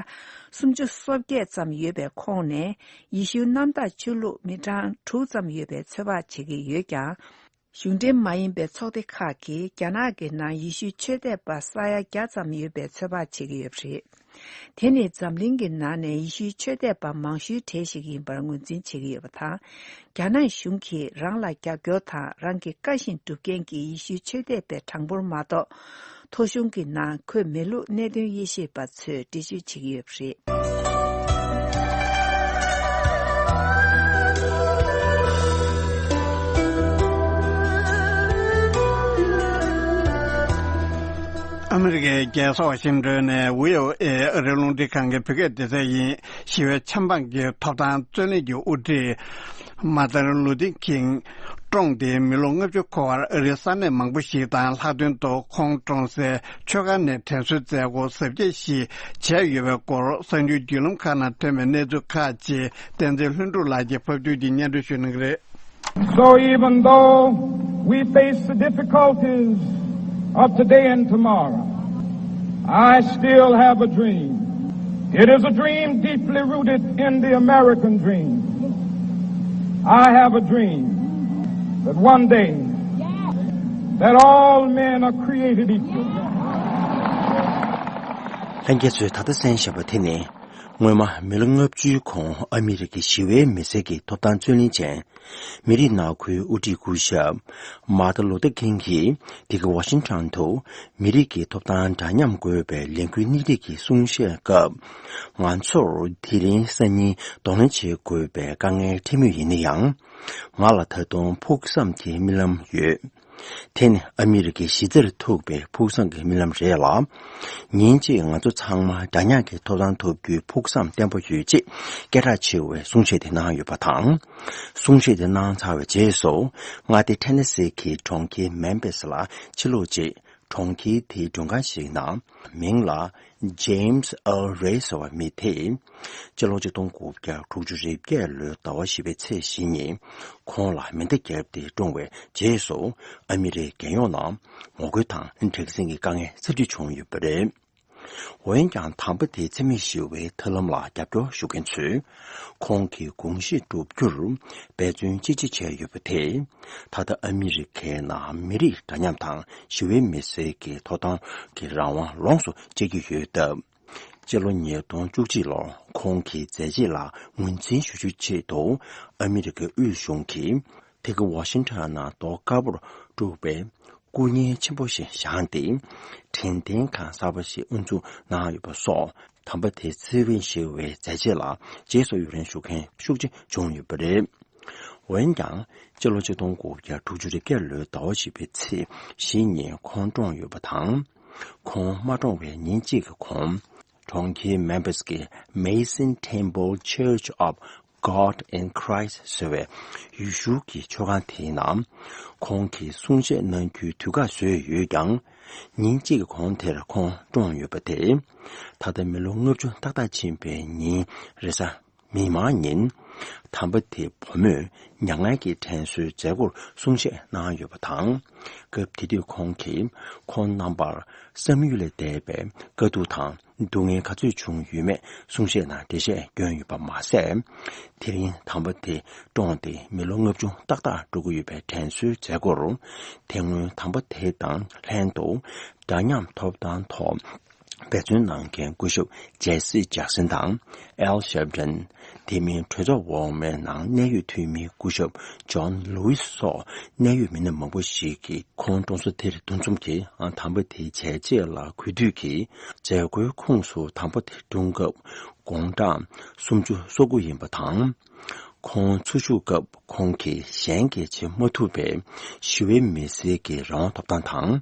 སུམ་ཅུ་སོ་བརྒྱད་ཙམ་ཡོད་པའི་ཁོངས་ནས། ཡེ་ཤུའི་གནམ་བདག་ཆོས་ལུགས་མི་གྲངས་དྲུག་ཙམ་ཡོད་པའི་ཚོད་དཔག་བྱེད་ཀྱི་ཡོད་ཀྱང་། གཞུང་འབྲེལ་མ་ཡིན་པའི་ཚོགས་སྡེ་ཁག་གིས་རྒྱ་ནག་གི་ནང་ཡེ་ཤུའི་ཆོས་དད་པ་ས་ཡ་བརྒྱ་ཙམ་ཡོད་པའི་ཚོད་དཔག་བྱེད་ཀྱི་ཡོད་པ་རེད། དེ་ནི་འཛམ་གླིང་གི་ནང་ནས་ཡེ་ཤུའི་ཆོས་དད་པ་མང་ཤོས་གྲས་ཤིག་ཡིན་པར་ངོས་འཛིན་བྱེད་ཀྱི་ཡོད་པ་དང་། རྒྱ་ནག་གཞུང་གིས་རང་ལ་རྒྱབ་སྐྱོར་དང་རང་གི་བཀའ་བཞིན་སྒྲུབ་མཁན་གྱི་ཡེ་ཤུའི་ཆོས་དད་པའི་གྲངས་འབོར་མ་གཏོགས། ཐོ་གཞུང་གི་ནང་འཁོད་མེད་ལུགས་གནད་དོན་དབྱེ་ཞིབ་པ་ཚོས་འགྲེལ་བརྗོད་བྱེད་ཀྱི་ཡོད་པ་རེད། ཨ་མི་རི་ཀའི་རྒྱལ་ས་ཝ་ཤིང་ཏོན་ནས་བྷི་ཨོ་ཨེ་ཨ་རིའི་རླུང་འཕྲིན་ཁང་གི་བོད་སྐད་སྡེ་ཚན་ཡིན། ཞི་བའི་ཆབ་འབངས་ཀྱི་ཐོབ་ཐང་རྩོད་ལེན་གྱི་དབུ་ཁྲིད། མར་ཏིན་ལུ་ཐིང་ཀིང་བཀྲོངས་ཏེ་མི་ལོ་ལྔ་བཅུ་འཁོར་བར་ཨ་རིའི་ས་གནས་མང་པོ་ཞིག་དང་ལྷག་དོན་དུ་ཁོང་བཀྲོངས་སའི་ཆོས་སྒར་ནས་དྲན་གསོའི་མཛད་སྒོ་གཟབ་རྒྱས་ཤིག་བྱས་ཡོད་པའི་སྐོར་གསར་འགྱུར་བརྒྱུད་ལམ་ཁག་ནང་ཐོན་པའི་གནས་ཚུལ་ཁག་ཅིག་བསྟན་འཛིན་ལྷུན་གྲུབ་ལགས་ཀྱིས་ཕབ་བསྒྱུར་གྱིས་སྙན་སྒྲོན་ཞུ་གནང་གི་རེད། So even though we face the difficulties of today and tomorrow, I still have a dream. It is a dream deeply rooted in the American dream. I have a dream that one day that all men are created equal. ལྷན་རྒྱས་ཚོས་ད་ལྟ་གསན་བཞིན་པ་དེ་ནི། སྔོན་མ་མི་ལོ་ལྔ་བཅུའི་གོང་ཨ་མི་རི་ཀའི་ཞི་བའི་མི་སེར་གྱི་ཐོབ་ཐང་རྩོད་ལེན་ཅན། མི་རིགས་ནག་ཁུལ་དབུ་ཁྲིད་སྐུ་ཞབས་མཱ་ཏིན་ལུ་ཐར་ཀིང་གིས་འདི་ག་ཝ་ཤིང་ཊོན་དུ་མི་རིགས་ཀྱི་ཐོབ་ཐང་འདྲ་མཉམ་དགོས་པའི་ལས་འགུལ་སྣེ་ཁྲིད་ཀྱི་གསུང་བཤད་སྐབས། ང་ཚོར་དེ་རིང་སང་ཉིན་གདོང་ལེན་བྱེད་དགོས་པའི་དཀའ་ངལ་འཕྲད་མུས་ཡིན་ན་ཡང་། ང་ལ་ད་དུང་ཕུགས་བསམ་གྱི་རྨི་ལམ་ཡོད། དེ་ནི་ཨ་མི་རི་ཀའི་གཞི་རྩར་ཐུག་པའི་ཕུགས་བསམ་གྱི་རྨི་ལམ་རེད་ལ། ཉིན་གཅིག་ང་ཚོ་ཚང་མ་འདྲ་མཉམ་གྱི་ཐོབ་ཐང་ཐོབ་རྒྱུའི་ཕུགས་བསམ་བརྟན་པོ་ཡོད་ཅེས་སྐད་གྲགས་ཆེ་བའི་གསུང་བཤད་དེ་གནང་ཡོད་པ་དང་། གསུང་བཤད་དེ་གནང་ཚར་བའི་རྗེས་སུ། མངའ་སྡེ་ཐེ་ན་སི་གི་གྲོང་ཁྱེར་མེམ་ཕིས་ལ་ཕྱིར་ལོག་རྗེས། གྲོང་ཁྱེར་དེའི་མགྲོན་ཁང་ཞིག་ནང་མིང་ལ་James Earl Ray ཟེར་བ་མི་དེས། སྤྱི་ལོ་ཆིག་སྟོང་དགུ་བརྒྱ་དྲུག་ཅུ་རེ་བརྒྱད་ལོའི་ཟླ་བ་བཞི་པའི་ཚེས་བཞི་ཉིན་ཁོང་ལ་མེ་མདའ་བརྒྱབ་སྟེ་བཀྲོངས་པའི་རྗེས་སུ། ཨ་མི་རིའི་རྒྱལ་ཡོངས་ནང་ངོ་རྒོལ་དང་དྲག་ཟིང་གི་དཀའ་ངལ་ཚབས་ཆེ་བྱུང་ཡོད་པ་རེད། འོན་ཀྱང་དམ་པ་དེའི་འཚེ་མེད་ཞི་བའི་ཐབས་ལམ་ལ་རྒྱབ་སྐྱོར་ཞུ་མཁན་ཚོས། ཁོང་གི་དགོངས་གཞི་བསྒྲུབ་རྒྱུར་འབད་བརྩོན་ཅི་ཆེ་བྱས་ཡོད་པ་དེས། ད་ལྟ་ཨ་མི་རི་ཀའི་ནང་མི་རིགས་འདྲ་མཉམ་དང་ཞི་བའི་མི་སེར་གྱི་ཐོབ་ཐང་གི་རང་དབང་ལོངས་སུ་སྤྱད་ཀྱི་ཡོད་སྟབས། སྤྱི་ལོ་ཉིས་སྟོང་བཅུ་གཅིག་ལོར་ཁོང་གི་མཛད་རྗེས་ལ་ངོས་འཛིན་ཞུ་རྒྱུའི་ཆེད་དུ། ཨ་མི་རི་ཀའི་དབུས་གཞུང་གིས་དེ་ག་ཝ་ཤིང་ཊོན་ནང་རྡོ་དཀར་པོར་བཀྲུས་པའི་སྐུ་བརྙན་ཆེན་པོ་ཞིག་བཞེངས་ཏེ། དྲན་རྟེན་ཁང་གསར་པ་ཞིག་དབུ་འཛུགས་གནང་ཡོད་པ་སོགས། དམ་པ་དེའི་འཚེ་མེད་ཞི་བའི་མཛད་རྗེས་ལ་རྗེས་སུ་ཡི་རང་ཞུ་མཁན་ཤུགས་ཆེ་བྱུང་ཡོད་པ་རེད། འོན་ཀྱང་། སྤྱི་ལོ་ཆིག་སྟོང་དགུ་བརྒྱ་དྲུག་ཅུ་རེ་བརྒྱད་ལོའི་ཟླ་བ་བཞི་པའི་ཚེས་བཞི་ཉིན་ཁོང་བཀྲོངས་ཡོད་པ་དང་། ཁོང་མ་བཀྲོངས་པའི་ཉིན་གཅིག་གི་གོང་། གྲོང་ཁྱེར་མེམ་ཕིས་ཀྱི་Mason Temple Church of God in Christ ཟེར་བའི་ཡེ་ཤུ་གི་ཆོས་ཁང་དེའི་ནང་། ཁོང་གིས་གསུང་བཤད་གནང་རྒྱུའི་དུས་བཀག་བཟོས་ཡོད་ཀྱང་། ཉིན་གཅིག་གི་གོང་དེར་ཁོང་བཀྲོངས་ཡོད་པ་དེས། ད་ལྟ་མི་ལོ་ལྔ་བཅུ་ཏག་ཏག་ཕྱིན་པའི་ཉིན་རེས་གཟའ་མིག་དམར་ཉིན། དམ་པ་དེའི་བུ་མོས་མྱ་ངན་གྱི་དྲན་གསོའི་མཛད་སྒོར་གསུང་བཤད་གནང་ཡོད་པ་དང་། སྐབས་དེ་དུས་ཁོང་གིས་ཁོང་རྣམ་པར་བསམ་ཡུལ་ལས་འདས་པའི་དཀའ་སྡུག་དང་། སྡུག་བསྔལ་ག་ཚོད་བྱུང་ཡོད་མེད་གསུང་བཤད་ནང་འགྲེལ་བཤད་བསྐྱོན་ཡོད་པ་མ་ཟད། དེ་རིང་དམ་པ་དེ་བཀྲོངས་ཏེ་མི་ལོ་ལྔ་བཅུ་ཏག་ཏག་འགྲོ་གི་ཡོད་པའི་དྲན་གསོའི་མཛད་སྒོར། དེ་སྔོན་དམ་པ་དེ་དང་ལྷན་དུ་འདྲ་མཉམ་ཐོབ་ཐང་ཐོག་འབད་བརྩོན་གནང་མཁན་སྐུ་ཞབས་ཇེ་སི་ཇེག་སན་དང་། ཨེལ་ཤེབ་ཏན། དེ་མིན་གྲོས་ཚོགས་འོག་མའི་ནང་གནད་ཡོད་འཐུས་མི་སྐུ་ཞབས་ཇོན་ལུའི་སི་སོགས་གནད་ཡོད་མི་སྣ་མང་པོ་ཞིག་གིས་ཁོང་བཀྲོངས་ས་དེར་འདུ་འཛོམས་ཀྱིས་དམ་པ་དེའི་བྱས་རྗེས་ལ་གུས་འདུད་ཀྱིས་མཛད་སྒོའི་ཁོངས་སུ་དམ་པ་དེ་བཀྲོངས་སྐབས་དགུང་གྲངས་སུམ་ཅུ་སོ་དགུ་ཡིན་པ་དང་། ཁོང་འཚོ་བཞུགས་སྐབས་ཁོང་གིས་གཞན་གྱིས་བྱེད་མ་ཐུབ་པའི་ཞི་བའི་མི་སེར་གྱི་རང་དབང་ཐོབ་ཐང་དང་།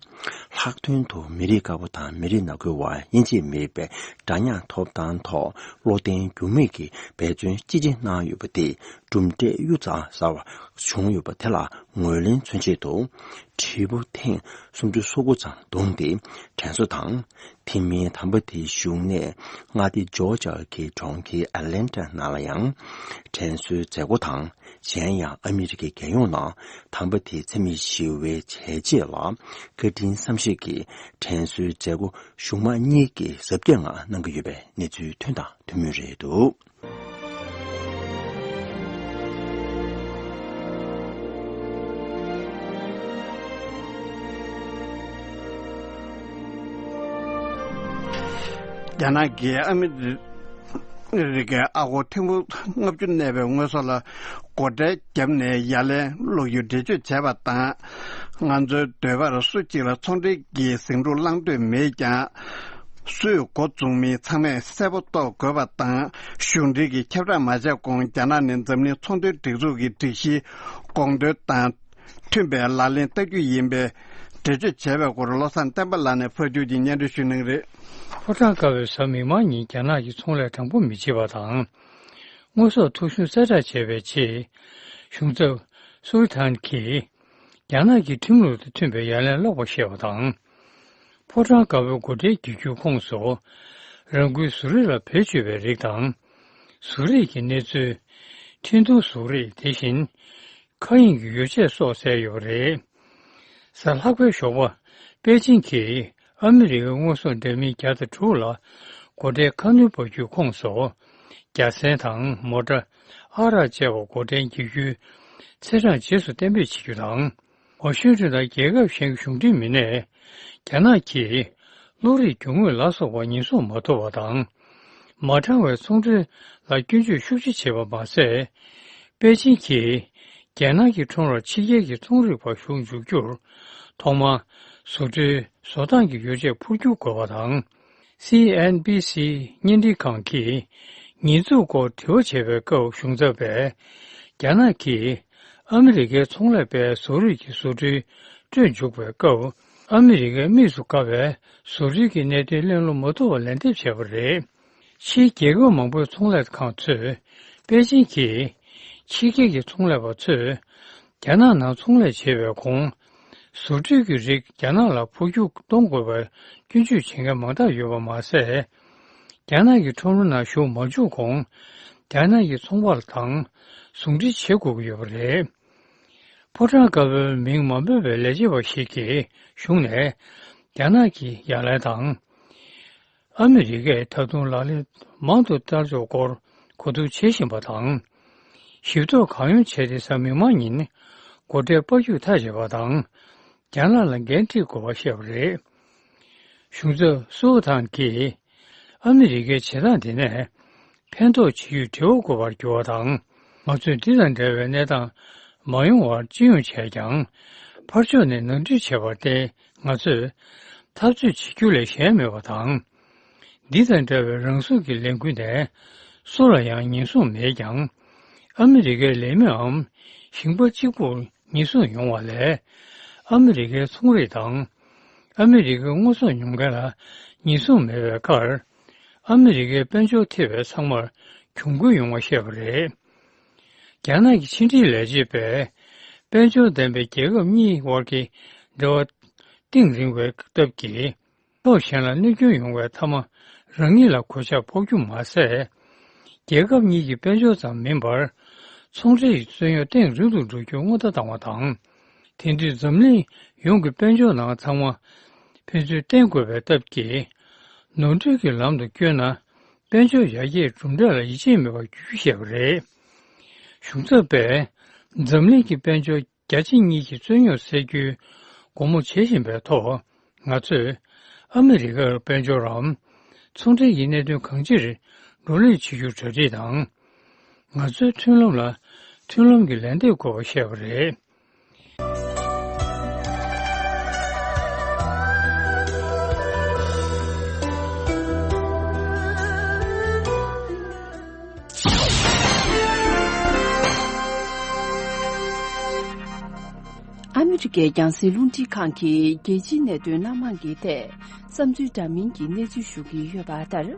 ལྷག་དོན་དུ་མི་རིགས་དཀར་པོ་དང་མི་རིགས་ནག་པོའི་དབར་དབྱེ་འབྱེད་མེད་པའི་འདྲ་མཉམ་ཐོབ་ཐང་ཐོག་བློ་བརྟན་འགྱུར་མེད་ཀྱིས་འབད་བརྩོན་ཅི་ཆེ་གནང་ཡོད་པ་དེས་གྲུབ་འབྲས་གཡུ་རྩལ་ཟ་བ་བྱུང་ཡོད་པ་དེ་ལ་ངོས་ལེན་མཚོན་ཆེད་དུ། དྲིལ་བུ་ཐེངས་སུམ་ཅུ་སོ་དགུ་ཙམ་བརྡུངས་ཏེ་དྲན་གསོ་དང་། དེ་མིན་དམ་པ་དེའི་བཞུགས་གནས་མངའ་སྡེ་ཇོར་ཇ་གི་གྲོང་ཁྱེར་ཨ་ལན་ཊ་ནང་ལ་ཡང་དྲན་གསོའི་མཛད་སྒོ་དང་། གཞན་ཡང་ཨ་མི་རི་ཀའི་རྒྱལ་ཡོངས་ནང་དམ་པ་དེའི་འཚེ་མེད་ཞི་བའི་བྱས་རྗེས་ལ་བཀའ་དྲིན་བསམ་ཤེས་ཀྱིས་དྲན་གསོའི་མཛད་སྒོ་གཞུང་མང་གཉིས་ཀྱིས་གཟབ་རྒྱས་ངང་གནང་གི་ཡོད་པའི་གནས་ཚུལ་ཐོན་དང་ཐོན་མུས་རེད་འདུག། རྒྱ་ནག་གིས་ཨ་མི་རི་ཀའི་ཨ་སྒོར་ཐེར་འབུམ་ལྔ་བཅུ་གནས་པའི་དངོས་ཟོག་ལ་སྒོ་ཁྲལ་བརྒྱབ་ནས་ཡ་ལན་སློག་རྒྱུའི་འགྲེལ་བརྗོད་བྱས་པ་དང་། ང་ཚོའི་འདོད་པར་སུ་གཅིག་ལ་ཚོང་འབྲེལ་གྱི་ཟིང་འཁྲུག་བསླང་འདོད་མེད་ཀྱང་། སུས་འགོ་བཙུགས་མིན་ཚང་མས་གསལ་པོ་རྟོགས་དགོས་པ་དང་། གཞུང་འབྲེལ་གྱི་ཁྱབ་བསྒྲགས་མ་བྱས་གོང་རྒྱ་ནག་ནས་འཛམ་གླིང་ཚོང་དོན་སྒྲིག་འཛུགས་ཀྱི་སྒྲིག་གཞིའི་དགོངས་དོན་དང་མཐུན་པའི་ལག་ལེན་བསྟར་རྒྱུ་ཡིན་པའི་འགྲེལ་བརྗོད་བྱས་པའི་སྐོར་བློ་བཟང་བསྟན་པ་ལགས་ནས་ཕབ་སྒྱུར་གྱིས་སྙན་སྒྲོན་ཞུ་གནང་གི་རེད། ཕོ་བྲང་དཀར་པོའི་གཟའ་མིག་དམར་ཉིན་རྒྱ་ནག་གིས་ཚོང་ལས་དྲང་པོ་མི་བྱེད་པ་དང་། དངོས་ཟོག་ཐོ་གཞུང་གསལ་བསྒྲགས་བྱས་པའི་རྗེས། གཞུང་ཚབ་སུའུ་ཐན་གྱིས་རྒྱ་ནག་གི་ཁྲིམས་ལུགས་དང་མཐུན་པའི་ཡ་ལན་སློག་པ་བཤད་པ་དང་། ཕོ་བྲང་དཀར་པོའི་སྒོ་ཁྲལ་བསྒྱུར་རྒྱུའི་ཁོངས་སུ། རང་འགུལ་བཟོ་རིག་ལ་བེད་སྤྱོད་པའི་རིགས་དང་། བཟོ་རིག་གི་གནས་ཚུལ། འཕྲིན་ཐུང་བཟོ་རིག་དེ་བཞིན། མཁའ་དབྱིངས་ཀྱི་ཡོ་བྱད་སོགས་གསལ་ཡོད་པ་རེད། གཟའ་ལྷག་པའི་ཞོགས་པ། པེ་ཅིང་གིས་ཨ་མི་རི་ཀའི་དངོས་ཟོག་འདྲ་མིན་བརྒྱ་དང་དྲུག་ལ་སྒོ་ཁྲལ་ཁ་སྣོན་འབབ་རྒྱུའི་ཁོངས་སུ། རྒྱ་སྲན་དང་མོ་ཊ། ཨ་རག་བཅས་པ་སྒོ་ཁྲལ་འགེལ་རྒྱུའི་ཚེས་གྲངས་རྗེས་སུ་གཏན་འབེབས་བྱེད་རྒྱུ་དང་། ཝ་ཤིང་ཊོན་དང་རྒྱལ་ཁབ་གཞན་གྱི་གཞུང་འབྲེལ་མི་སྣས། རྒྱ་ནག་གིས་བློ་རིག་རྒྱུ་དངོས་ལ་སོགས་པ་ཉེན་སྲུང་མ་ཐུབ་པ་དང་། མ་དྲང་བའི་ཚོང་འབྲེལ་ལ་སྐྱོན་བརྗོད་ཤུགས་ཆེ་བྱས་པ་མ་ཟད། པེ་ཅིང་གིས་རྒྱལ་ནང་གི་ཁྲོམ་རར་ཕྱི་རྒྱལ་གྱི་ཚོང་རིག་པ་ཞུགས་འཇུག་རྒྱུར། ཐོག་མར་བཟོ་གྲྭའི་བཟོ་སྟངས་ཀྱི་ཡོ་བྱད་འཕུར་སྒྱུར་དགོས་པ་དང་། སི་ཨེན་བྷི་སི་བརྙན་འཕྲིན་ཁང་གིས་ཉེས་འཛུགས་སྐོར་དྲི་བ་བྱས་པའི་སྐབས་གཞུང་ཚབ་པས། རྒྱ་ནག་གིས་ཨ་མི་རི་ཀའི་ཚོང་ལས་པའི་བཟོ་རིག་གི་བཟོ་གྲྭའི་ སྤྲོད་འཇུག་པའི་སྐབས། ཨ་མི་རི་ཀས་དམིགས་སུ་བཀར་བའི་བཟོ་སྐྲུན་གྱི་གནད་དོན་གླེང་སློང་མ་ཐུབ་པར་ལན་འདེབས་བྱས་པ་རེད། ཕྱིའི་རྒྱལ་ཁབ་མང་པོའི་ཚོང་ལས་ཁང་ཚོས། པེ་ཅིང་གིས། ཕྱི་རྒྱལ་གྱི་ཚོང་ལས་པ་ཚོས། རྒྱ་ནག་ནང་ཚོང་ལས་བྱེད་པའི་གོང་། བཟོ་སྐྲུན་གྱི་རིགས་རྒྱ་ནག་ལ་འཕོ་འགྱུར་གཏོང་དགོས་པར་སྐྱོན་བརྗོད་བྱེད་མཁན་མང་དག་ཡོད་པ་མ་ཟད། རྒྱ་ནག་གི་ཁྲོམ་ར་ནང་ཞུགས་མ་བཅུག་གོང་། རྒྱ་ནག་གི་ཚོང་པ་དང་ཟུང་འབྲེལ་བྱེད་དགོས་ཀྱི་ཡོད་པ་རེད། ཕོ་བྲང་དཀར་པོའི་མིང་མ་འབོད་པའི་ལས་བྱེད་པ་ཞིག་གིས་གཞུང་ནས་རྒྱ་ནག་གི་ཡ་ལན་དང་། ཨ་མི་རི་ཀས་ད་དུང་ལག་ལེན་མང་དུ་བསྟར་ཕྱོགས་སྐོར་གོ་བསྡུར་བྱེད་བཞིན་པ་དང་། ཞིབ་ཐོ་གང་ཡོང་བྱས་ཏེ་གཟའ་མིག་དམར་ཉིན་སྒོ་ཁྲལ་སྤར་རྒྱུ་ཐག་བཅད་པ་དང་། རྒྱ་ནག་ལ་འགན་འཁྲི་དགོས་པ་བཤད་པ་རེད། གཞུང་ཚབ་སུའུ་ཐང་གིས། ཨ་མི་རི་ཀའི་བྱེད་སྟངས་དེ་ནས་ཕན་ཐོགས་ཇི་ཡོད་འབྲེལ་བ་དགོས་པར་གྱུར་བ་དང་། ང་ཚོས་འདི་དང་འདྲ་བའི་གནས་སྟངས་མ་ཡོང་བར་སྤྱི་ཡོངས་བྱས་ཀྱང་། ཕར་ཕྱོགས་ནས་ནོར་འཁྲུལ་བྱས་པར་བརྟེན་ང་ཚོས་འཐབ་རྩོད་བྱེད་རྒྱུ་ལས་གཞན་མེད་པ་དང་། འདི་དང་འདྲ་བའི་རང་སྲུང་གི་ལས་འགུལ་ནས་སུ་ལ་ཡང་ཉེན་སྲུང་མེད་ཀྱང་། ཨ་མི་རི་ཀའི་ལས་མིའམ་ཞིང་པ་གཅིག་པུར་ཉེན་སྲུང་ཡོང་བ་ལས། ཨ་མི་རི་ཀའི་ཚོང་རིགས་དང་། ཨ་མི་རི་ཀའི་དངོས་ཟོག་ཉོ་མཁན་ལ་ཉེན་སྲུང་མེད་པའི་ཁར། ཨ་མི་རི་ཀའི་དཔལ་འབྱོར་ཐེ་བའི་ཚང་མར་གྱོང་གུན་ཡོང་བ་བཤད་པ་རེད། རྒྱ་ནག་གི་ཕྱི་འབྲེལ་ལས་བྱེད་པས། དཔལ་འབྱོར་ལྡན་པའི་རྒྱལ་ཁབ་གཉིས་དབར་གྱི་འབྲེལ་བ་གཏིང་རིང་བའི་སྟབས་ཀྱིས། ཕྱོགས་གཞན་ལ་གནོད་སྐྱོན་ཡོང་བའི་མཐའ་མ་རང་ཉིད་ལ་གོད་ཆག་ཕོག་རྒྱུ་མ་ཟད། རྒྱལ་ཁབ་གཉིས་ཀྱི་དཔལ་འབྱོར་ཙམ་མིན་པར། ཚོང་འབྲེལ་གྱི་རྩོད་རྙོག་གཏིང་རིང་དུ་འགྲོ་རྒྱུ་སྔོན་བརྡ་བཏང་བ་དང་། དེང་དུས་འཛམ་གླིང་ཡོངས་ཀྱི་དཔལ་འབྱོར་ནང་ཚང་མ་ཕན་ཚུན་བརྟེན་དགོས་པའི་སྟབས་ཀྱིས། ནོར་འཁྲུལ་གྱི་ལམ་དུ་བསྐྱོད་ན། དཔལ་འབྱོར་ཡར་རྒྱས་གྲུབ་འབྲས་ལ་ཡིད་ཆེས་མེད་པར་འགྱུར་རྒྱུ་བཤད་པ་རེད། གཞུང་ཚབ་པས། འཛམ་གླིང་གི་དཔལ་འབྱོར། རྒྱལ་སྤྱི་གཉིས་ཀྱི་རྩོད་རྙོག་སེལ་རྒྱུའི་སྒོ་མོ་འབྱེད་བཞིན་པའི་ཐོག་ང་ཚོས་ཨ་མི་རི་ཀར་དཔལ་འབྱོར་རམ། ཚོང་འབྲེལ་གྱི་གནད་དོན་གང་ཅིར་བགྲོ་གླེང་བྱེད་རྒྱུར་གྲ་སྒྲིག་དང་། ང་ཚོའི་མཐུན་ལམ་ལ་མཐུན་ལམ་གྱི་ལན་འདེབས་དགོས་པ་བཤད་པ་རེད། ཨ་མི་རི་ཀའི་རྒྱང་སྲིང་རླུང་འཕྲིན་ཁང་གིས་རྒྱལ་སྤྱིའི་གནད་དོན་སྣ་མང་གི་ཐད་བསམ་ཚུལ་འདྲ་མིན་གྱི་གནས་ཚུལ་ཞུ་གི་ཡོད་པ་ལྟར།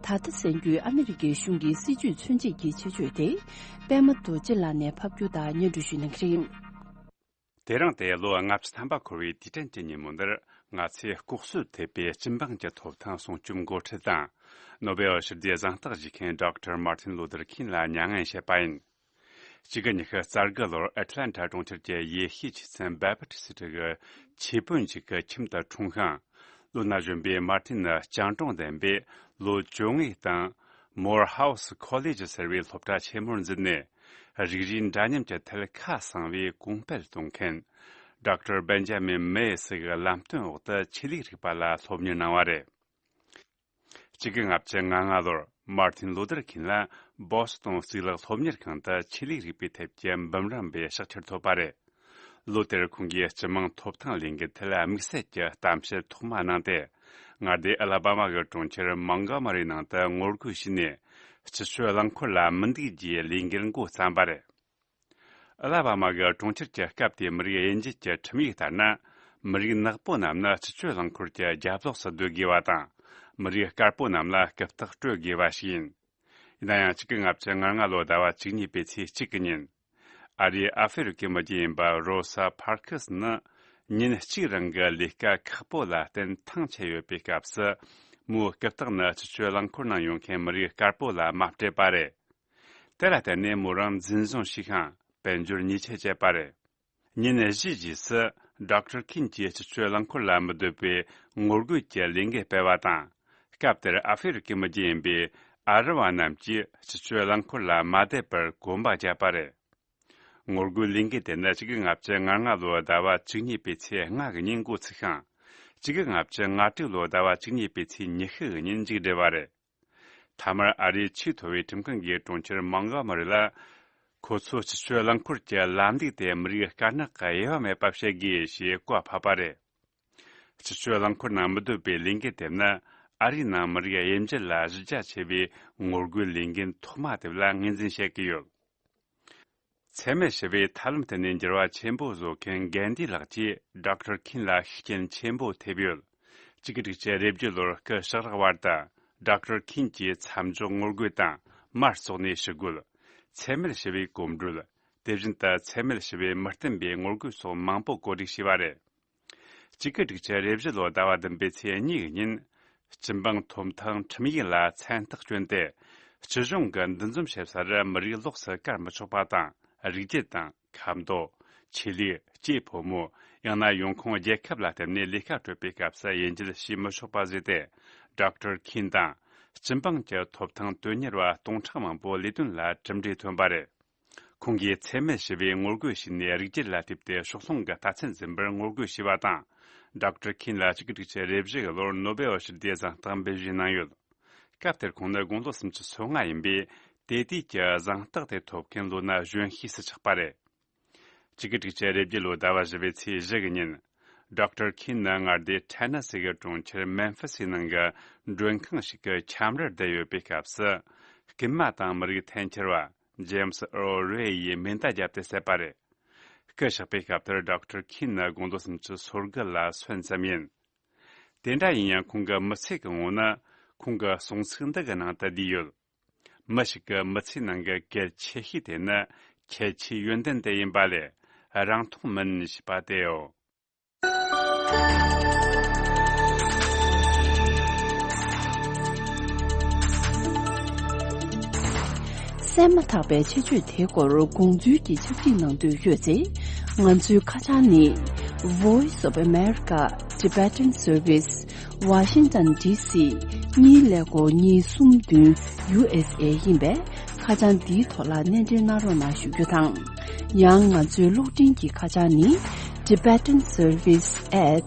ད་ལྟ་གསན་རྒྱུའི་ཨ་མི་རི་ཀའི་གཞུང་གི་སྲིད་ཇུས་མཚོན་བྱེད་ཀྱི་ཆེད་བརྗོད་དེ་པད་མ་རྡོ་རྗེ་ལགས་ནས་ཕབ་སྒྱུར་དང་སྙན་སྒྲོན་ཞུ་གནང་གི་རེད། དེ་རིང་སྟེ་ལོ་ལྔ་བཅུ་ཐམ་པ་འཁོར་བའི་དུས་དྲན་གྱི་ཉིན་མོ་འདིར། ང་ཚོས་ལྐོག་གསོད་ཐེབས་པའི་སྤྱི་འབངས་ཀྱི་ཐོབ་ཐང་སྲུང་སྐྱོབ་འགོ་ཁྲིད་དང་། ནོ་བེལ་ཞི་བདེའི་གཟེངས་རྟགས་བཞེས་མཁན་ཌོག་ཊར་མར་ཏིན་ལུ་ཐར་ཁིང་ལ་མྱ་ངན་བྱེད་པ་ཡིན། གཅིག་དགུ་ཉི་ཤུ་རྩ་དགུ་ལོར་ཨེ་ཊ་ལན་ཊ་གྲོང་ཁྱེར་གྱི་ཡེ་ཤུའི་ཆོས་ཚན་བེ་པ་ཊི་སི་ཊི་གི་ཆོས་དཔོན་ཞིག་གི་ཁྱིམ་དུ་འཁྲུངས་ཤིང་། ལོ་ན་གཞོན་པའི་མར་ཏིན་ནི་སྤྱང་གྲུང་ལྡན་པས། ལོ་བཅོ་ལྔའི་སྟེང་། མོར་ཧའུ་སི་ཁོ་ལེ་ཇི་ཟེར་བའི་སློབ་གྲྭ་ཆེན་མོར་འཛུལ་ནས། རིགས་རུས་འདྲ་མཉམ་གྱི་ཐད་ཁ་གསང་བའི་གོང་སྤེལ་གཏོང་མཁན། ཌོག་ཊར་བེན་ཇ་མིན་མེ་ཡེ་སི་གི་ལམ་སྟོན་འོག་ཏུ་ཆོས་ལུགས་རིག་པ་ལ་སློབ་གཉེར་གནང་བ་རེད། གཅིག་དགུ་ལྔ་བཅུ་ང་ལྔ་ལོར་མར་ཏིན་ལུ་ཐར་ཁིང་ལ་བོ་སི་ཏོན་གཙུག་ལག་སློབ་གཉེར་ཁང་དུ་ཆོས་ལུགས་རིག་པའི་ཐད་ཀྱི་འབུམ་རམས་པའི་ཕྱག་ཁྱེར་ཐོབ་པ་རེད། ལོ་དེར་ཁོང་གིས་སྤྱི་དམངས་ཐོབ་ཐང་ལས་འགུལ་ཐད་དམིགས་བསལ་གྱི་གཏམ་བཤད་ཐོག་མ་གནང་སྟེ། མངའ་སྡེ་ཨ་ལ་བྷ་མ་གི་གྲོང་ཁྱེར་མོན་གྷོ་མ་རི་ནང་དུ་ངོ་རྒོལ་བྱས་ནས། སྤྱི་སྤྱོད་རླངས་འཁོར་ལ་མི་འདུག་ཅེས་ལས་འགུལ་འགོ་བརྩམས་པ་རེད། ཨ་ལ་བྷ་མ་གི་གྲོང་ཁྱེར་གྱི་སྐབས་དེའི་མི་རིགས་དབྱེ་འབྱེད་ཀྱི་ཁྲིམས་ཡིག་ལྟར་ན། མི་རིགས་ནག་པོ་རྣམས་ནི་སྤྱི་སྤྱོད་རླངས་འཁོར་གྱི་རྒྱབ་ལོགས་སུ་སྡོད་དགོས་པ་དང་། མི་རིགས་དཀར་པོ་རྣམས་ལ་རྐུབ་སྟེགས་སྤྲོད་དགོས་པ་ཞིག་ཡིན། ཡིན་ན་ཡང་གཅིག་དགུ་ལྔ་བཅུ་ང་ལྔ་ལོའི་ཟླ་བ་བཅུ་གཉིས་པའི་ཚེས་གཅིག་གི་ཉིན། ཨ་རིའི་ཨ་ཧྥེ་རི་ཁའི་མི་རྒྱུད་ཡིན་པ་རོ་ས་ཕར་ཁི་སི་ནི། ཉིན་གཅིག་རིང་གི་ལས་ཀ་ཁག་པོ་ལ་བརྟེན་ཐང་ཆད་ཡོད་པའི་སྐབས་སུ། མོའི་རྐུབ་སྟེགས་ནི་སྤྱི་སྤྱོད་རླངས་འཁོར་ནང་ཡོང་མཁན་མི་རིགས་དཀར་པོ་ལ་མ་སྤྲད་པ་རེད། དེ་ལ་བརྟེན་ནས་མོ་རང་འཛིན་བཟུང་བྱས་ཤིང་དཔལ་འབྱོར་ཉེས་ཆད་བཅད་པ་རེད། ཉིན་བཞིའི་རྗེས་སུ་ཌོག་ཊར་ཁིན་གྱིས་སྤྱི་སྤྱོད་རླངས་འཁོར་ལ་མི་སྡོད་པའི་ངོ་རྒོལ་གྱི་ལས་འགུལ་སྤེལ་བ་དང་། སྐབས་དེར་ཨ་ཧྥེ་རི་ཁའི་མི་རྒྱུད་ཡིན་པའི་ཨ་རི་བ་རྣམས་ཀྱིས་སྤྱི་སྤྱོད་རླངས་འཁོར་ལ་མ་བསྡད་པར་གོམ་པ་བརྒྱབ་པ་རེད། ངོ་རྒོལ་ལས་འགུལ་དེ་ནི་གཅིག་དགུ་ལྔ་བཅུ་ང་ལྔ་ལོའི་ཟླ་བ་བཅུ་གཉིས་པའི་ཚེས་ལྔ་གི་ཉིན་འགོ་ཚུགས་ཤིང་། གཅིག་དགུ་ལྔ་བཅུ་ང་དྲུག་ལོའི་ཟླ་བ་བཅུ་གཉིས་པའི་ཚེས་ཉི་ཤུ་གི་ཉིན་མཇུག་བསྒྲིལ་བ་རེད། མཐའ་མར་ཨ་རིའི་ཆེས་མཐོ་བའི་ཁྲིམས་ཁང་གིས་གྲོང་ཁྱེར་མོན་གྷོ་མ་རི་ལ། ཁོ་ཚོས་སྤྱི་སྤྱོད་རླངས་འཁོར་གྱི་ལམ་ལུགས་དེ་མི་རིགས་དཀར་ནག་གི་དབྱེ་བ་མེད་པ་བྱེད་དགོས་ཞེས་བཀའ་ཕབ་པ་རེད། སྤྱི་སྤྱོད་རླངས་འཁོར་ནང་མི་སྡོད་པའི་ལས་འགུལ་དེ་ནི་ཨ་རིའི་ནང་མི་རིགས་དབྱེ་འབྱེད་ལ་གཞི་རྒྱ་ཆེ་བའི་ངོ་རྒོལ་ལས་འགུལ་ཐོག་མ་དེ་ལ་ངོས་འཛིན་བྱེད་ཀྱི་ཡོད། འཚེ་མེད་ཞི་བའི་ཐབས་ལམ་བརྟེན་ནས་འགྱུར་བ་ཆེན་པོ་བཟོ་མཁན་གྷན་དྷི་ལགས་ཀྱིས་ཌོག་ཊར་ཁིན་ལ་ཤུགས་རྐྱེན་ཆེན་པོ་ཐེབས་ཡོད། གཅིག་དགུ་དྲུག་ཅུ་རེ་བརྒྱད་ལོར་སྐུ་གཤེགས་རག་བར་དུ་ཌོག་ཊར་ཁིན་གྱིས་མཚམས་འཇོག་ངོ་རྒོལ་དང་མར་ཙོག་ནས་ཞི་རྒོལ། འཚེ་མེད་ཞི་བའི་གོམ་བགྲོད། དེ་བཞིན་དུ་འཚེ་མེད་ཞི་བའི་མི་བསྟུན་པའི་ངོ་རྒོལ་སོགས་མང་པོ་གོ་སྒྲིག་བྱས་པ་རེད། གཅིག་དགུ་དྲུག་ཅུ་རེ་བཞི་ལོ་ཟླ་བ་བདུན་པའི་ཚེས་གཉིས་ཉིན། སྤྱི་འབངས་ཐོབ་ཐང་ཁྲིམས་ཡིག་ལ་མཚན་རྟགས་བསྐྱོན་ཏེ། སྤྱི་གཞུང་གི་འདུ་འཛོམས་བྱེད་སར་མི་རིགས་ལོགས་སུ་བཀར་མི་ཆོག་པ་དང་། རིགས་རྒྱུད་དང་། ཁ་མདོ། ཆོས་ལུགས། སྐྱེས་ཕོ་མོ། ཡང་ན་ཡོང་ཁུངས་རྒྱལ་ཁབ་ལ་བརྟེན་ནས་ལས་ཀ་སྤྲོད་པའི་སྐབས་སུ་དབྱེ་འབྱེད་བྱེད་མི་ཆོག་པ་བཟོས་ཏེ། ཌོག་ཊར་ཁིན་དང་། སྤྱི་འབངས་ཀྱི་ཐོབ་ཐང་དོན་གཉེར་བ་སྟོང་ཕྲག་མང་པོ་ལས་དོན་ལ་གྲུབ་འབྲས་ཐོན་པ་རེད། ཁོང་གིས་འཚེ་མེད་ཞི་བའི་ངོ་རྒོལ་བྱས་ནས་རིགས་རྒྱུད་ལ་བརྟེན་ཏེ་ཕྱོགས་ལྷུང་གི་རྟགས་མཚན་འཛིན་པར་ངོ་རྒོལ་བྱས་པ་དང་། ཌོག་ཊར་ཁིན་ལ་གཅིག་དགུ་དྲུག་ཅུ་རེ་བཞི་གི་ལོར་ནོ་བེལ་ཞི་བདེའི་གཟེངས་རྟགས་འབུལ་བཞེས་གནང་ཡོད། སྐབས་དེར་ཁོང་ནི་དགུང་ལོ་སུམ་ཅུ་སོ་ལྔ་ཡིན་པས། དེ་དུས་ཀྱི་གཟེངས་རྟགས་དེ་ཐོབ་མཁན་ལོ་ན་གཞོན་ཤོས་སུ་ཆགས་པ་རེད། གཅིག་དགུ་དྲུག་ཅུ་རེ་བརྒྱད་ལོའི་ཟླ་བ་བཞི་པའི་ཚེས་བཞི་གི་ཉིན། ཌོག་ཊར་ཁིན་ནི་མངའ་སྡེ་ཐེ་ན་སི་གི་གྲོང་ཁྱེར་མེམ་ཕི་སི་ནང་གི་མགྲོན་ཁང་ཞིག་གི་ཁྱམས་རར་བསྡད་ཡོད་པའི་སྐབས་སུ། རྐུན་མ་དང་མི་རིགས་འཐེན་འཁྱེར་བ། ཇེམ་སི་ཨར་རེ་ཡིས་མེ་མདའ་བརྒྱབ་སྟེ་བསད་པ་རེད། སྐུ་གཤེགས་པའི་སྐབས་དེར་ཌོག་ཊར་ཁིན་ནི་དགུང་ལོ་སུམ་ཅུ་སོ་དགུ་ལ་སོན་ཙམ་ཡིན། དེ་འདྲ་ཡིན་ཡང་ཁོང་གི་མི་ཚེ་གི་ངོ་ནི་ཁོང་གི་གསུང་ཚིག་འདི་གི་ནང་དུ་བསྡུས་ཡོད། མི་ཞིག་གི་མི་ཚེའི་ནང་གི་གལ་ཆེ་ཤོས་དེ་ནི་ཁྱད་ཆོས་ཡོན་ཏན་དེ་ཡིན་པ་ལས་རང་མཐོང་མིན་ཞེས་པ་དེའོ། གསན་མ་ཐག་པའི་ཆེད་བརྗོད་དེའི་སྐོར་དགོངས་ཚུལ་གྱི་ཕྱག་བྲིས་གནང་འདོད་ཡོད་ཚེ། ང་ཚོའི་ཁ་བྱང་ནི། Voice of America Tibetan Service, Washington D C གཉིས་ཀླད་ཀོར་གཉིས་གསུམ་བདུན་U S A ཡིན་པས། ཁ་བྱང་འདིའི་ཐོག་ལ་སྣེ་འདྲེན་གནང་རོགས་གནང་ཞུ་རྒྱུ་དང་། ཡང་ང་ཚོའི་གློག་འཕྲིན་གྱི་ཁ་བྱང་ནི། Tibetan Service at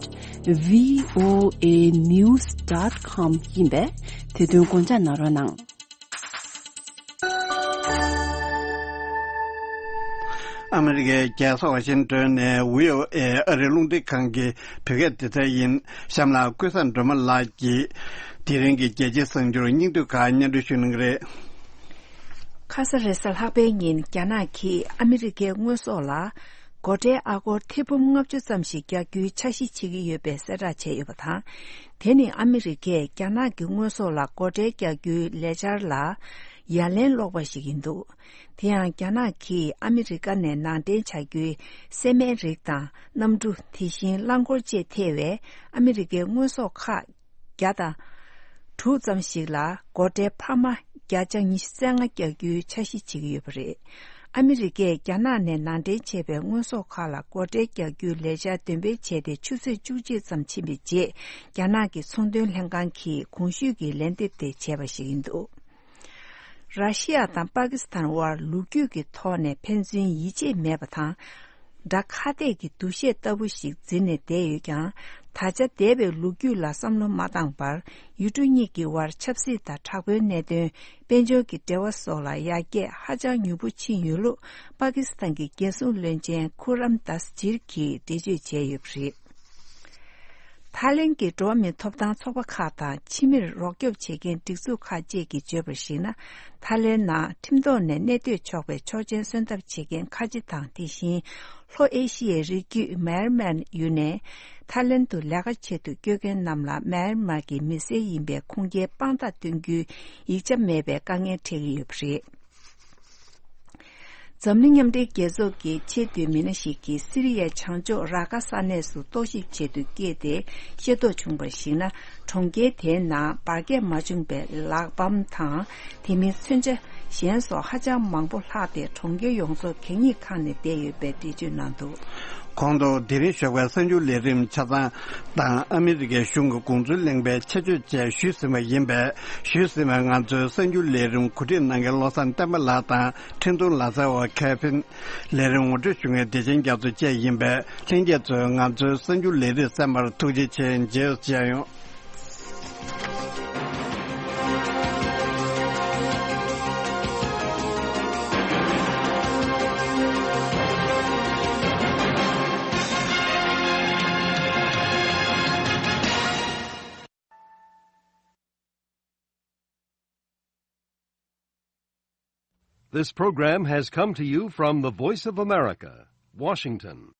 V O A news dot com ཡིན་པས། དེ་དོན་དགོངས་འཇགས་གནང་རོགས་གནང་། ཨ་མི་རི་ཀའི་རྒྱལ་ས་ཝ་ཤིང་ཏོན་ནས་V O A ཨ་རིའི་རླུང་འཕྲིན་ཁང་གི་བོད་སྐད་སྡེ་ཚན་ཡིན། གཤམ་ལ་ཀུན་བཟང་སྒྲོལ་མ་ལགས་ཀྱིས་དེ་རིང་གི་རྒྱལ་སྤྱིའི་གསར་འགྱུར་སྙིང་བསྡུས་ཁག་སྙན་སྒྲོན་ཞུ་གནང་གི་རེད། ཁ་ས་རེས་གཟའ་ལྷག་པའི་ཉིན་རྒྱ་ནག་གིས་ཨ་མི་རི་ཀའི་དངོས་ཟོག་ལ་སྒོ་ཁྲལ་ཨ་སྒོར་ཐེར་འབུམ་ལྔ་བཅུ་ཙམ་ཞིག་རྒྱག་རྒྱུའི་འཆར་གཞི་བྱེད་ཀྱི་ཡོད་པའི་གསལ་བསྒྲགས་བྱས་ཡོད་པ་དང་། དེ་ནི་ཨ་མི་རི་ཀས་རྒྱ་ནག་གི་དངོས་ཟོག་ལ་སྒོ་ཁྲལ་རྒྱག་རྒྱུའི་ལས་འཆར་ལ་ཡ་ལན་སློག་པ་ཞིག་ཡིན་འདུག་དེ་ཡང་རྒྱ་ནག་གིས་ཨ་མི་རི་ཀ་ནས་ནང་འདྲེན་བྱ་རྒྱུའི་སྲན་མའི་རིགས་དང་གནམ་གྲུ། དེ་བཞིན་རླངས་འཁོར་བཅས་ཐེ་བའི་ཨ་མི་རི་ཀའི་དངོས་ཟོག་ཁག་བརྒྱ་དང་དྲུག་ཙམ་ཞིག་ལ་སྒོ་ཁྲལ་འཕར་མ་བརྒྱ་ཆ་ཉི་ཤུ་རྩ་ལྔ་རྒྱག་རྒྱུའི་འཆར་གཞི་བྱེད་ཀྱི་ཡོད་པ་རེད། ཨ་མི་རི་ཀས་རྒྱ་ནག་ནས་ནང་འདྲེན་བྱས་པའི་དངོས་ཟོག་ཁག་ལ་སྒོ་ཁྲལ་རྒྱག་རྒྱུའི་ལས་འཆར་འདོན་སྤེལ་བྱས་ཏེ་ཆུ་ཚོད་བཅུ་གཅིག་ཙམ་ཕྱིན་པའི་རྗེས། རྒྱ་ནག་གི་ཚོང་དོན་ལྷན་ཁང་གིས་གོང་ཞུས་ཀྱི་ལན་འདེབས་དེ་བྱས་པ་ཞིག་ཡིན་འདུག་ར་ཤི་ཡ་དང་པ་ཀི་སི་ཐན་དབར་ལོ་རྒྱུས་ཀྱི་ཐོག་ནས་ཕན་ཚུན་ཡིད་ཆེས་མེད་པ་དང་། དགྲ་ཁ་གཏད་ཀྱི་འདུ་ཤེས་ལྟ་བུ་ཞིག་འཛིན་ནས་བསྡད་ཡོད་ཀྱང་། ད་ཆ་འདས་པའི་ལོ་རྒྱུས་ལ་བསམ་བློ་མ་བཏང་བར། ཡུལ་གྲུ་གཉིས་ཀྱི་དབར་ཆབ་སྲིད་དང་དྲག་པོའི་གནད་དོན། དཔལ་འབྱོར་གྱི་འབྲེལ་བ་སོགས་ལ་ཡར་རྒྱས་ཧ་ཅང་མྱུར་པོ་ཕྱིན་ཡོད་ལུགས་པ་ཀི་སི་ཐན་གྱི་རྒྱལ་སྲུང་བློན་ཆེན་ཁུ་རམ་དཱས་ཇིར་གྱིས་འགྲེལ་བརྗོད་བྱས་ཡོད་པ་རེད། ཐའི་ལེན་གྱི་འགྲོ་བ་མིའི་ཐོབ་ཐང་ཚོགས་པ་ཁག་དང་ཕྱི་མིར་རོགས་སྐྱོབ་བྱེད་མཁན་སྒྲིག་འཛུགས་ཁག་ཅིག་གིས་བརྗོད་པར་གཞིགས་ན། ཐའི་ལེན་ནང་ཁྲིམས་ཐོག་ནས་གནས་སྡོད་ཆོག་པའི་ཆོག་མཆན་སོན་ཐབས་བྱེད་མཁན་ཁ་ཆེ་དང་། དེ་བཞིན་ལྷོ་ཨེ་ཤི་ཡའི་རིགས་རྒྱུད་མཱ་ཡན་མཱར་ཡུལ་ནས་ཐའི་ལེན་དུ་ལས་ཀ་ཆེད་དུ་བསྐྱོད་མཁན་རྣམས་ལ་མཱ་ཡན་མཱར་གྱི་མི་སེར་ཡིན་པའི་ཁུངས་སྐྱེལ་དཔང་རྟགས་སྟོན་རྒྱུའི་ཡིག་ཆ་མེད་པའི་དཀའ་ངལ་འཕྲད་ཀྱི་ཡོད་པ་རེད། འཛམ་གླིང་མཉམ་འབྲེལ་རྒྱལ་ཚོགས་ཀྱི་ཆེས་མཐོའི་མི་སྣ་ཞིག་གིས་སི་རི་ཡའི་བྱང་ཕྱོགས་ར་ཀ་ས་གནས་སུ་རྟོག་ཞིབ་ཆེད་དུ་བསྐྱོད་དེ་ཤེས་རྟོགས་བྱུང་བར་གཞིགས་ན། གྲོང་ཁྱེར་དེའི་ནང་འབར་གས་མ་བྱུང་པའི་ལག་པམ་དང་། དེ་མིན་མཚོན་ཆ་གཞན་སོགས་ཧ་ཅང་མང་པོ་ལྷག་སྟེ། གྲོང་ཁྱེར་ཡོངས་རྫོགས་གད་སྙིགས་ཁང་ནས་བསྡད་ཡོད་པའི་འགྲེལ་བརྗོད་གནང་འདུག་གོང་དུ་དེ་རིང་ཞོགས་པའི་གསར་འགྱུར་ལས་རིམ་ཆ་ཚང་དང་ཨ་མི་རི་ཀའི་གཞུང་གི་དགོངས་ཚུལ་གླེང་པའི་ཆེད་བརྗོད་བཅས་ཞུས་ཟིན་པ་ཡིན་པས། ཞུས་ཟིན་པའི་ང་ཚོའི་གསར་འགྱུར་ལས་རིམ་གོ་སྒྲིག་གནང་མཁན་བློ་བཟང་བསྟན་པ་ལགས་དང་། འཕྲིན་གཏོང་ལག་རྩལ་བ་ཁེ་ཕིན། ལས་རིམ་ངོ་སྤྲོད་ཞུ་མཁན་བདེ་ཆེན་རྒྱ་མཚོ་བཅས་ཡིན་པས། ལྷན་རྒྱས་ཚོས་ང་ཚོའི་གསར་འགྱུར་ལས་རིམ་གསན་པར་ཐུགས་རྗེ་ཆེ། མཇལ་མཇལ་ཡོང་། This program has come to you from the Voice of America, Washington.